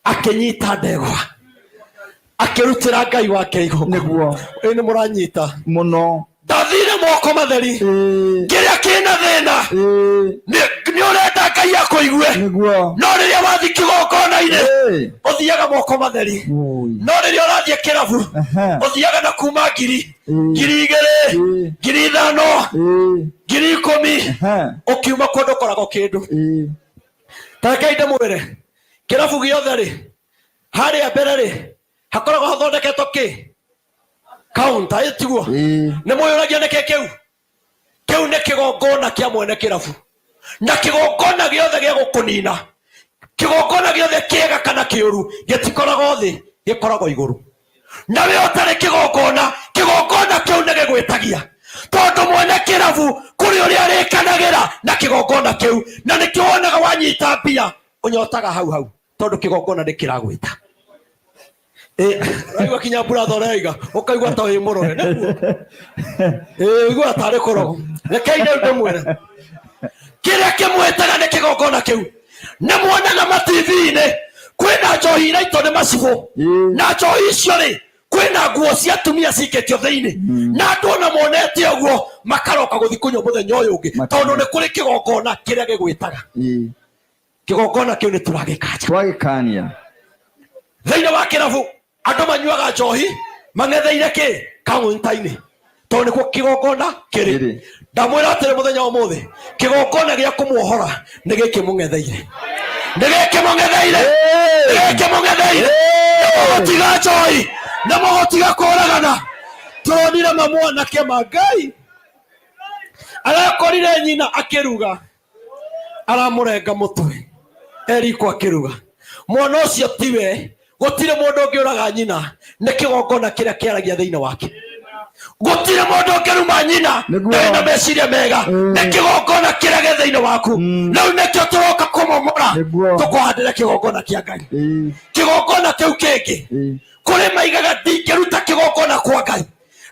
Speaker 10: akĩnyita ndegwa akĩrutĩra ngai wake igongona ĩ nĩ mũranyita
Speaker 12: mũno
Speaker 10: Ndathire moko matheri. Kĩrĩa kĩna thĩna nĩ ũrenda Ngai akũigue. No rĩrĩa wathiĩ kĩgongona-inĩ ũthiaga moko matheri. No rĩrĩa ũrathiĩ kĩrabu ũthiaga na kuma ngiri, 2000, 5000, 10,000, ũkiuma kũndũ ũkoragwo kĩndũ. Ta rekei ndĩmwĩre, kĩrabu gĩothe rĩ, harĩa mbere rĩ, hakoragwo hathondeketwo kĩ? Counter, ĩ tiguo? Nĩ mwĩyũragia nĩkĩ kĩu? Kĩu nĩ kĩgongona kĩa mwene kĩrabu. Na kĩgongona gĩothe gĩa gũkũnina, kĩgongona gĩothe kĩega kana kĩũru, gĩtikoragwo thĩ, gĩkoragwo igũrũ. Na we ũtarĩ kĩgongona, kĩgongona kĩu nĩ gĩgwĩtagia. Tondũ mwene kĩrabu kũrĩ ũrĩa arĩkanagĩra na kĩgongona kĩu, na nĩkĩo wonaga wanyita mbia ũnyotaga hau hau, tondũ kĩgongona nĩ kĩragwĩta. Ũraigua kinya mbura thoraiga, ũkaigua ta wĩ mũrore, nĩguo? Ũiguaga tarĩ kũrogwo. Rekei rĩu ndĩmwĩre, kĩrĩa kĩmwĩtaga nĩ kĩgongona kĩu. Nĩ muonaga ma T V-inĩ kwĩna njohi iraitwo nĩ macibũ, na njohi icio rĩ, kwĩna nguo cia atumia cikĩtio thĩinĩ, na andũ ona monete ũguo makaroka gũthiĩ kũnyua mũthenya ũyũ ũngĩ, tondũ nĩ kũrĩ kĩgongona kĩrĩa gĩgwĩtaga. Kĩgongona kĩu nĩ tũragĩkanja.
Speaker 12: Twagĩkania.
Speaker 10: Thĩinĩ wa kĩrabu andũ manyuaga njohi mang'etheire kĩ? Kaunta-inĩ, tondũ nĩkuo kĩgongona kĩrĩ. Ndamwĩra atĩrĩ mũthenya wa ũmũthĩ, kĩgongona gĩa kũmuohora nĩ gĩkĩ mũng'etheire. Nĩ gĩkĩ mũng'etheire. Nĩ gĩkĩ mũng'etheire. Nĩ mũgũtiga njohi, nĩ mũgũtiga kũragana. Tũronire mamwanake ma Ngai arakorire nyina akĩruga, aramũrenga mũtwe eriko akĩruga. Mwana ũcio tiwe, gũtirĩ mũndũ ũngĩũraga nyina, nĩ kĩgongona kĩrĩa kĩaragia thĩinĩ wake. Gũtirĩ mũndũ ũngĩruma nyina ndarĩ na meciria mega, nĩ kĩgongona kĩrĩa gĩ thĩinĩ waku. Rĩu nĩkĩo tũroka kũmomora, tũkũhandĩre kĩgongona kĩa Ngai. Kĩgongona kĩu kĩngĩ kũrĩ maigaga ndingĩruta kĩgongona kwa Ngai,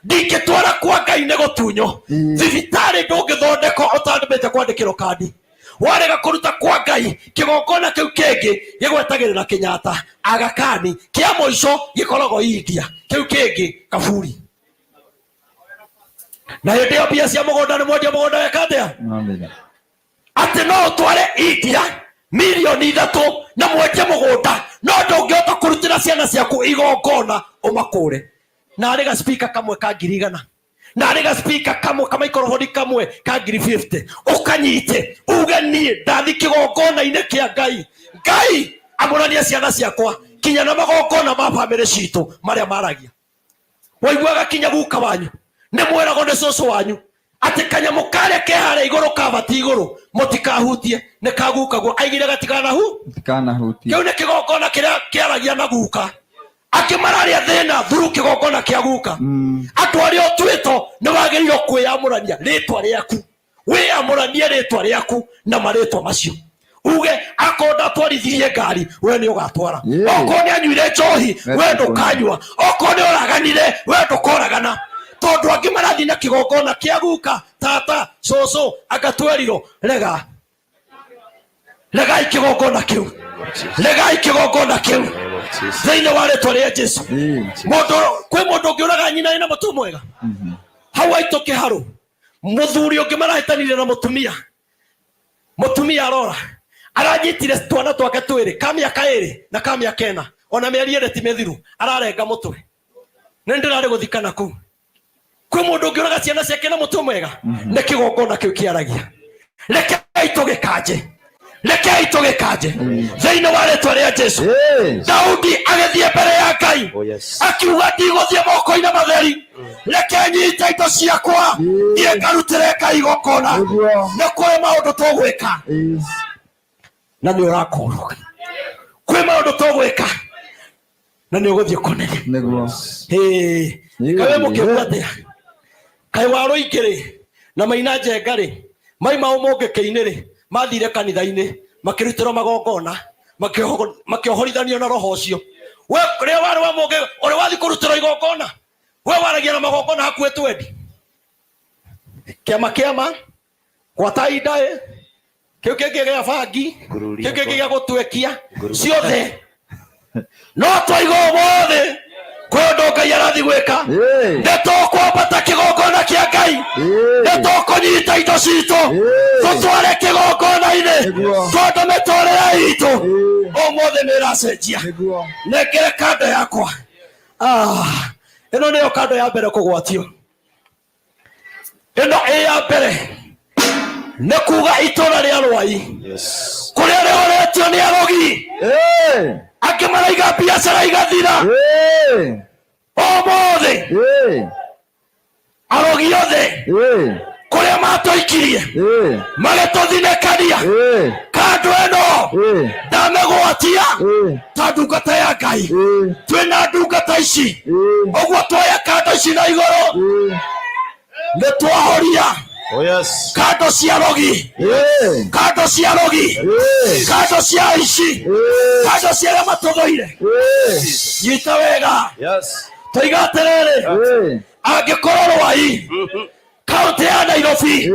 Speaker 10: ndingĩtwara kwa Ngai nĩ gũtunywo. Thibitarĩ ndũngĩthondekwo ũtandĩmĩte kwandĩkĩrwo kandi. Warega kũruta kwa Ngai, kĩgongona kĩu kĩngĩ gĩgwetagĩrĩra Kenyatta, Aga Khan, kĩa mũico gĩkoragwo India, kĩu kĩngĩ kaburi. Na hĩndĩ ĩyo mbia cia mũgũnda nĩ mwendia mũgũnda weka atĩa? Atĩ no ũtware India milioni 3 na mwendie mũgũnda, no ndũngĩhota kũrutĩra ciana ciaku igongona ũmakũre. Na arĩ ga speaker kamwe ka ngiri igana, na arĩ ga speaker kamwe ka microphone kamwe ka ngiri 50, ũkanyite uge niĩ ndathi kĩgongona-inĩ kĩa Ngai. Ngai amũranie ciana ciakwa kinya na magongona ma bamĩrĩ citũ marĩa maragia. Waiguaga kinya guka wanyu nĩ mweragwo nĩ cũcũ wanyu atĩ kanyamũ karĩa ke harĩa igũrũ kabati igũrũ mũtikahutie, nĩ kagukagwo. Aigire gatikanahu,
Speaker 12: Gatikanahutie.
Speaker 10: Kĩu nĩ kĩgongona kĩrĩa kĩaragia na guka. Angĩ mararĩa thĩna through kĩgongona kĩa guka. Andũ arĩa ũtuĩtwo nĩ wagĩrĩirwo kwĩyamũrania rĩtwa rĩaku, wĩyamũranie rĩtwa rĩaku na marĩtwa macio. Uge akorwo ndatwarithirie ngari, we nĩ ũgatwara. Okorwo nĩ anyuire njohi, we ndũkanyua. Okorwo nĩ ũraganire, we ndũkoragana. Tondũ angĩ marathiĩ na kĩgongona kĩa guka, tata, cũcũ, anga twerirwo. Rega. Regai kĩgongona kĩu. Regai kĩgongona kĩu. Thĩinĩ wa rĩtwa rĩa Jesu. Mũndũ, kwĩ mũndũ ũngĩũraga nyina ĩna mũtwe mwega? Hau aitũ kĩharũ, mũthuri ũngĩ marahĩtanire na mũtumia. Mũtumia arora, aranyitire twana twake twĩrĩ, ka mĩaka ĩrĩ na ka mĩaka ĩna, ona mĩeri ĩrĩ ti mĩthiru, ararenga mũtwe. Nĩ ndĩrarĩ gũthikana kũu. Kwĩ mũndũ ũngĩũraga ciana ciake na mũtwe mwega? Nĩ kĩgongona kĩu kĩaragia. Rekei tũgĩkanje, rekei tũgĩkanje thĩinĩ wa rĩtwa rĩa Jesu. Daudi agĩthiĩ mbere ya Ngai akiuga, ndigũthiĩ moko-inĩ matheri, reke nyite indo ciakwa thiĩ ngarutĩre Ngai igongona. Nĩ kũrĩ maũndũ tũgwĩka na nĩ ũrakũrwo. Kwĩ maũndũ tũgwĩka na nĩ ũgũthiĩ kũnene. Kaĩ wĩ mũkĩgu atĩa? Kaĩ wa rũingĩ rĩ na maina njenga rĩ, maima ũmũngĩkĩ-inĩ rĩ, mathire kanitha-inĩ makĩrutĩrwo magongona, makĩohorithanio na roho ũcio. We rĩrĩa warĩ wa mũngĩ, ũrĩ wathiĩ kũrutĩrwo igongona, we waragia na magongona hakuhĩ twendi. Kĩama kĩama, gwata indaĩ, kĩu kĩngĩ gĩa bangi, kĩu kĩngĩ gĩa gũtwekia, ciothe. No twaigwo ũmũthĩ Kwĩ ũndũ Ngai arathiĩ gwĩka. Nĩ tũkwambata kĩgongona kĩa Ngai, nĩ tũkũnyita indo citũ tũtware kĩgongona-inĩ, tondũ mĩtũrĩre itũ ũmũthĩ nĩ ĩracenjia. Nengere kando yakwa. Ĩno nĩyo kando ya mbere kũgwatio. Ĩno ĩ ya mbere nĩ kuga itũra rĩa Rwai kũrĩa rĩoretio nĩ arogi, angĩ maraiga biacara igathira. Ũmũthĩ arogi othe kũrĩa matũikirie magĩtũthinĩkania, kando ĩno ndamĩgwatia ta ndungata ya Ngai. Twĩna ndungata ici, ũguo twoya kando ici na igũrũ nĩ twahoria kando cia rogi, kando cia rogi, kando cia ici, kando cia arĩa matũthũire. Nyita wega, toiga atĩrĩrĩ, angĩkorwo Rwai kaunti ya Nairobi,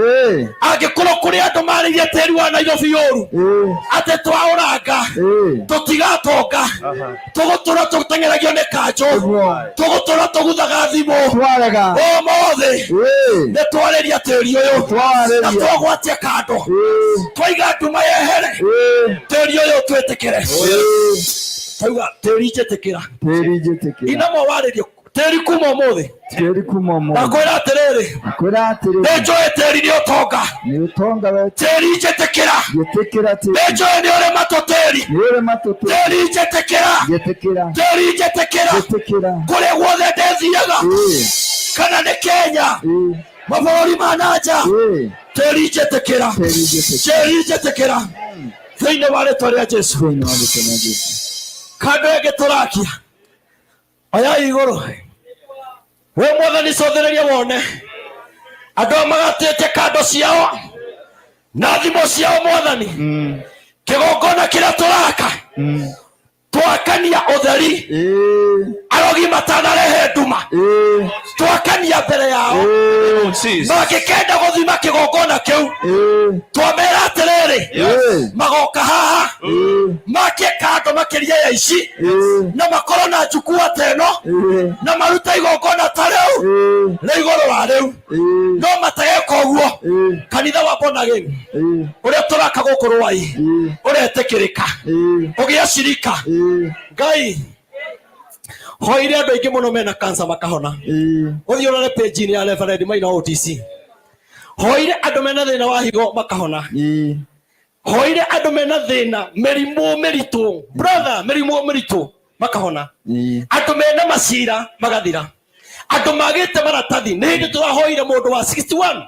Speaker 10: angĩkorwo kũrĩ andũ marĩirie tĩri wa Nairobi ũru atĩ twaũranga tũtigatonga, tũgũtũra tũteng'eragio nĩ kanjũ, tũgũtũra tũguthaga thimũ, ũmũthĩ nĩ twarĩria tĩri ũyũ na twagwatia kando, twaiga nduma yehere, tĩri ũyũ twĩtĩkĩre. Tauga tĩri njĩtĩkĩra.
Speaker 12: Tĩri njĩtĩkĩra.
Speaker 10: Inamo warĩrio tĩri kuma ũmũthĩ.
Speaker 12: Tĩri kuma ũmũthĩ.
Speaker 10: Ndakwĩra atĩrĩrĩ,
Speaker 12: Nakwĩra atĩrĩrĩ,
Speaker 10: nĩ njũĩ tĩri nĩ ũtonga.
Speaker 12: Nĩ ũtonga we.
Speaker 10: Tĩri njĩtĩkĩra.
Speaker 12: Njĩtĩkĩra tĩri.
Speaker 10: Nĩ njũĩ nĩ ũrĩ matũ tĩri.
Speaker 12: Nĩ ũrĩ matũ tĩri.
Speaker 10: Tĩri njĩtĩkĩra.
Speaker 12: Njĩtĩkĩra.
Speaker 10: Tĩri njĩtĩkĩra.
Speaker 12: Njĩtĩkĩra.
Speaker 10: Kũrĩa guothe ndĩthiaga, kana nĩ Kenya, mabũrũri ma na nja, tĩri njĩtĩkĩra. Tĩri njĩtĩkĩra. Thĩinĩ wa rĩtwa rĩa Jesu.
Speaker 12: Thĩinĩ wa rĩtwa rĩa Jesu.
Speaker 10: Kando ĩngĩ tũrakia oya igũrũ, we mwathani cothereria wone andũ aya magatĩte kando ciao na thimũ ciao. Mwathani, kĩgongona kĩrĩa tũraka twakania ũtheri, arogi matanarehe nduma, twakania mbere yao. Mangĩkenda gũthima kĩgongona kĩu, twamera atĩrĩrĩ, magoka haha makie kando makĩria ya ici na makorwo na njukua ta ĩno na maruta igongona ta rĩu rĩ igũrũ wa rĩu. No matageka ũguo, kanitha wa Born Again ũrĩa tũraka gũkũ Rwai ũretĩkĩrĩka ũgĩa cirika. Ngai hoire andũ aingĩ mũno mena cancer makahona. Ũthiĩ ũrore page-inĩ ya Reverend Maina OTC. Hoire andũ mena thĩna wa higo makahona. Hoire andũ mena thĩna mĩrimũ mĩritũ, brother, mĩrimũ mĩritũ makahona. Andũ mena macira magathira. Andũ magĩte maratathi, nĩ hĩndĩ tũrahoire mũndũ wa 61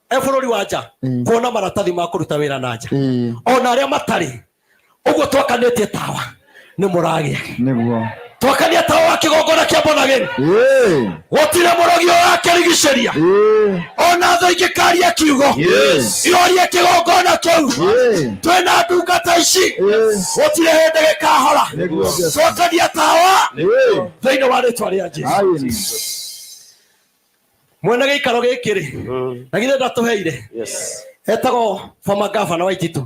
Speaker 10: e bũrũri wa nja kuona maratathi ma kũruta wĩra na nja, ona arĩa matarĩ. Ũguo twakanĩtie tawa nĩ mũragĩa.
Speaker 12: Nĩguo.
Speaker 10: Twakania tawa wa kĩgongona kĩa Born Again, gũtirĩ mũrogi ũrakĩrigicĩria, ona thũ ingĩkaria kiugo ihorie kĩgongona kĩu. Twĩna ndungata ici, gũtirĩ hĩndĩ gĩkahora. Twakania tawa thĩinĩ wa rĩtwa rĩa Jesu. Mwene gĩikaro gĩkĩ rĩ, na githĩ ndatũheire, etagwo former governor wa Ititũ.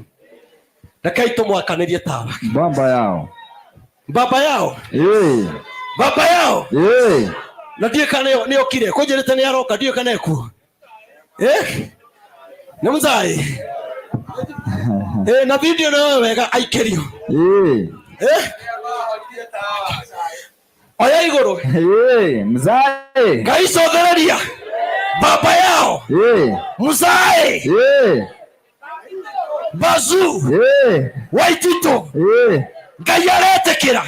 Speaker 10: Rekei tũmwakanĩrie tawa.
Speaker 12: Baba yao.
Speaker 10: Baba yao. Baba yao. Na ndiũĩ kana nĩ okire kũnjĩrĩte nĩ aroka, ndiũĩ kana ekuo. Nĩ mũthai. Na video nayo wega aikĩrio. Oya igũrũ.
Speaker 12: Mzae.
Speaker 10: Ngai cothereria baba yao. Mzae. Bazu. Waititũ. Ngai aretĩkĩra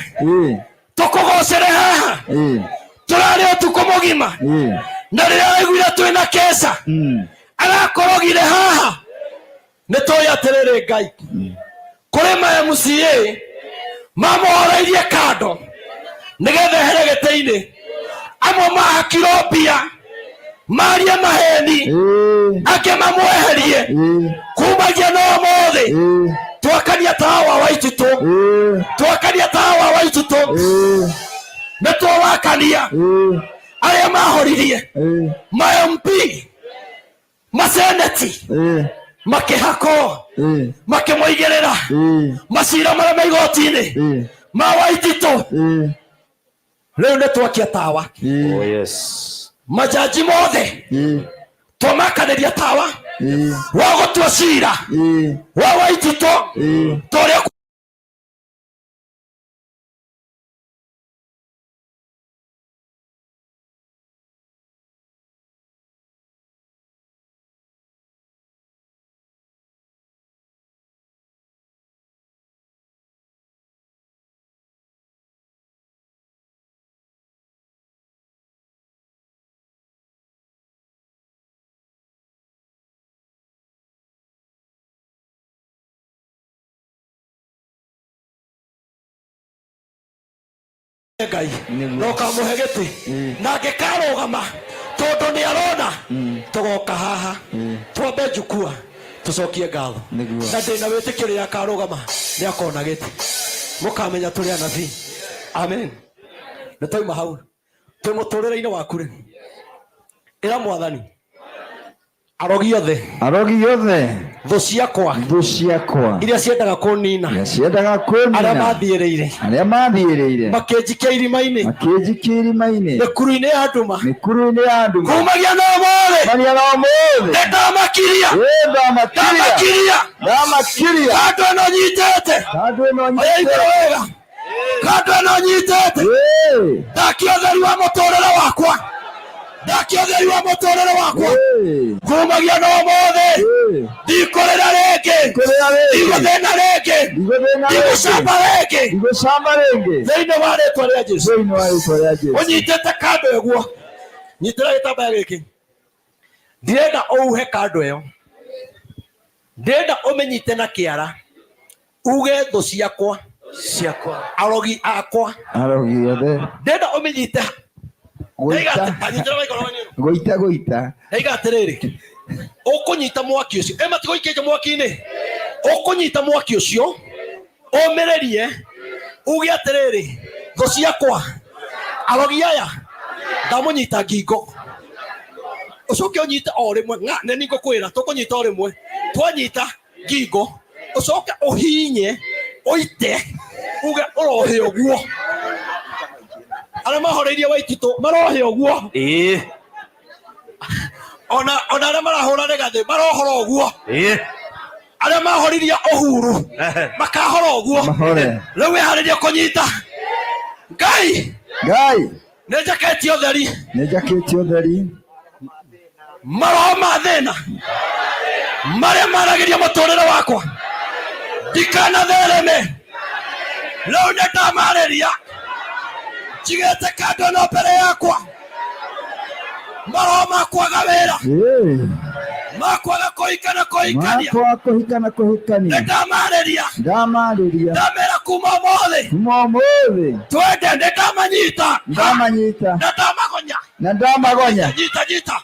Speaker 10: tũkũgocere haha. Tũrarĩ ũtukũ mũgima, na rĩrĩa aiguire twĩna keca arakorogire haha. Nĩ tũĩ atĩrĩrĩ, Ngai kũrĩ ma MCA mamũhoreirie kando nĩgetha ehere gĩtĩ-inĩ. Amwe mahakirwo mbia marie maheni, angĩ mamweherie. Kumagia na ũmũthĩ twakania tawa wa Waititũ, twakania tawa wa Waititũ, nĩ twawakania. Arĩa mahoririe ma MP, maseneti, makĩhakwo, makĩmũigĩrĩra macira marĩa me igoti-inĩ ma Waititũ. Rĩu nĩ twakia tawa.
Speaker 12: Ĩĩ.
Speaker 1: Oh, yes.
Speaker 10: Majaji mothe
Speaker 12: Ĩĩ.
Speaker 10: twamakanĩria tawa
Speaker 12: Ĩĩ.
Speaker 10: wa gũtua cira
Speaker 12: Ĩĩ.
Speaker 10: wa Waititũ
Speaker 12: Ĩĩ.
Speaker 10: ta ũrĩa Ngai na ũkamũhe gĩtĩ na angĩkarũgama tondũ nĩ arona tũgoka haha twambe njukua tũcokie ngatho
Speaker 12: Nĩguo.
Speaker 10: na ndĩna wĩtĩkio rĩrĩa akarũgama nĩ akona gĩtĩ mũkamenya tũrĩ anabii. Amen. Nĩ twauma hau twĩ mũtũrĩre-inĩ waku rĩ, ĩra mwathani arogi othe,
Speaker 12: Arogi othe,
Speaker 10: thũ ciakwa,
Speaker 12: thũ ciakwa
Speaker 10: iria ciendaga kũnina,
Speaker 12: iria ciendaga kũnina,
Speaker 10: arĩa mathiĩrĩire,
Speaker 12: arĩa mathiĩrĩire,
Speaker 10: makĩnjikia irima-inĩ,
Speaker 12: makĩnjikia irima-inĩ,
Speaker 10: mĩkuru-inĩ ya nduma,
Speaker 12: mĩkuru-inĩ ya nduma,
Speaker 10: kumagia na ũmũthĩ,
Speaker 12: kumagia na ũmũthĩ,
Speaker 10: nĩ ndamakiria,
Speaker 12: ĩ ndamakiria,
Speaker 10: ndamakiria,
Speaker 12: ndamakiria,
Speaker 10: kando ĩno nyitĩte,
Speaker 12: kando ĩno
Speaker 10: oya igũrũ
Speaker 12: nyitĩte,
Speaker 10: wega, kando ĩno nyitĩte,
Speaker 12: ĩ
Speaker 10: ndakia ũtheri wa mũtũrĩre wakwa, ndakia ũtheri wa mũtũrĩre wakwa,
Speaker 12: ĩ
Speaker 10: kumagia na ũmũthĩ,
Speaker 12: ĩ
Speaker 10: ndikũrĩra rĩngĩ,
Speaker 12: kũrĩra rĩngĩ,
Speaker 10: ndigũthĩna rĩngĩ,
Speaker 12: ndigũthĩna rĩngĩ,
Speaker 10: ndigũcamba rĩngĩ,
Speaker 12: ndigũcamba rĩngĩ,
Speaker 10: thĩinĩ wa rĩtwa rĩa Jesũ.
Speaker 12: Thĩinĩ wa rĩtwa rĩa Jesũ.
Speaker 10: Ũnyitĩte kando ĩguo, nyitĩra gĩtambaya gĩkĩ, ndirenda ũuhe kando ĩyo, ndĩrenda ũmĩnyite na kĩara, uge thũ ciakwa,
Speaker 1: Ciakwa.
Speaker 10: arogi akwa,
Speaker 12: Arogi othe,
Speaker 10: ndĩrenda ũmĩnyite.
Speaker 12: gũita,
Speaker 10: Nyitĩra maikoro manyu.
Speaker 12: gũita, gũita,
Speaker 10: Ndaiga atĩrĩrĩ, ũkũnyita mwaki ũcio, ĩ matigũikĩte mwaki-inĩ, ũkũnyita mwaki ũcio ũmĩrĩrie, uge atĩrĩrĩ, thũ ciakwa, arogi aya, ndamũnyita ngingo, ũcoke ũnyite o rĩmwe, ng'a nĩ niĩ ngũkwĩra tũkũnyita o rĩmwe, twanyita ngingo ũcoke ũhinye ũite uge ũrohe ũguo, arĩa mahoreirie Waititũ marohe ũguo,
Speaker 1: Ĩĩ.
Speaker 10: ona ona arĩa marahũra rĩgathĩ marohora ũguo,
Speaker 1: Ĩĩ.
Speaker 10: arĩa mahoririe Uhuru makahora ũguo.
Speaker 12: Mahore.
Speaker 10: Rĩu wĩharĩrie kũnyita Ngai.
Speaker 12: Ngai,
Speaker 10: Nĩ njakĩtie ũtheri,
Speaker 12: nĩ njakĩtie ũtheri,
Speaker 10: maroho ma thĩna marĩa maragĩria mũtũrĩre wakwa ndikanathereme, rĩu nĩ ndamarĩria, njigĩte kando no mbere yakwa, maroho ma kwaga wĩra,
Speaker 12: ĩ
Speaker 10: ma kwaga kũhika na kũhikania,
Speaker 12: makwa kũhika na
Speaker 10: nĩ
Speaker 12: kũhikania,
Speaker 10: ndamarĩria,
Speaker 12: ndamarĩria,
Speaker 10: ndamera kuma ũmũthĩ,
Speaker 12: kuma ũmũthĩ,
Speaker 10: twende, nĩ ndamanyita,
Speaker 12: ndamanyita,
Speaker 10: na ndamagonya,
Speaker 12: na ndamagonya,
Speaker 10: nyita nyita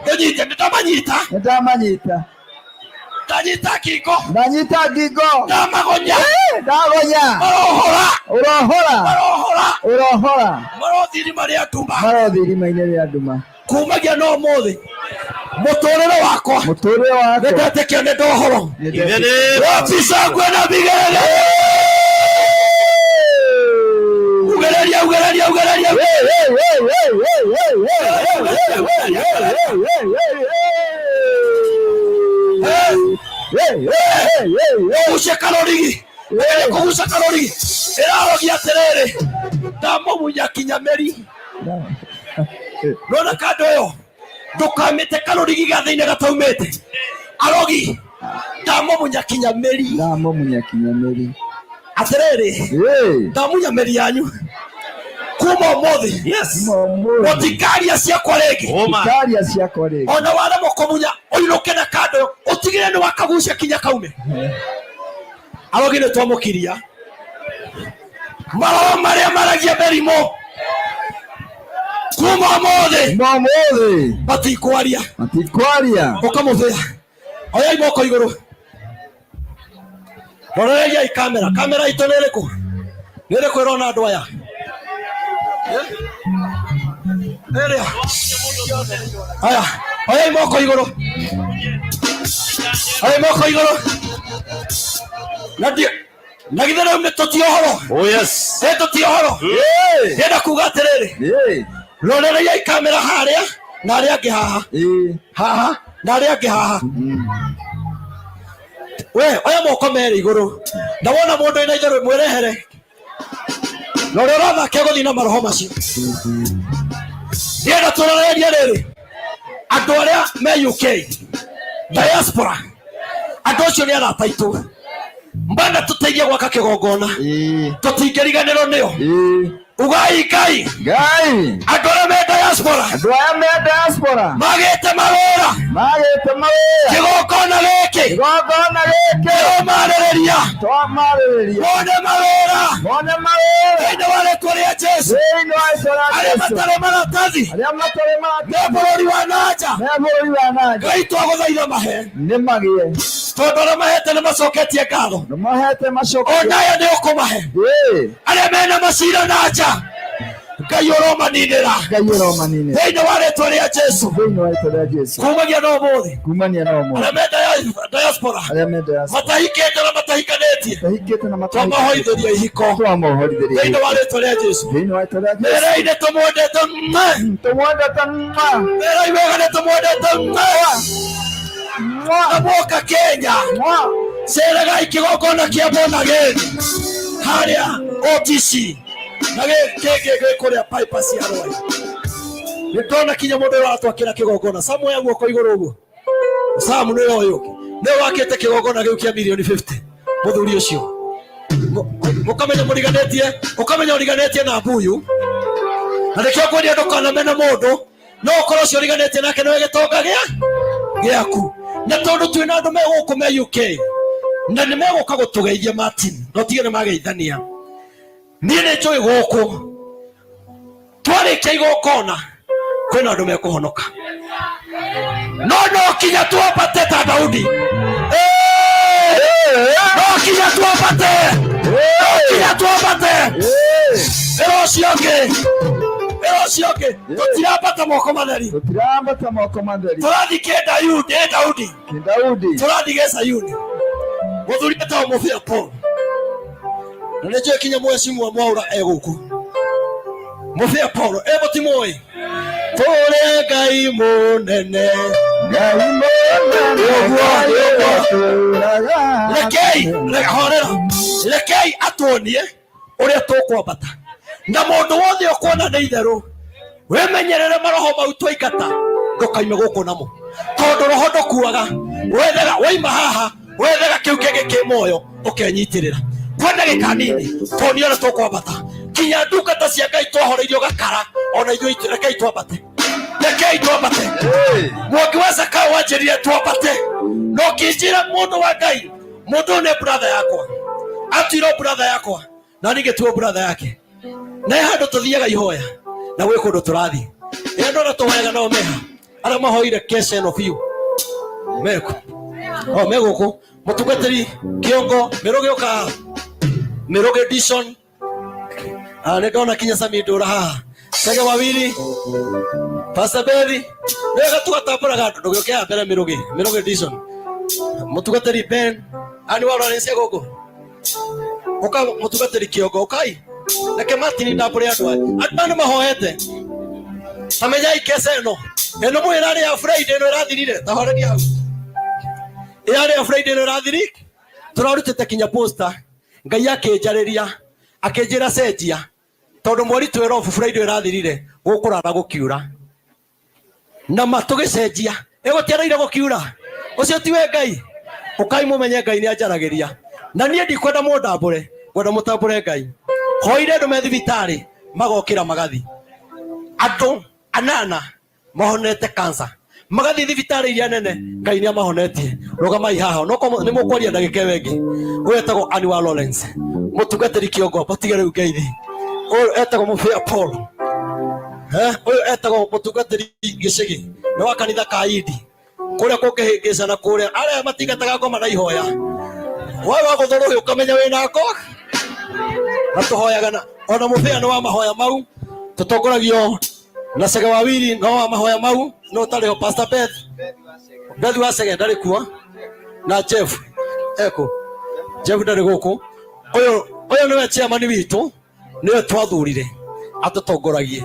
Speaker 10: ndũnyite, nĩ ndamanyita,
Speaker 12: nĩ ndamanyita,
Speaker 10: ndanyita ngingo,
Speaker 12: ndanyita ngingo,
Speaker 10: ndamagonya,
Speaker 12: Ĩ, ndagonya,
Speaker 10: marohora,
Speaker 12: ũrohora,
Speaker 10: marohora,
Speaker 12: ũrohora,
Speaker 10: marothi irima rĩa nduma,
Speaker 12: marothi irima-inĩ rĩa nduma,
Speaker 10: kumagia na ũmũthĩ mũtũrĩre wakwa
Speaker 12: mũtũrĩre wakwa
Speaker 10: nĩ ndetĩkia nĩ ndohoro,
Speaker 12: nĩ ndetĩkia.
Speaker 10: wapi shangwe na vigelegele, ugereria ugereria ugereria, kũgucia karorigi, ĩrĩ kũgucia karorigi, ĩrarogia atĩrĩrĩ, ndamũmunya kinya mĩri, nona kando ĩyo ndũkamĩte karorigi ga thĩinĩ gataumĩte, arogi ndamũmunya kinya mĩri,
Speaker 12: Ndamũmunya kinya mĩri.
Speaker 10: Atĩrĩrĩ,
Speaker 12: Ĩ,
Speaker 10: ndamunya mĩri yanyu kuma ũmũthĩ,
Speaker 1: Yes.
Speaker 12: kuma ũmũthĩ,
Speaker 10: mũtikaria ciakwa rĩngĩ,
Speaker 1: Ũma.
Speaker 12: tikaria ciakwa rĩngĩ,
Speaker 10: ona waremwo kũmunya ũinũke na kando ĩyo ũtigĩre nĩ wakagucia kinya kaume, arogi nĩ twamũkiria, maroho marĩa maragia mĩrimũ kuma ũmũthĩ
Speaker 12: kuma ũmũthĩ,
Speaker 10: matikwaria,
Speaker 12: matikwaria,
Speaker 10: ũkamũthĩa, oyai moko igũrũ, roreriai kamera, kamera itũ nĩ ĩrĩkũ, nĩ ĩrĩkũ ĩrona andũ aya, ĩrĩa aya, oyai moko igũrũ, oyai moko igũrũ, na Na githĩ rĩu nĩ tũtie ũhoro?
Speaker 1: Oh yes.
Speaker 10: Nĩ tũtie ũhoro? Ndĩrenda kuga atĩrĩrĩ, rorereiai kamera harĩa na arĩa angĩ haha haha na arĩa angĩ haha. We oya moko merĩ igũrũ, na wona mũndũ wĩna itherũ mwĩrehere, na ũrĩa ũrathaka gũthiĩ na maroho macio. Ndĩrenda tũrorerie rĩrĩ andũ arĩa me UK diaspora, andũ acio nĩ arata aitũ, mbana tũteithie gwaka kĩgongona, tũtingĩriganĩrwo nĩo. Ugai Ngai,
Speaker 12: Ngai,
Speaker 10: andũ arĩa me diaspora,
Speaker 12: andũ aya me diaspora
Speaker 10: magĩte mawĩra,
Speaker 12: magĩte mawĩra,
Speaker 10: kĩgongona gĩkĩ,
Speaker 12: kĩgongona gĩkĩ
Speaker 10: tũmarĩrĩria,
Speaker 12: twamarĩrĩria,
Speaker 10: mone mawĩra,
Speaker 12: mone mawĩra
Speaker 10: thĩinĩ wa rĩtwa rĩa Jesu.
Speaker 12: Thĩinĩ wa rĩtwa rĩa
Speaker 10: Arĩa
Speaker 12: Jesu.
Speaker 10: matarĩ maratathi,
Speaker 12: arĩa matarĩ maratathi,
Speaker 10: me bũrũri wa nanja,
Speaker 12: me bũrũri wa nanja,
Speaker 10: Ngai twagũthaitha mahe,
Speaker 12: nĩ magĩe,
Speaker 10: tondũ arĩa mahete nĩ macoketie ngatho,
Speaker 12: nĩ mahete macoketie,
Speaker 10: ona aya nĩ ũkũmahe. Arĩa mena macira na nja, Ngai ũromaninĩra,
Speaker 12: Ngai ũromaninĩra
Speaker 10: thĩinĩ wa rĩtwa rĩa Jesu,
Speaker 12: thĩinĩ wa rĩtwa rĩa Jesu,
Speaker 10: kumagia na ũmũthĩ,
Speaker 12: kumania na ũmũthĩ,
Speaker 10: arĩa me diaspora,
Speaker 12: arĩa me diaspora,
Speaker 10: matahikĩte na matahikanĩtie,
Speaker 12: matahikĩte na
Speaker 10: twamahoithĩria ihiko,
Speaker 12: twamahoithĩria
Speaker 10: thĩinĩ wa rĩtwa rĩa Jesu,
Speaker 12: thĩinĩ wa rĩtwa rĩa Jesu.
Speaker 10: Mĩrei nĩ tũmwendete mwe,
Speaker 12: tũmwendete mwa,
Speaker 10: mĩrei wega nĩ tũmwendete mwe, na mwoka Kenya ceregai kĩgongona kĩa Bonageni harĩa OTC na gĩkĩ gĩ kũrĩa Piper cia Rwai. Nĩ ndona kinya mũndũ ũyũ aratwakĩra kĩgongona. Samu oya guoko igũrũ ũguo. Samu nĩwe ũyũ ũngĩ, nĩwe wakĩte kĩgongona gĩu kĩa mirioni 50 mũthuri ũcio. Mũkamenya mũriganĩtie, ũkamenya ũriganĩtie na mbuyu, na nĩkĩo ngwĩria ndũkanamene mũndũ, no ũkorwo ũcio ũriganĩtie nake nĩwe gĩtonga gĩaku. Na tondũ twĩna andũ me gũkũ me UK na nĩ megũka gũtũgeithia Martin, no tige nĩ mageithania. Niĩ nĩ njũĩ gũkũ twarĩkia igongona kwĩna andũ mekũhonoka, no no kinya twambate ta Daudi, no kinya twambate, no kinya twambate. Ĩra ũcio ũngĩ, ĩra ũcio ũngĩ, tũtirambata moko matheri,
Speaker 12: tũtirambata moko matheri,
Speaker 10: tũrathiĩ kĩ Daudi,
Speaker 12: kĩ Daudi,
Speaker 10: tũrathiĩ gĩ Sayuni. Mũthuri etagwo Mũbĩa Paul, na nĩ njũĩ kinya mwecimu Mwaũra e gũkũ. Mũbĩa Paul e mũtimũĩ, tũrĩ Ngai mũnene,
Speaker 12: Ngai mũnene,
Speaker 10: rekei horera, rekei atuonie ũrĩa tũkwambata, na mũndũ wothe ũkuona nĩ itherũ wĩmenyerere maroho mau twaingata, ndũkaime gũkũ namo, tondũ roho ndũkuaga. Wethaga waima haha, wethaga kĩu kĩngĩ kĩ muoyo ũkenyitĩrĩra kwa ndagĩka nini, tuonie ũrĩa tũkwambata kinya ndungata cia Ngai twahoreirio gakara, ona ithuĩ rekei twambate, rekei twambate. Mwangi wa Zakayo wanjĩrire twambate, no kĩnjĩra mũndũ wa Ngai, mũndũ ũyũ nĩ brother yakwa, atuirwo brother yakwa na niĩ ngĩtuo brother yake, na he handũ tũthiaga ihoya na gwĩ kũndũ tũrathiĩ. Ĩ andũ arĩa tũhoyaga nao meha, arĩa mahoire keca ĩno biũ meku o me gũkũ, mũtungatĩri kĩongo mĩrũgĩ ũka haha, mĩrũgĩ Dishon. Nĩ ndona kinya Sami Ndũra haha, Chege Wawili, Pastor Bethi, wega tũgatambũraga andũ, ndũgĩũke haha mbere mĩrũgĩ, mĩrũgĩ Dishon, mũtungatĩri Ben ani wa Lawrence gũkũ, ũka mũtungatĩri kĩongo, ũkai reke Martin ndambũre andũ aya, andũ aya nĩ mahoete. Tamenyai keca ĩno, ĩno mwĩ ĩrarĩ ya Friday ĩno ĩrathirire, ta horeria hau, ĩrarĩ ya Friday ĩno ĩrathiri, tũrarutĩte kinya poster, Ngai akĩnjarĩria akĩnjĩra cenjia, tondũ mweri 12 Friday ĩrathirire gũkũrara gũkiura, na ma tũgĩcenjia, ĩgũtiaraire gũkiura, ũcio tiwe Ngai. Ũkai mũmenye Ngai nĩ anjaragĩria, na niĩ ndikwenda mũndambũre, ngwenda mũtambũre Ngai. Hoire andũ me thibitarĩ magokĩra magathi, andũ anana mahonete cancer magathiĩ thibitarĩ iria nene, Ngai nĩ amahonetie. Rũgamai haha, no nĩ mũkwaria ndagĩka ĩyo ĩngĩ. Ũyũ etagwo Annie wa Lawrence, mũtungatĩri kĩongo, mũtige rĩu ngeithi. Ũyũ etagwo Mũbĩa Paul, ũyũ etagwo mũtungatĩri Gĩcĩgĩ, nĩ wa kanitha ka Indi kũrĩa kũngĩhĩngĩcana, kũrĩa arĩa matingataga ngoma na ihoya, we wa gũthũrũhĩ ũkamenya wĩna ngo, na tũhoyaga na ona Mũbĩa nĩ wa mahoya mau, tũtongoragio na Chege wa Wili no wa mahoya mau, no ũtarĩ ho Pastor Beth, Beth wa Chege ndarĩ kuo, na Jeff eko, Jeff ndarĩ gũkũ.
Speaker 7: Ũyũ ũyũ nĩwe chairman witũ, nĩwe twathurire atũtongoragie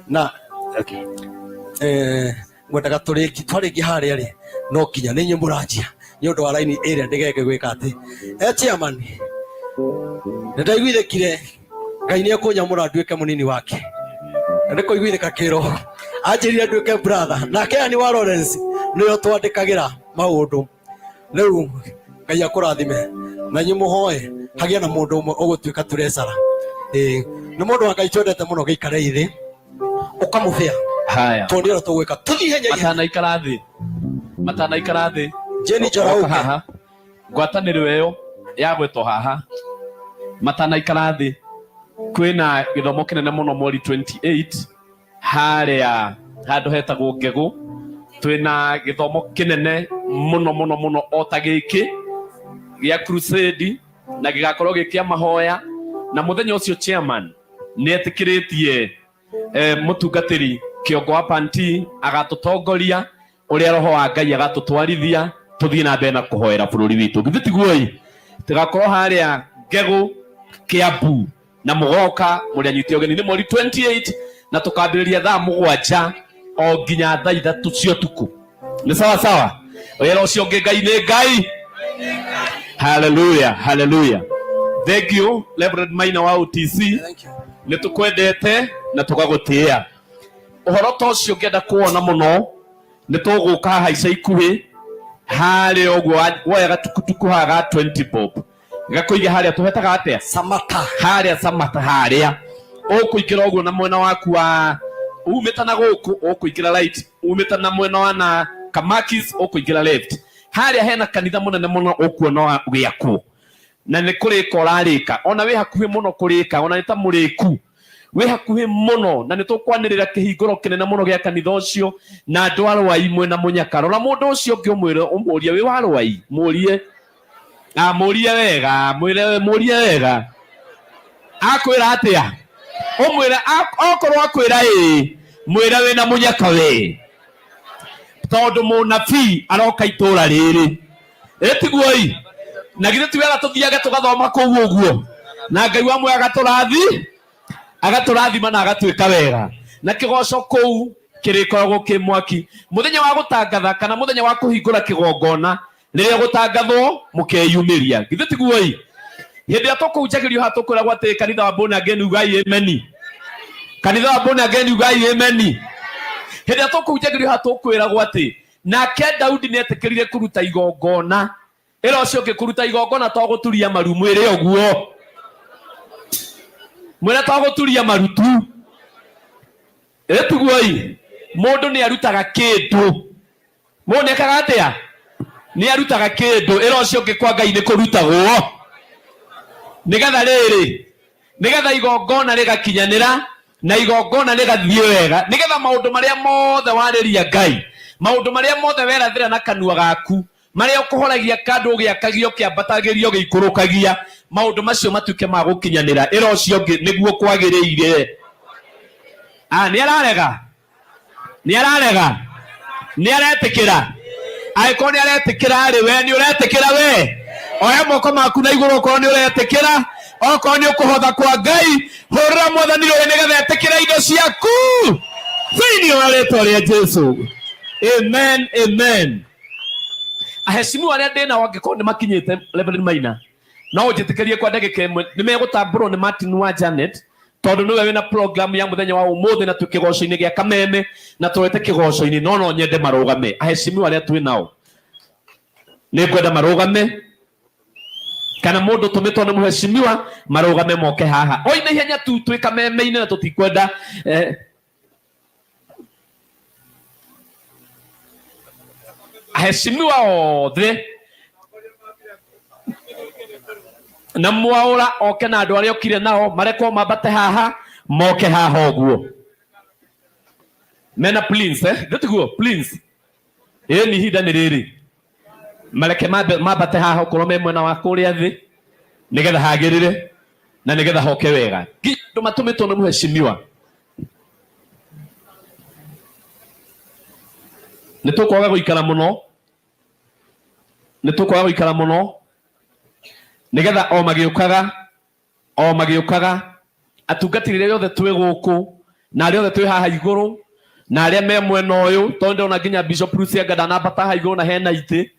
Speaker 7: na okay. Eh, ngwendaga tũrĩki twarĩkia harĩa rĩ no nginya nĩ inyuĩ mũranjia nĩ ũndũ wa raini ĩrĩa ndĩgeke gwĩka atĩ e chairman nĩ ndaiguithĩkire Ngai nĩ ekũnyamũra nduĩke mũnini wake na nĩ kũiguithĩka kĩroho anjĩrire nduĩke brother nake yani wa Lawrence nĩwe twandĩkagĩra maũndũ rĩu Ngai akũrathime na inyuĩ mũhoe hagĩe na mũndũ ũmwe ũgũtuĩka treasurer ĩĩ nĩ mũndũ wa Ngai twendete mũno gĩikare thĩ ũkamũbĩa
Speaker 9: Haya.
Speaker 7: tuone ũrĩa tũgwĩka tũthiĩ ihenya ihenya.
Speaker 9: Matanaikara thĩ. Matanaikara thĩ.
Speaker 7: Jane Njoroge.
Speaker 9: Oka haha. Ngwatanĩro ĩyo ya gwetwo haha. Matanaikara thĩ. Kwĩna gĩthomo kĩnene mũno mweri 28 harĩa handũ hetagwo Ngegũ. Twĩna gĩthomo kĩnene mũno mũno mũno o ta gĩkĩ gĩa crusade na gĩgakorwo gĩ kĩa mahoya na mũthenya ũcio chairman nĩ etĩkĩrĩtie eh, mũtungatĩri kĩongo wa panti agatũtongoria ũrĩa roho wa ngai agatũtwarithia tũthiĩ na mbere na kũhoera bũrũri witũ githĩ tiguo-ĩ tũgakorwo harĩa ngegũ kĩambu na mũgoka mũrĩ anyite ũgeni nĩ mweri 28 na tũkambĩrĩria thaa mũgwanja o nginya thaa ithatũ cia ũtukũ nĩ sawa sawa wĩra ũcio ũngĩ ngai nĩ ngai haleluya haleluya thank you Reverend Maina wa OTC nĩ tũkwendete na tũgagũtĩĩa ũhoro ta ũcio ngĩenda kuona mũno nĩ tũgũka haha ica ikuhĩ harĩa ũguo woya gatukutuku haha ga 20 bob gakũige harĩa tũhetaga atĩa
Speaker 7: samata
Speaker 9: harĩa samata harĩa ũkũingĩra ũguo na mwena waku wa umĩte na gũkũ ũkũingĩra right umĩte na mwena wa na kamakis ũkũingĩra left harĩa hena kanitha mũnene mũno ũkuona gĩakwo na nĩ kũrĩka ũrarĩka ona wĩ hakuhĩ mũno kũrĩka ona nĩ ta mũrĩku wĩ hakuhĩ mũno na nĩ tũkwanĩrĩra kĩhingũro kĩnene mũno gĩa kanitha ũcio na andũ a rwai mwĩna mũnyaka rora mũndũ ũcio ũngĩ ũmwĩre ũmũrie wĩ wa rwai mũrie ah mũrie wega mwĩre mũrie wega akwĩra atĩa ũmwĩre okorwo akwĩra ĩĩ mwĩre wĩna mũnyaka we tondũ mũnabii aroka itũra rĩrĩ ĩtiguoi na githĩ ti wega tũthiage tũgathoma kũu ũguo na ngai wa muoyo agatũrathi agatũrathima na agatwĩka wega na kĩgoco kũu kĩrĩkoragwo kĩ mwaki mũthenya wa gũtangatha kana mũthenya wa kũhingũra kĩgongona rĩrĩa gũtangathwo mũkeyumĩria githĩ tiguo-ĩ hĩndĩ ĩrĩa tũkũhunjagĩrio haha tũkwĩragwo atĩ kanitha wa born again ugai ameni kanitha wa born again ugai ameni hĩndĩ ĩrĩa tũkũhunjagĩrio haha tũkwĩragwo atĩ nake Daudi nĩetĩkĩrire kũruta igongona ĩra ũcio ũngĩ kũruta igongona to gũturia maru mwĩre ũguo mwĩre to gũturia maru tu ĩtiguoi mũndũ nĩ arutaga kĩndũ mũndũ nĩ ekaga atĩa nĩ arutaga kĩndũ ĩra ũcio ũngĩ kwa ngai nĩ kũrutagwo nĩgetha rĩrĩ nĩgetha igongona rĩgakinyanĩra na igongona rĩgathiĩ wega nĩgetha maũndũ marĩa mothe warĩria ngai maũndũ marĩa mothe werathĩra na kanua gaku marĩa ũkũhoragia kandũ ũgĩakagio kĩambatagĩrio gĩikũrũkagia maũndũ macio matuĩke ma gũkinyanĩra ĩra ũcio ũngĩ nĩguo kwagĩrĩire ah nĩ ararega nĩ ararega nĩ aretĩkĩra angĩkorwo nĩ aretĩkĩra rĩ we nĩ ũretĩkĩra we oya moko maku na igũrũ okorwo nĩ ũretĩkĩra okorwo nĩ ũkũhotha kwa ngai hũrĩra mwathani rũĩ nĩgetha etĩkĩre indo ciaku thĩinĩ wa rĩtwa rĩa jesu amen amen aheshimiwa arĩa ndĩ nao angĩkorwo nĩ makinyĩte Reverend Maina no ũnjĩtĩkĩrie kwa ndagĩka ĩmwe nĩ megũtambũrwo nĩ Martin wa Janet tondũ nĩwe wĩna program ya mũthenya wa ũmũthĩ na twĩ kĩgoco-inĩ gĩa kameme na tũrete kĩgoco-inĩ no no nyende marũgame aheshimiwa arĩa twĩ nao nĩ ngwenda marũgame kana mũndũ tũmĩtwo nĩ mũheshimiwa marũgame moke haha oine ihenya tu twĩ kameme-inĩ na tũtikwenda eh, aheshimiwa othe na mwaũra oke na andũ arĩa okire nao marekwo mambate haha moke haha ũguo mena please eh ndĩtiguo please ĩĩ nĩ ihinda nĩ rĩrĩ mareke mambate haha okorwo me mwena wa kũrĩa thĩ nĩgetha hagĩrĩre na nĩgetha hoke wega nginya andũ matũmĩtwo nĩ mũheshimiwa nĩ tũkwaga gũikara mũno nĩ tũkwaga gũikara mũno
Speaker 13: Nigetha o magĩũkaga o magĩũkaga atungatĩri arĩa othe twĩ gũkũ na arĩa othe twĩ haha igũrũ na arĩa me mwena ũyũ tondũ ndĩrona nginya Bishop Lucy anga ndanambata haha igũrũ na hena itĩ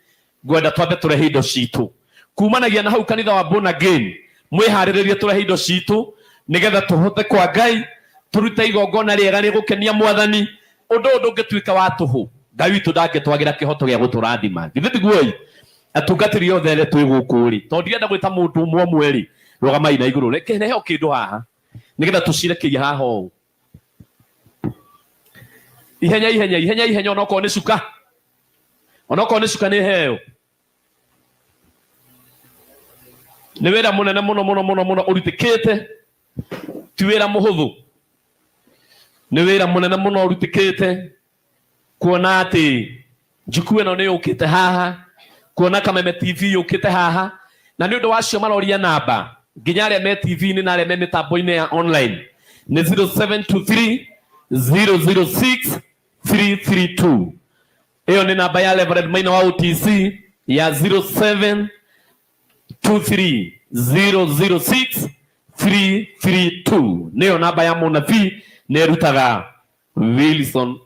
Speaker 13: ngwenda twambe tũrehe indo citũ kumanagia na hau kanitha wa Born Again mwĩharĩrĩrie tũrehe indo citũ nĩgetha tũhote kwa Ngai tũrute igongona rĩega rĩgũkenia mwathani ũndũ ũyũ ndũngĩtuĩka wa tũhũ Ngai witũ ndangĩtwagĩra kĩhoto gĩa gũtũrathima githĩ tiguo atungatĩri othe arĩa twĩ gũkũ rĩ tondũ ndirenda gwĩta mũndũ ũmwe ũmwe rĩ rũgamai na igũrũ reke heo kĩndũ haha nĩgetha tũcirekerie haha ũũ ihenya ihenya ihenya ihenya onokorwo nĩ cuka onokorwo nĩ cuka nĩ heo nĩ wĩra mũnene mũno mũno mũno mũno ũrutĩkĩte ti wĩra mũhũthũ nĩ wĩra mũnene mũno ũrutĩkĩte kuona atĩ njuku ĩno nĩ yũkĩte haha kuona Kameme TV yũkĩte haha na nĩ ũndũ wacio maroria namba nginya arĩa me TV-inĩ na arĩa me mĩtambo-inĩ ya online nĩ 0723 006 332 ĩyo nĩ namba ya Reverend Maina wa OTC ya 0723 006 332 nĩyo namba ya mũnabii nĩ ĩrutaga Wilson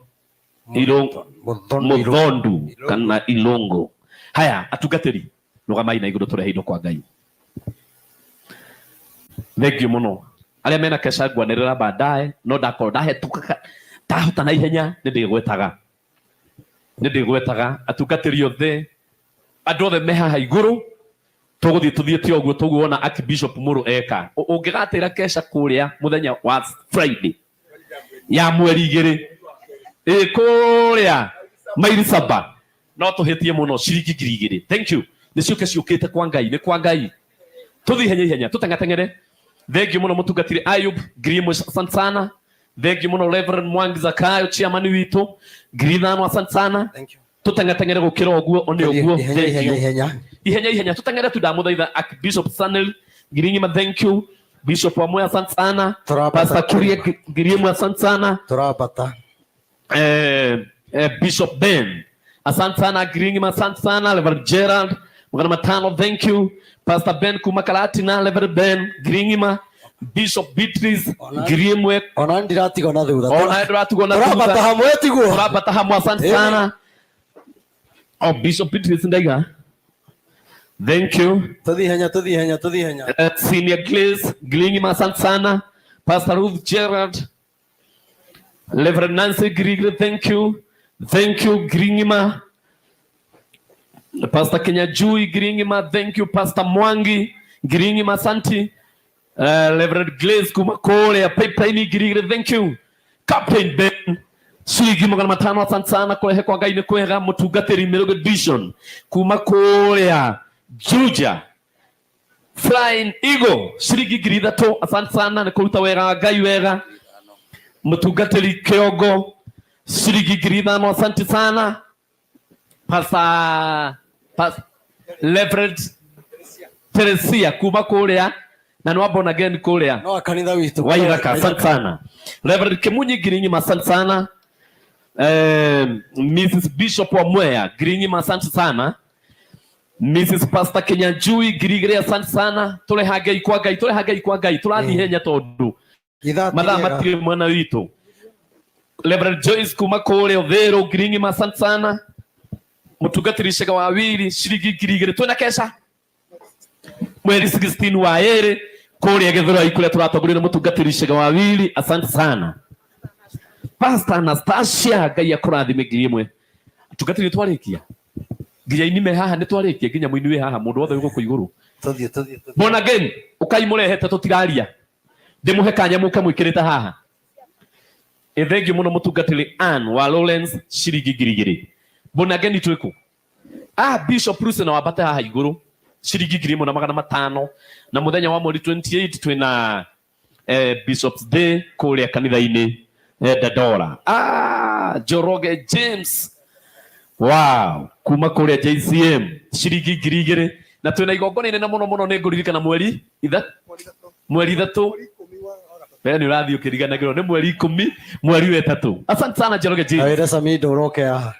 Speaker 13: Muthondu kana Ilongo haya atungatĩri rũgamai na igũrũ tũrehe indo kwa Ngai thank you mũno arĩa mena kesha ngwanĩrĩra baadaye no ndakorwo ndahĩtũka ndahota na ihenya nĩ ndĩgwetaga nĩ ndĩgwetaga atungatĩri othe andũ othe me haha igũrũ tũgũthiĩ tũthiĩte ũguo tũguona Archbishop Mũrũ eka ũngĩgatĩra kesha kũrĩa mũthenya wa Friday ya mweri igĩrĩ ĩ kũrĩa maili saba no tũhĩtie mũno ciringi 2,000 thank you nĩ ciũke ciũkĩte kwa Ngai nĩ kwa Ngai tũthiĩ ihenya ihenya tũteng'ateng'ere thank you mũno mũtungatĩri Ayub 1,000 asante sana thank you mũno Reverend Mwangi Zakayo chairman witũ 5,000 asante sana tũteng'ateng'ere gũkĩra ũguo o nĩ ũguo
Speaker 7: Ihenya,
Speaker 13: Thank
Speaker 7: ihenya,
Speaker 13: you.
Speaker 7: ihenya.
Speaker 13: Ihenya ihenya tuteng'ere tu ndamũthaitha Archbishop Stanley 1,000 thank you Bishop Wamuya asante sana Pastor Kuria 1,000 asante sana
Speaker 7: Turabata
Speaker 13: Bishop Ben asante sana 1,000 asante sana Reverend Gerald 500 thank you Pastor Ben kuma Karatina Reverend Ben 1,000 Bishop Beatrice 1,000
Speaker 7: ona ndiratigwo na thutha
Speaker 13: ona ndiratigwo na
Speaker 7: Turabata
Speaker 13: thutha
Speaker 7: hamwe tiguo
Speaker 13: turabata hamwe asante sana oh Bishop Beatrice ndaiga thank you
Speaker 7: Tuthi ihenya tuthi ihenya tuthi ihenya
Speaker 13: Senior Grace 1,000 asante sana Pastor Ruth Gerald Reverend Nancy Grigre thank you thank you 1,000 Pastor Kenya Jui 1,000 thank you Pastor Mwangi 1,000 asante Reverend Glaze kuma kũrĩa Pipeline 2,000 thank you Captain Ben ciringi 500 asante sana kũrehe kwa Ngai nĩ kwega mũtungatĩri Mĩrũgũ Division kuma kũrĩa Juja Flying Eagle ciringi 3,000 asante sana nĩ kũruta wega wa Ngai wega mũtungatĩri Kĩongo ciringi 5,000 asante sana Pastor Reverend Teresia kuma kũrĩa na nĩ wa Born Again kũrĩa
Speaker 7: no kanitha witũ
Speaker 13: Waithaka asante sana Reverend Kimunyi 1,000 asante sana Mrs Bishop wa Mwea 1,000 asante sana Mrs Pastor Kinyanjui 2,000 asante sana tũreha Ngai kwa Ngai tũreha Ngai kwa Ngai tũrathiĩ ihenya tondũ mathaa matirĩ mwena witũ Reverend Joyce kuma kũrĩa Ũthĩrũ 1,000 asante sana mũtungatĩri Cega wa Wili ciringi 2,000 twĩna kesha mweri 16 wa ĩrĩ kũrĩa Gĩthũrai kũrĩa tũratongorio nĩ mũtungatĩri Cega wa Wili asante sana Pastor Anastasia Ngai akũrathime 1,000 atungatĩri twarĩkia nginya inime haha nĩ twarĩkia nginya mũini wĩ haha mũndũ wothe wĩ gũkũ igũrũ
Speaker 7: Tuthi tuthi
Speaker 13: Born Again ũkai mũrehete tũtiraria ndĩmũhe kanya mũke mwĩkĩrĩte haha ĩ thengiũ mũno mũtungatĩri Ann wa Lawrence ciringi 2,000 Born Again twĩkũ Bishop Bruce na wambate haha igũrũ ciringi 1,500 na mũthenya wa mweri 28 twĩna Bishop's Day kũrĩa kanitha-inĩ Dandora Njoroge James wow kuma kũrĩa JCM ciringi 2,000 na twĩna igongona inene mũno mũno nĩ ngũririkana mweri mweri ithatũ we nĩ ũrathiĩ ũkĩriganagĩrwo nĩ mweri 10 mweri wa 3 asante sana Njoroge James
Speaker 7: Awĩre Samido ũroke haha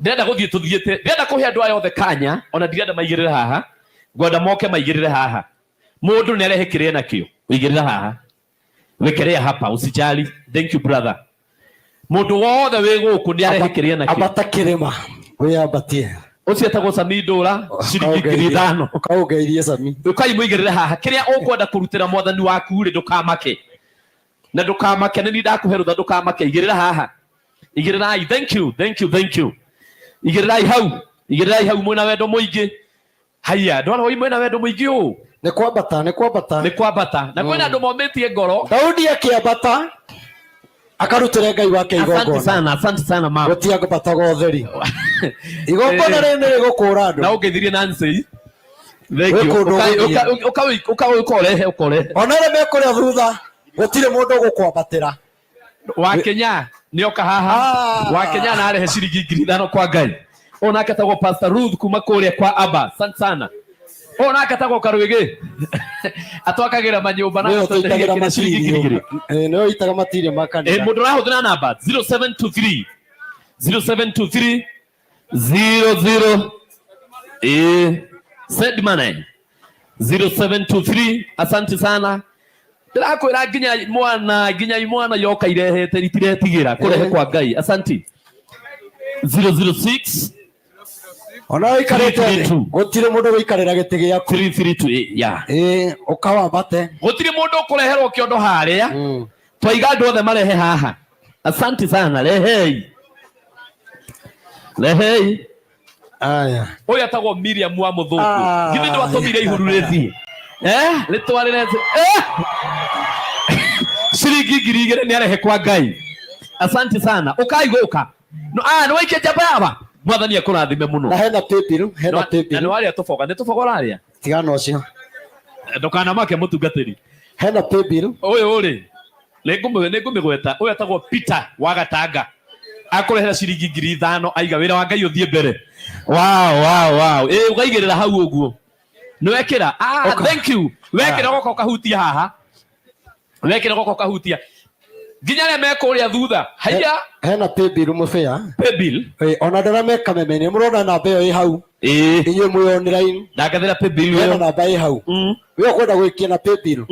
Speaker 13: ndĩrenda gũthiĩ tũthiĩte ndĩrenda kũhe andũ aya othe kanya ona ndirenda maigĩrĩre haha Ngwenda moke maigĩrĩre haha. Mũndũ nĩ arehe kĩrĩa nakĩo. Ũigĩrĩra haha. Wekelea hapa usijali. Thank you brother. Mũndũ wothe wĩ gũkũ nĩ arehe kĩrĩa nakĩo.
Speaker 7: Ambata kĩrĩma wĩyambatie.
Speaker 13: Ũcio etagwo Sami Ndũra ciringi 5,000.
Speaker 7: Ũkaũngeithie Sami.
Speaker 13: Ũkai mũigĩrĩre haha. Kĩrĩa ũkwenda kũrutĩra mwathani waku rĩ ndũkamake. Na ndũkamake nĩ niĩ ndakũhe rũtha ndũkamake. Igĩrĩra haha. Igĩrĩrai. Thank you. Thank you. Thank you. Igĩrĩrai hau. Igĩrĩrai hau mwĩna wendo mũingĩ. Haiya, ndwara oi mwĩna wendo mũingĩ ũũ.
Speaker 7: Nĩ kwambata, nĩ kwambata.
Speaker 13: Nĩ kwambata. Na kwĩna andũ momĩtie ngoro.
Speaker 7: Daudi akĩambata akarutĩre Ngai wake
Speaker 13: Asante
Speaker 7: igongona.
Speaker 13: sana, asante sana mama.
Speaker 7: Gũtiambataga ũtheri. Igongona rĩrĩ nĩ rĩgũkũra andũ.
Speaker 13: Na ũngeithirie Nancy. Thank
Speaker 7: Gwĩ
Speaker 13: you.
Speaker 7: kũndũ ũgũthiĩ.
Speaker 13: Ũka ũka ũka ũrehe ũkorehe.
Speaker 7: Ona arĩa me kũrĩa thutha gũtirĩ mũndũ ũgũkwambatĩra.
Speaker 13: Wa Kenya nĩ oka haha. Wa Kenya na arehe ciringi 5,000 kwa Ngai. Ũyũ nake etagwo Pastor Ruth kuma kũrĩa kwa Abba. Asante sana. Ũyũ nake etagwo Karwĩgĩ. Atwakagĩra manyũmba na
Speaker 7: Nĩwe
Speaker 13: agatwenderia
Speaker 7: ũtũitagĩra
Speaker 13: kĩrĩa ciringi
Speaker 7: matirio.
Speaker 13: 2,000.
Speaker 7: Nĩwe ũitaga matirio ma kanitha.
Speaker 13: Mũndũ ũrahũthĩra namba 0723 0723 00 send money 0723. Asante sana. Ndĩrakwĩra nginya mwana nginya imwana yoka irehete itiretigĩra kũrehe kwa Ngai. Asante. 006
Speaker 7: Ona ũikarĩte thĩ gũtirĩ mũndũ ũgũikarĩra gĩtĩ gĩaku.
Speaker 13: 332 ya.
Speaker 7: Ũkawambate.
Speaker 13: Gũtirĩ mũndũ ũkũreherwo kĩondo harĩa. Twaiga andũ othe marehe haha. Asante sana. Rehei. Rehei.
Speaker 7: Aya.
Speaker 13: Ũyũ etagwo Miriam wa Mũthũngũ.
Speaker 7: Ah.
Speaker 13: Githĩ ndwatũmire ihuru rĩthiĩ? Rĩtwarĩre ciringi 2,000 nĩ arehe kwa Ngai. Asante sana. Ũkai gũka. No, nĩ waikia njamba yaba. Mwathani akũrathime mũno.
Speaker 7: Na hena paybill, hena paybill.
Speaker 13: Na nĩ warĩa tũboga, nĩ tũboga ũrarĩa?
Speaker 7: Tigana ũcio.
Speaker 13: Ndũkanamake mũtungatĩri.
Speaker 7: Hena paybill.
Speaker 13: Ũyũ rĩ, nĩngũmĩgweta. Ũyũ etagwo Peter wa Gatanga. Akũrehera ciringi 5,000 aiga wĩra wa Ngai ũthiĩ mbere. Wow, wow, wow. Ũkaigĩrĩra hau ũguo. Nĩ wekĩra? Thank you. Wekĩra ũgoka ũkahutia haha. Wekĩra ũgoka ũkahutia. Nginya arĩa me kũrĩa thutha. Haiya.
Speaker 7: Hena paybill mũbĩa.
Speaker 13: Paybill.
Speaker 7: Ona andũ arĩa me kameme-inĩ mũrona namba ĩyo ĩ hau. Inyuĩ mwĩ online.
Speaker 13: Ndangethera paybill
Speaker 7: Hena
Speaker 13: ĩyo.
Speaker 7: namba ĩ hau. We ũkwenda gũikia na paybill.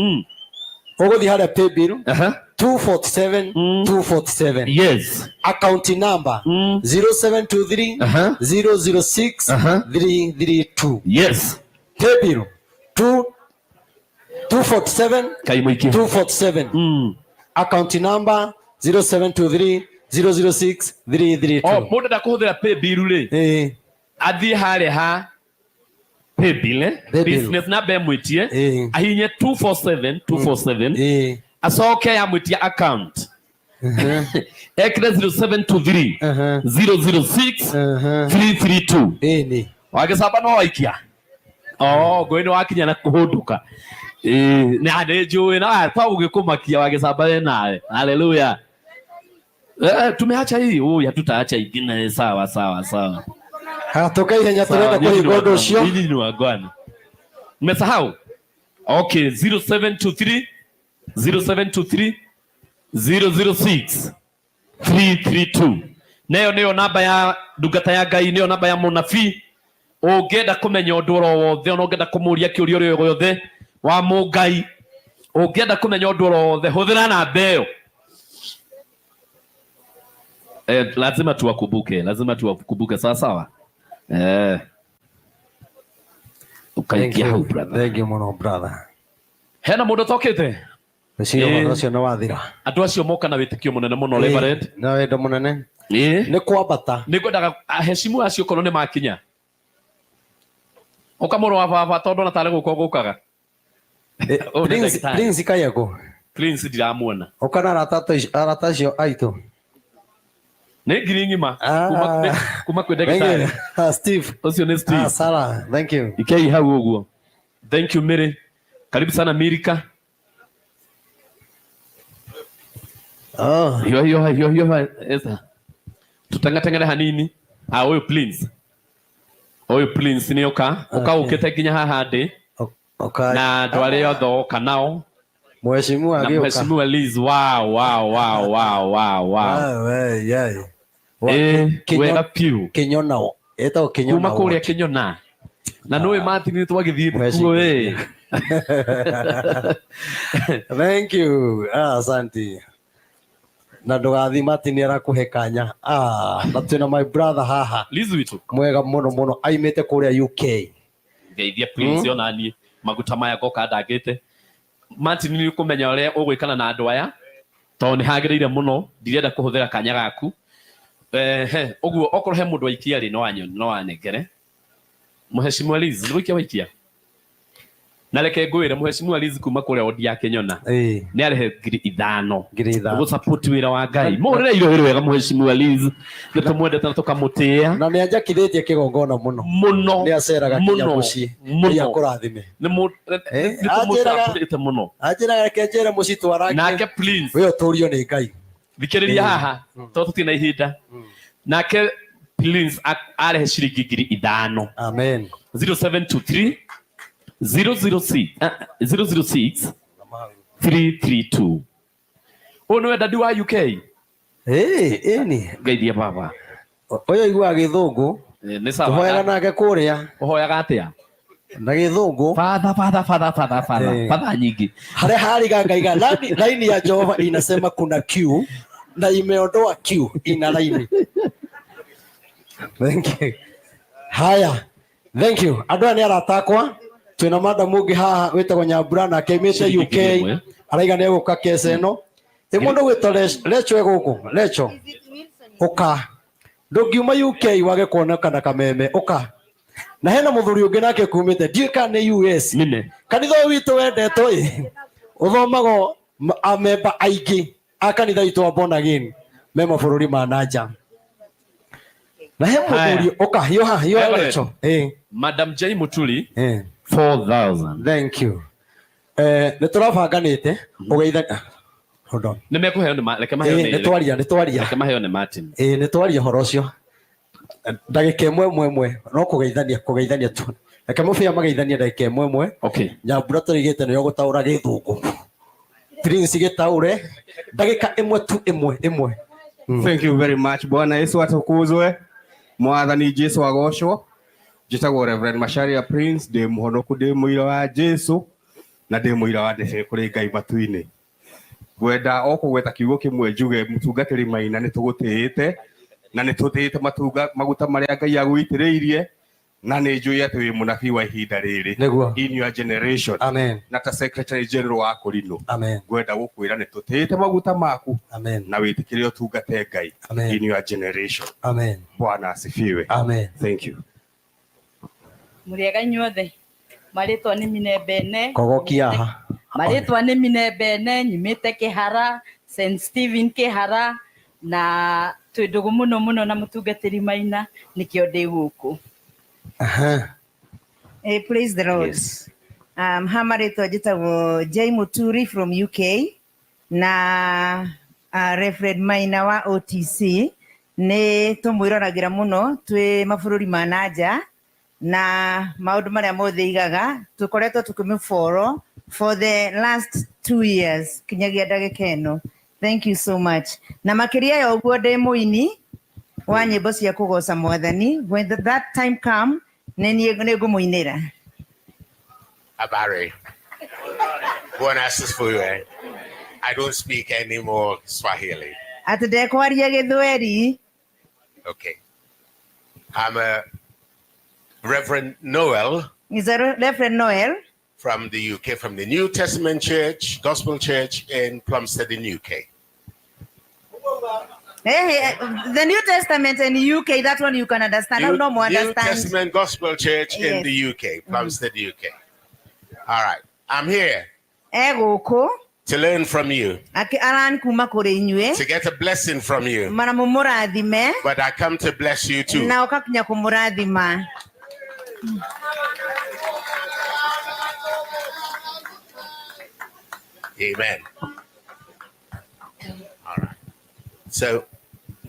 Speaker 7: Ũgũthiĩ harĩa paybill. 247 247.
Speaker 13: Yes.
Speaker 7: Account number 0723 006 332.
Speaker 13: Yes.
Speaker 7: Paybill 247
Speaker 13: Kai mũingĩ.
Speaker 7: 247. Account number 0723 006 332.
Speaker 13: O mũndũ enda kũhũthĩra paybill rĩ. Athiĩ harĩa ha paybill, eh?
Speaker 7: Paybill.
Speaker 13: Business number ĩmwĩtie. Ahihinye 247 247. Acoke yamwĩtia account. Ekĩre 0723 006 332. Wagĩcamba no waikia. Oh, ngũĩ nĩ wakinya na kũhũndũka. Na nĩ njũĩ na twa gũgĩkũmakia wagĩcamba we nawe. Haleluya. Tumeacha hii. Ui, hatutaacha ingine. Sawa, sawa, sawa.
Speaker 7: Tũke ihenya tũrenda kũhinga ũndũ ũcio.
Speaker 13: Nyinyi ni wagwana. Mmesahau? Okay, 0723 0723 006 332. Neyo nĩyo namba ya ndungata ya Ngai, nĩyo namba ya mũnabii. Ũngĩenda kũmenya ũndũ oro wothe, ona ũngĩenda kũmũria kĩũria ũrĩa gĩothe wa mũngai, ũngĩenda kũmenya ũndũ oro wothe, hũthĩra namba ĩyo. Lazima tuwakumbuke, lazima tuwakumbuke, sawa sawa. Ukaikia hau brother.
Speaker 7: Thank you mũno brother.
Speaker 13: Hena mũndũ ũtokĩte?
Speaker 7: Rĩciria ũhoro ũcio nĩ wathira.
Speaker 13: Andũ acio moka na wĩtĩkio mũnene mũno, Reverend.
Speaker 7: Na wendo mũnene. Nĩ kwambata.
Speaker 13: Nĩ ngwendaga aheshimu acio korwo nĩ makinya. Ũka mũrũ wa baba tondũ ona tarĩ gũka ũgũkaga. Ũyũ nĩ ndagĩtarĩ.
Speaker 7: Prince Kayego.
Speaker 13: Prince ndiramuona.
Speaker 7: Ũka na arata acio aitũ.
Speaker 13: Nĩ ngiri ng'ima. Kuma kwĩ ndagĩtarĩ.
Speaker 7: Steve.
Speaker 13: Ũcio nĩ Steve.
Speaker 7: Sarah, thank you.
Speaker 13: Ikei hau ũguo. Thank you Mary. Karibu sana Mirika. Hiyo hiyo hiyo hiyo esa. Tutangatangane hanini. Ũyũ Prince. Ũyũ Prince nĩ oka. Oka ũkĩte nginya haha ndĩ.
Speaker 7: Oka.
Speaker 13: Na andũ arĩa othe oka nao.
Speaker 7: Mheshimiwa
Speaker 13: Na
Speaker 7: agĩũka.
Speaker 13: Mheshimiwa Liz. Wow, wow, wow, wow, wow, wow.
Speaker 7: We, yeah.
Speaker 13: Wega piũ.
Speaker 7: Kinyona. Etagwo Kinyona.
Speaker 13: Kuma kũrĩa Kinyona. Na nä Martin nä twagä thiä kuo ä.
Speaker 7: Thank you. Ah, asante. Na ndũgathi Martin nĩ arakũhe kanya. Ah, na twĩna my brother haha.
Speaker 13: Liz witũ.
Speaker 7: Mwega mũno mũno aimĩte kũrĩa UK.
Speaker 13: Ngeithia Prince ona niĩ maguta maya ngoka ndangĩte. Martin nĩ ũkũmenya ũrĩa ũgwĩkana na andũ aya tondũ nĩ hagĩrĩire mũno, ndirenda kũhũthĩra kanya gaku. Ehe, ũguo okorwo he mũndũ waikia rĩ no anengere. Mheshimiwa Liz, nĩ gũikia waikia? Na reke ngwĩre Mheshimiwa Liz kuma kũrĩa wodi ya Kĩnyona nĩ arehe 5,000
Speaker 7: 5,000
Speaker 13: gũ support wĩra wa Ngai. Mũhũrĩre irohĩ rwega Mheshimiwa Liz, nĩ tũmwendete na tũkamũtĩĩa.
Speaker 7: Na nĩ anjakithĩtie kĩgongona mũno.
Speaker 13: Mũno.
Speaker 7: Nĩ aceraga nginya
Speaker 13: Mũno.
Speaker 7: mũciĩ.
Speaker 13: Mũno.
Speaker 7: Ngai akũrathime.
Speaker 13: Nĩ tũmũtambũrĩte mũno.
Speaker 7: Anjĩraga reke njĩre mũciĩ twarangie.
Speaker 13: Nake please.
Speaker 7: We ũtũrio nĩ Ngai.
Speaker 13: Thikĩrĩria haha tondũ tũtirĩ na ihinda. Nake Prince arehe ciringi 5,000.
Speaker 7: Amen.
Speaker 13: 0723 006 006 332. Ũyũ nĩwe dadi wa UK.
Speaker 7: Ĩni.
Speaker 13: Ngeithia baba.
Speaker 7: Ũyũ aiguaga gĩthũngũ.
Speaker 13: Nĩ sawa.
Speaker 7: Tũhoyaga nake kũrĩa.
Speaker 13: Ũhoyaga atĩa?
Speaker 7: Na gĩthũngũ.
Speaker 13: Father, father, father, father, father. Father nyingi.
Speaker 7: Harĩa hariga ngaiga laini ya Jehova inasema kuna queue na imeondoa queue ina laini. Thank you. Haya. Thank you. Andũ aya nĩ arata akwa. Twĩna madam ũngĩ haha wĩtagwo Nyambura nake aumĩte
Speaker 13: Ciringi
Speaker 7: UK.
Speaker 13: 1,000.
Speaker 7: Araiga nĩ egũka kesa ĩno. Ĩ mũndũ gwĩtwo Lecho e gũkũ. Lecho. Ũka. Ndũngiuma UK wage kuonekana kameme. Ũka. Na hena mũthuri ũngĩ nake kumĩte ndiũĩ kana nĩ US.
Speaker 13: Nĩme.
Speaker 7: Kanitha ũyũ witũ wendetwo ĩ. Ũthomagwo amemba aingĩ a kanitha witũ wa Born Again me mabũrũri ma na nja. Na he mũthuri ũka hiũha hiũha
Speaker 13: Reverend.
Speaker 7: Lecho.
Speaker 13: Madam J Mutuli 4,000.
Speaker 7: Thank you. Nĩ tũrabanganĩte ũgeithania. Hold on.
Speaker 13: Nĩ mekũheo nĩ reke maheo nĩ
Speaker 7: Nĩ twaria, nĩ twaria.
Speaker 13: Reke maheo nĩ Martin.
Speaker 7: Nĩ twaria ũhoro ũcio. Ndagĩka ĩmwe ĩmwe ĩmwe no kũgeithania kũgeithania tu. Reke mũbĩa mageithanie ndagĩka ĩmwe ĩmwe.
Speaker 13: Okay.
Speaker 7: Nyambura tũrĩgĩte nĩyo gũtaũra gĩthũngũ. Prince gĩtaũre ndagĩka ĩmwe tu ĩmwe ĩmwe.
Speaker 14: Thank you very much. Bwana Yesu atukuzwe. Mwathani Jesu agocwo. Njĩtagwo Reverend Macharia Prince, ndĩ mũhonoku, ndĩ mũira wa Jesu na ndĩ mũira wa ndĩcĩ kũrĩ Ngai matu-inĩ. Ngwenda o kũgweta kiugo kĩmwe njuge mũtungatĩri Maina nĩ tũgũtĩĩte na nĩ tũtĩĩte maguta marĩa Ngai agũitĩrĩirie na nĩ njũĩ atĩ wĩ mũnabii wa ihinda rĩrĩ.
Speaker 7: Nĩguo.
Speaker 14: In your generation.
Speaker 7: Amen.
Speaker 14: Na ta Secretary General wa Kũrinũ.
Speaker 7: Amen.
Speaker 14: Ngwenda gũkwĩra nĩ tũtĩĩte maguta maku.
Speaker 7: Amen.
Speaker 14: Na wĩtĩkĩre ũtungate Ngai.
Speaker 7: Amen.
Speaker 14: In your generation.
Speaker 7: Amen.
Speaker 14: Bwana asifiwe.
Speaker 7: Amen.
Speaker 14: Thank you.
Speaker 15: Mũrĩega inyuothe. Marĩtwa nĩ Minembene.
Speaker 7: Kogokia haha.
Speaker 15: Marĩtwa nĩ Minembene, nyumĩte Kĩhara, St Stephen Kĩhara, na twĩ ndũgũ mũno mũno na mũtungatĩri Maina, nĩkĩo ndĩ gũkũ.
Speaker 16: Praise the Lord.
Speaker 15: Yes.
Speaker 16: Ha marĩtwa njĩtagwo Jay Muturi from UK na Reverend Maina wa OTC nĩ tũmwĩroragĩra mũno twĩ mabũrũri ma na nja na maũndũ marĩa mothe igaga tũkoretwo tũkĩmũboro for the last 2 years kinyagia ndagĩka ĩno. Thank you so much. Na makĩria ya ũguo ndĩ mũini wa nyĩmbo cia kũgoca Mwathani. When that time come, nĩ niĩ nĩ ngũmũinĩra.
Speaker 17: Habari. Bwana asifiwe. I don't speak any more Swahili.
Speaker 16: Atĩ ndekwaria Gĩthweri.
Speaker 17: Okay. I'm a Reverend Noel
Speaker 16: Is a Reverend Noel
Speaker 17: from the UK, from the New Testament Church, Gospel Church in Plumstead in UK.
Speaker 16: Hey, the New Testament in the UK, that one you can understand.
Speaker 17: New,
Speaker 16: no more
Speaker 17: New
Speaker 16: understand.
Speaker 17: Testament Gospel Church in
Speaker 16: Yes.
Speaker 17: the UK, Plumstead, UK. All right. I'm here
Speaker 16: Egũkũ
Speaker 17: to learn from you,
Speaker 16: aran kuma kũrĩ inyuĩ
Speaker 17: to get a blessing from you.
Speaker 16: mana mũmũrathime
Speaker 17: But I come to bless you too.
Speaker 16: na ũkakinya kũmũrathima.
Speaker 17: Amen. All right. So,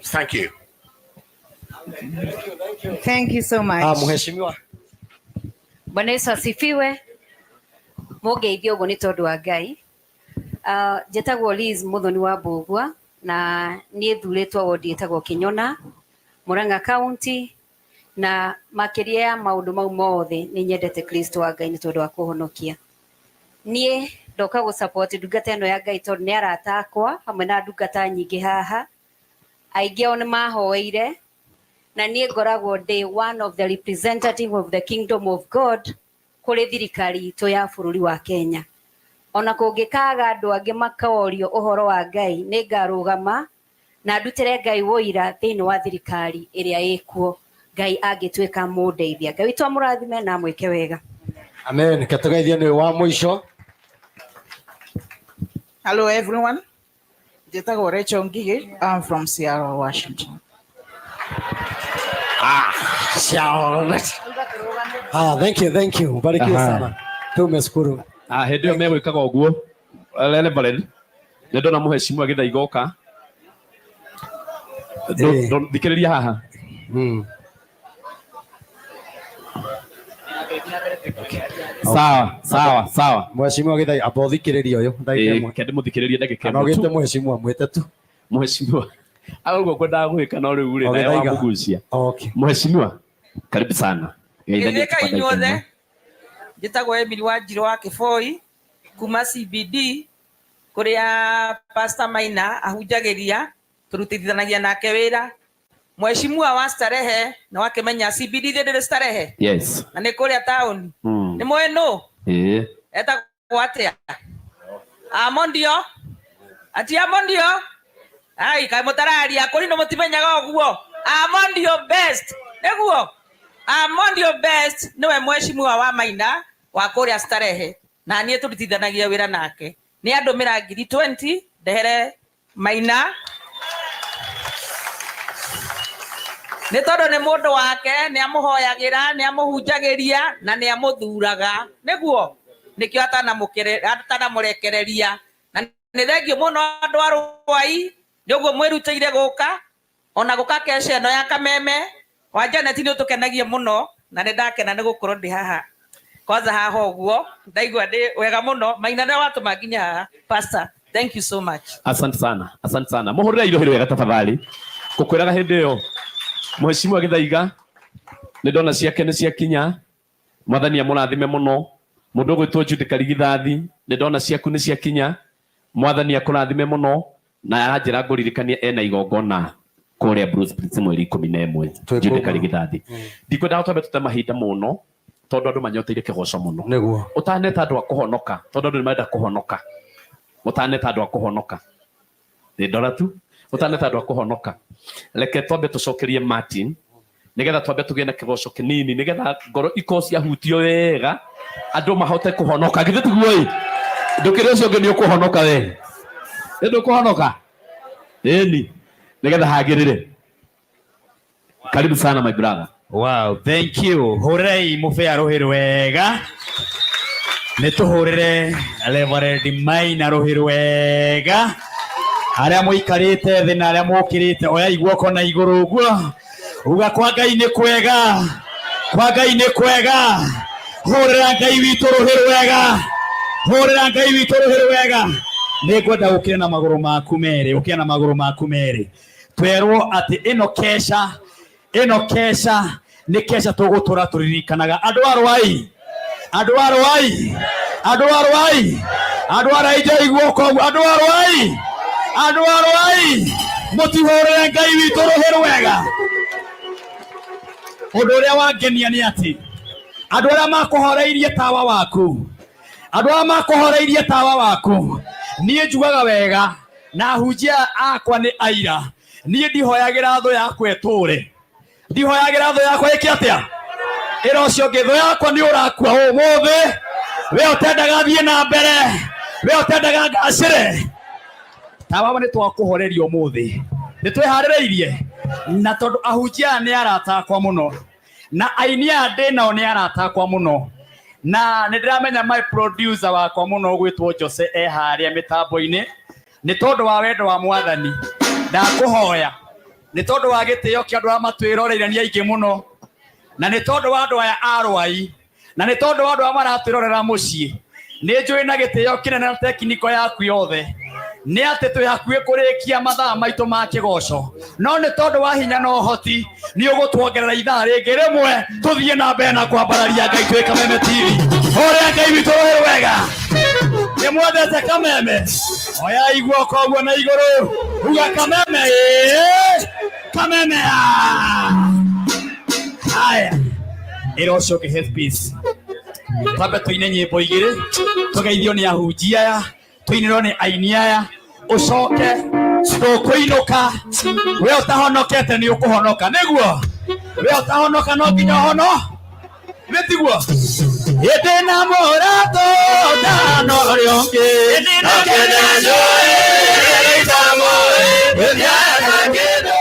Speaker 17: thank you.
Speaker 16: Thank you so much.
Speaker 7: Mheshimiwa.
Speaker 18: Bwana Yesu asifiwe. Mũngeithio ũguo nĩ tondũ wa Ngai. Njĩtagwo Liz Muthoni wa Mbũgua na niĩ thurĩtwo wodi ĩtagwo Kĩnyona, Murang'a County, Na makĩria ya maũndũ mau mothe nĩ nyendete Kristo wa Ngai nĩ tondũ wa kũhonokia. Niĩ ndoka gũ support ndungata ĩno ya Ngai tondũ nĩ arata akwa hamwe na ndungata nyingĩ haha. Aingĩ ao nĩ mahoeire na niĩ ngoragwo ndĩ one of the representative of the kingdom of God kũrĩ thirikari itũ ya bũrũri wa Kenya. Ona kũngĩkaga andũ angĩ makorio ũhoro wa Ngai, nĩ ngarũgama na ndutĩre Ngai wũira thĩinĩ wa thirikari ĩrĩa ĩkuo, Ngai angĩtuĩka mũndeithia. Ngai witũ amũrathime na amwĩke wega.
Speaker 7: Amen. Ketugeithie nĩ wa mũico.
Speaker 19: Hello, everyone. Njĩtagwo Rachel Ngigĩ. I'm from Seattle, Washington.
Speaker 7: Ah, Charlotte. Ah, thank you, thank you. Barikiwe
Speaker 13: Aha.
Speaker 7: sana. Tumeshukuru.
Speaker 13: Ah, hĩndĩ ĩyo megwĩkaga ũguo Reverend, nĩ ndona mũhecimu agĩtha igoka. Thikĩrĩria haha. Sawa, sawa, sawa.
Speaker 7: Mheshimiwa gĩthai amba ũthikĩrĩrie ũyũ ndagĩka ĩmwe.
Speaker 13: Kende mũthikĩrĩrie ndagĩka
Speaker 7: Kana
Speaker 13: ĩmwe
Speaker 7: ũgĩte
Speaker 13: tu.
Speaker 7: mheshimiwa mwĩte tu.
Speaker 13: Mheshimiwa arauga kwendaga gwĩka no rĩu rĩ naye
Speaker 7: Ogĩthaiga.
Speaker 13: wamũgucia.
Speaker 7: Okay.
Speaker 13: Mheshimiwa, karibu sana. Geithania
Speaker 20: Geithĩka
Speaker 13: tu kwa ndagĩka
Speaker 20: inyuothe
Speaker 13: ĩmwe.
Speaker 20: Njĩtagwo Emily Wanjirũ wa Kĩboi kuma CBD kũrĩa Pastor Maina ahunjagĩria, tũrutithanagia nake wĩra. Mheshimiwa wa Starehe nĩ wakĩmenya CBD thĩ ndĩrĩ Starehe?
Speaker 13: Yes.
Speaker 20: Na nĩ kũrĩa taũni. Nĩ mũĩ nũ?
Speaker 13: Ĩĩ.
Speaker 20: Etagwo atĩa? Amondio? Ati Amondio? Ai, kaĩ mũtararia kũri nĩ mũtimenyaga ũguo. Amondio best. Nĩguo? Amondio best nĩwe mheshimiwa wa Maina wa kũrĩa Starehe na niĩ tũrutithanagia wĩra nake. Nĩ andũmĩra ngiri 20 ndehere Maina nĩ tondũ nĩ mũndũ wake, nĩ amũhoyagĩra, nĩ amũhunjagĩria na nĩ amũthuraga. Nĩguo nĩkĩo atanamũrekereria. Na nĩ thengio mũno andũ a Rwai nĩ ũguo mwĩrutĩire gũka ona gũka kesha ĩno ya Kameme wa Janet nĩ ũtũkenagia mũno na nĩ ndakena nĩ gũkorwo ndĩ haha. Kwanza haha ũguo ndaigua ndĩ wega mũno. Maina nĩwe watũma nginya haha. Pastor, thank you so much.
Speaker 13: Asante sana, asante sana. Muhurire irohi wega tafadhali. Ngũkwĩraga hĩndĩ ĩyo Mheshimiwa Gĩthaiga nĩ ndona ciake nĩ ciakinya. Mwathani amũrathime mũno. Mũndũ ũgwĩtwo Jude Karigithathi nĩ ndona ciaku nĩ ciakinya. Mwathani akũrathime mũno na aranjĩra ngũririkanie ena igongona kũrĩa Bruce Prince mweri 11. Jude Karigithathi. Ndikwendaga twambe tũte mahinda mũno tondũ andũ manyoteire kĩgoco mũno.
Speaker 7: Nĩguo.
Speaker 13: Ũtaneta andũ a kũhonoka tondũ andũ nĩ marenda kũhonoka. Ũtaneta andũ a kũhonoka. Nĩ ndora tu. Ũtaneta andũ a kũhonoka. Reke twambe tũcokerie Martin nĩgetha twambe tũgĩe na kĩgoco kĩnini nĩgetha ngoro ikorwo ciahutio wega andũ mahote kũhonoka. Githĩ tiguo ĩ? Ndũkĩrĩ ũcio ũngĩ nĩ ũkũhonoka we. Nĩ ndũkũhonoka? Ĩni. Nĩgetha hagĩrĩre. Karibu sana my brother.
Speaker 1: Wow, thank you. Hũrĩrai mũbĩa rũhĩ rwega. Nĩ tũhũrĩre Reverend Maina rũhĩ rwega. Arĩa mũikarĩte thĩ na arĩa mũkĩrĩte, oyai guoko na igũrũ ũguo. Uga kwa Ngai nĩ kwega. Kwa Ngai nĩ kwega. Hũrĩra Ngai witũ rũhĩ rwega. Hũrĩra Ngai witũ rũhĩ rwega. Nĩ ngwenda ũkĩre na magũrũ maku merĩ, ũkĩre na magũrũ maku merĩ. Twerwo atĩ ĩno kesha, ĩno kesha nĩ kesha tũgũtũra tũririkanaga. Andũ a Rwai, andũ a Rwai, andũ a Rwai, andũ a Rwai njoi guoko ũguo, andũ a Rwai, andũ a Rwai, mũtihũrĩre Ngai witũ rũhĩ rwega. Ũndũ ũrĩa wangenia nĩ atĩ andũ arĩa makũhoreirie tawa waku, andũ arĩa makũhoreirie tawa waku, niĩ njugaga wega na ahunjia akwa nĩ aira. Niĩ ndihoyagĩra thũ yakwa ĩtũre, ndihoyagĩra thũ yakwa ĩke atĩa? Ĩra ũcio ũngĩ, thũ yakwa nĩ ũrakua ũmũthĩ, we ũtendaga thiĩ na mbere, we ũtendaga ngacĩre. Tawa nĩ twakũhoreria ũmũthĩ, nĩ twĩharĩrĩirie, na tondũ ahunjia aya nĩ arata akwa mũno, na aini aya ndĩ nao nĩ arata akwa mũno, na nĩ ndĩramenya my producer wakwa mũno ũgwĩtwo Jose e harĩa mĩtambo-inĩ, nĩ tondũ wa wendo wa Mwathani ndakũhoya, nĩ tondũ wa gĩtĩo kĩa andũ arĩa matwĩroreire nĩ aingĩ mũno, na nĩ tondũ wa andũ aya a Rwai, na nĩ tondũ wa andũ arĩa maratwĩrorera mũciĩ, nĩ njũĩ na gĩtĩo kĩnene na tekiniko yaku yothe,
Speaker 10: Nĩ atĩ twĩ hakuhĩ kũrĩkia mathaa maitũ ma kĩgoco, no nĩ tondũ wa hinya na ũhoti nĩ ũgũtuongerera ithaa rĩngĩ rĩmwe tũthiĩ na mbere na kwambararia Ngai twĩ Kameme TV. Ũrĩa Ngai witũ rũhĩ rwega. Nĩ mwendete Kameme? Oyai guoko ũguo na igũrũ, uga Kameme ĩĩ, Kameme aa. Haya, ĩrocoke headpiece. Twambe tũine nyĩmbo igĩrĩ, tũgeithio nĩ ahunjia aya, tũinĩrwo nĩ aini aya, ũcoke tũkũinũka. We ũtahonokete nĩ ũkũhonoka, nĩguo? We ũtahonoka no nginya ũhono, nĩtiguo? Ĩndĩ na mũratũ ndano ũrĩa ũngĩ, no kĩrĩa njũĩ itamũĩ, gũthiaga kĩndũ.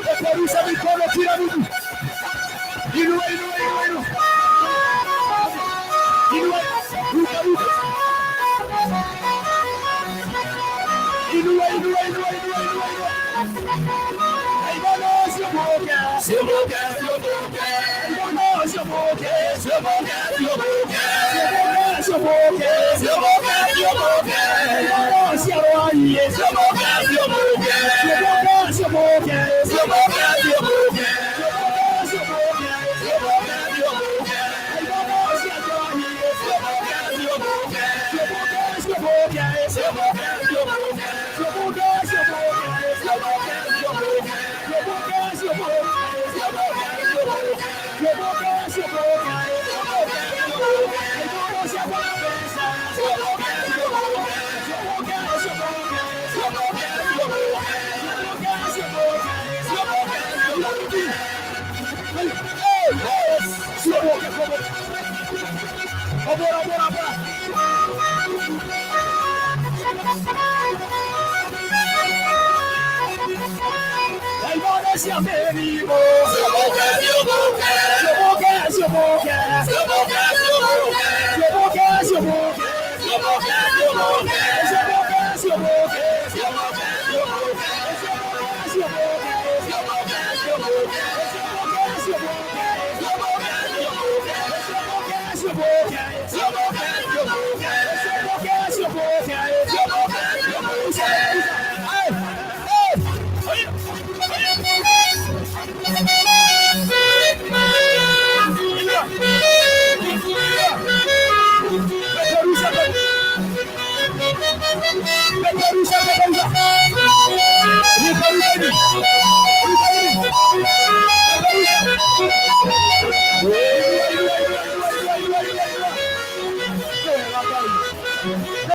Speaker 1: Peperusha mikono kila mtu. Inua, inua, inua, inua. Inua, ruka, ruka. Inua, inua, inua, inua, inua, inua. Aibano, siomoke, siomoke, siomoke. Aibano, siomoke, siomoke, siomoke. Siomoke, siomoke, siomoke. Aibano, siaroaye, siomoke, siomoke. Siomoke, siomoke, siomoke, siomoke.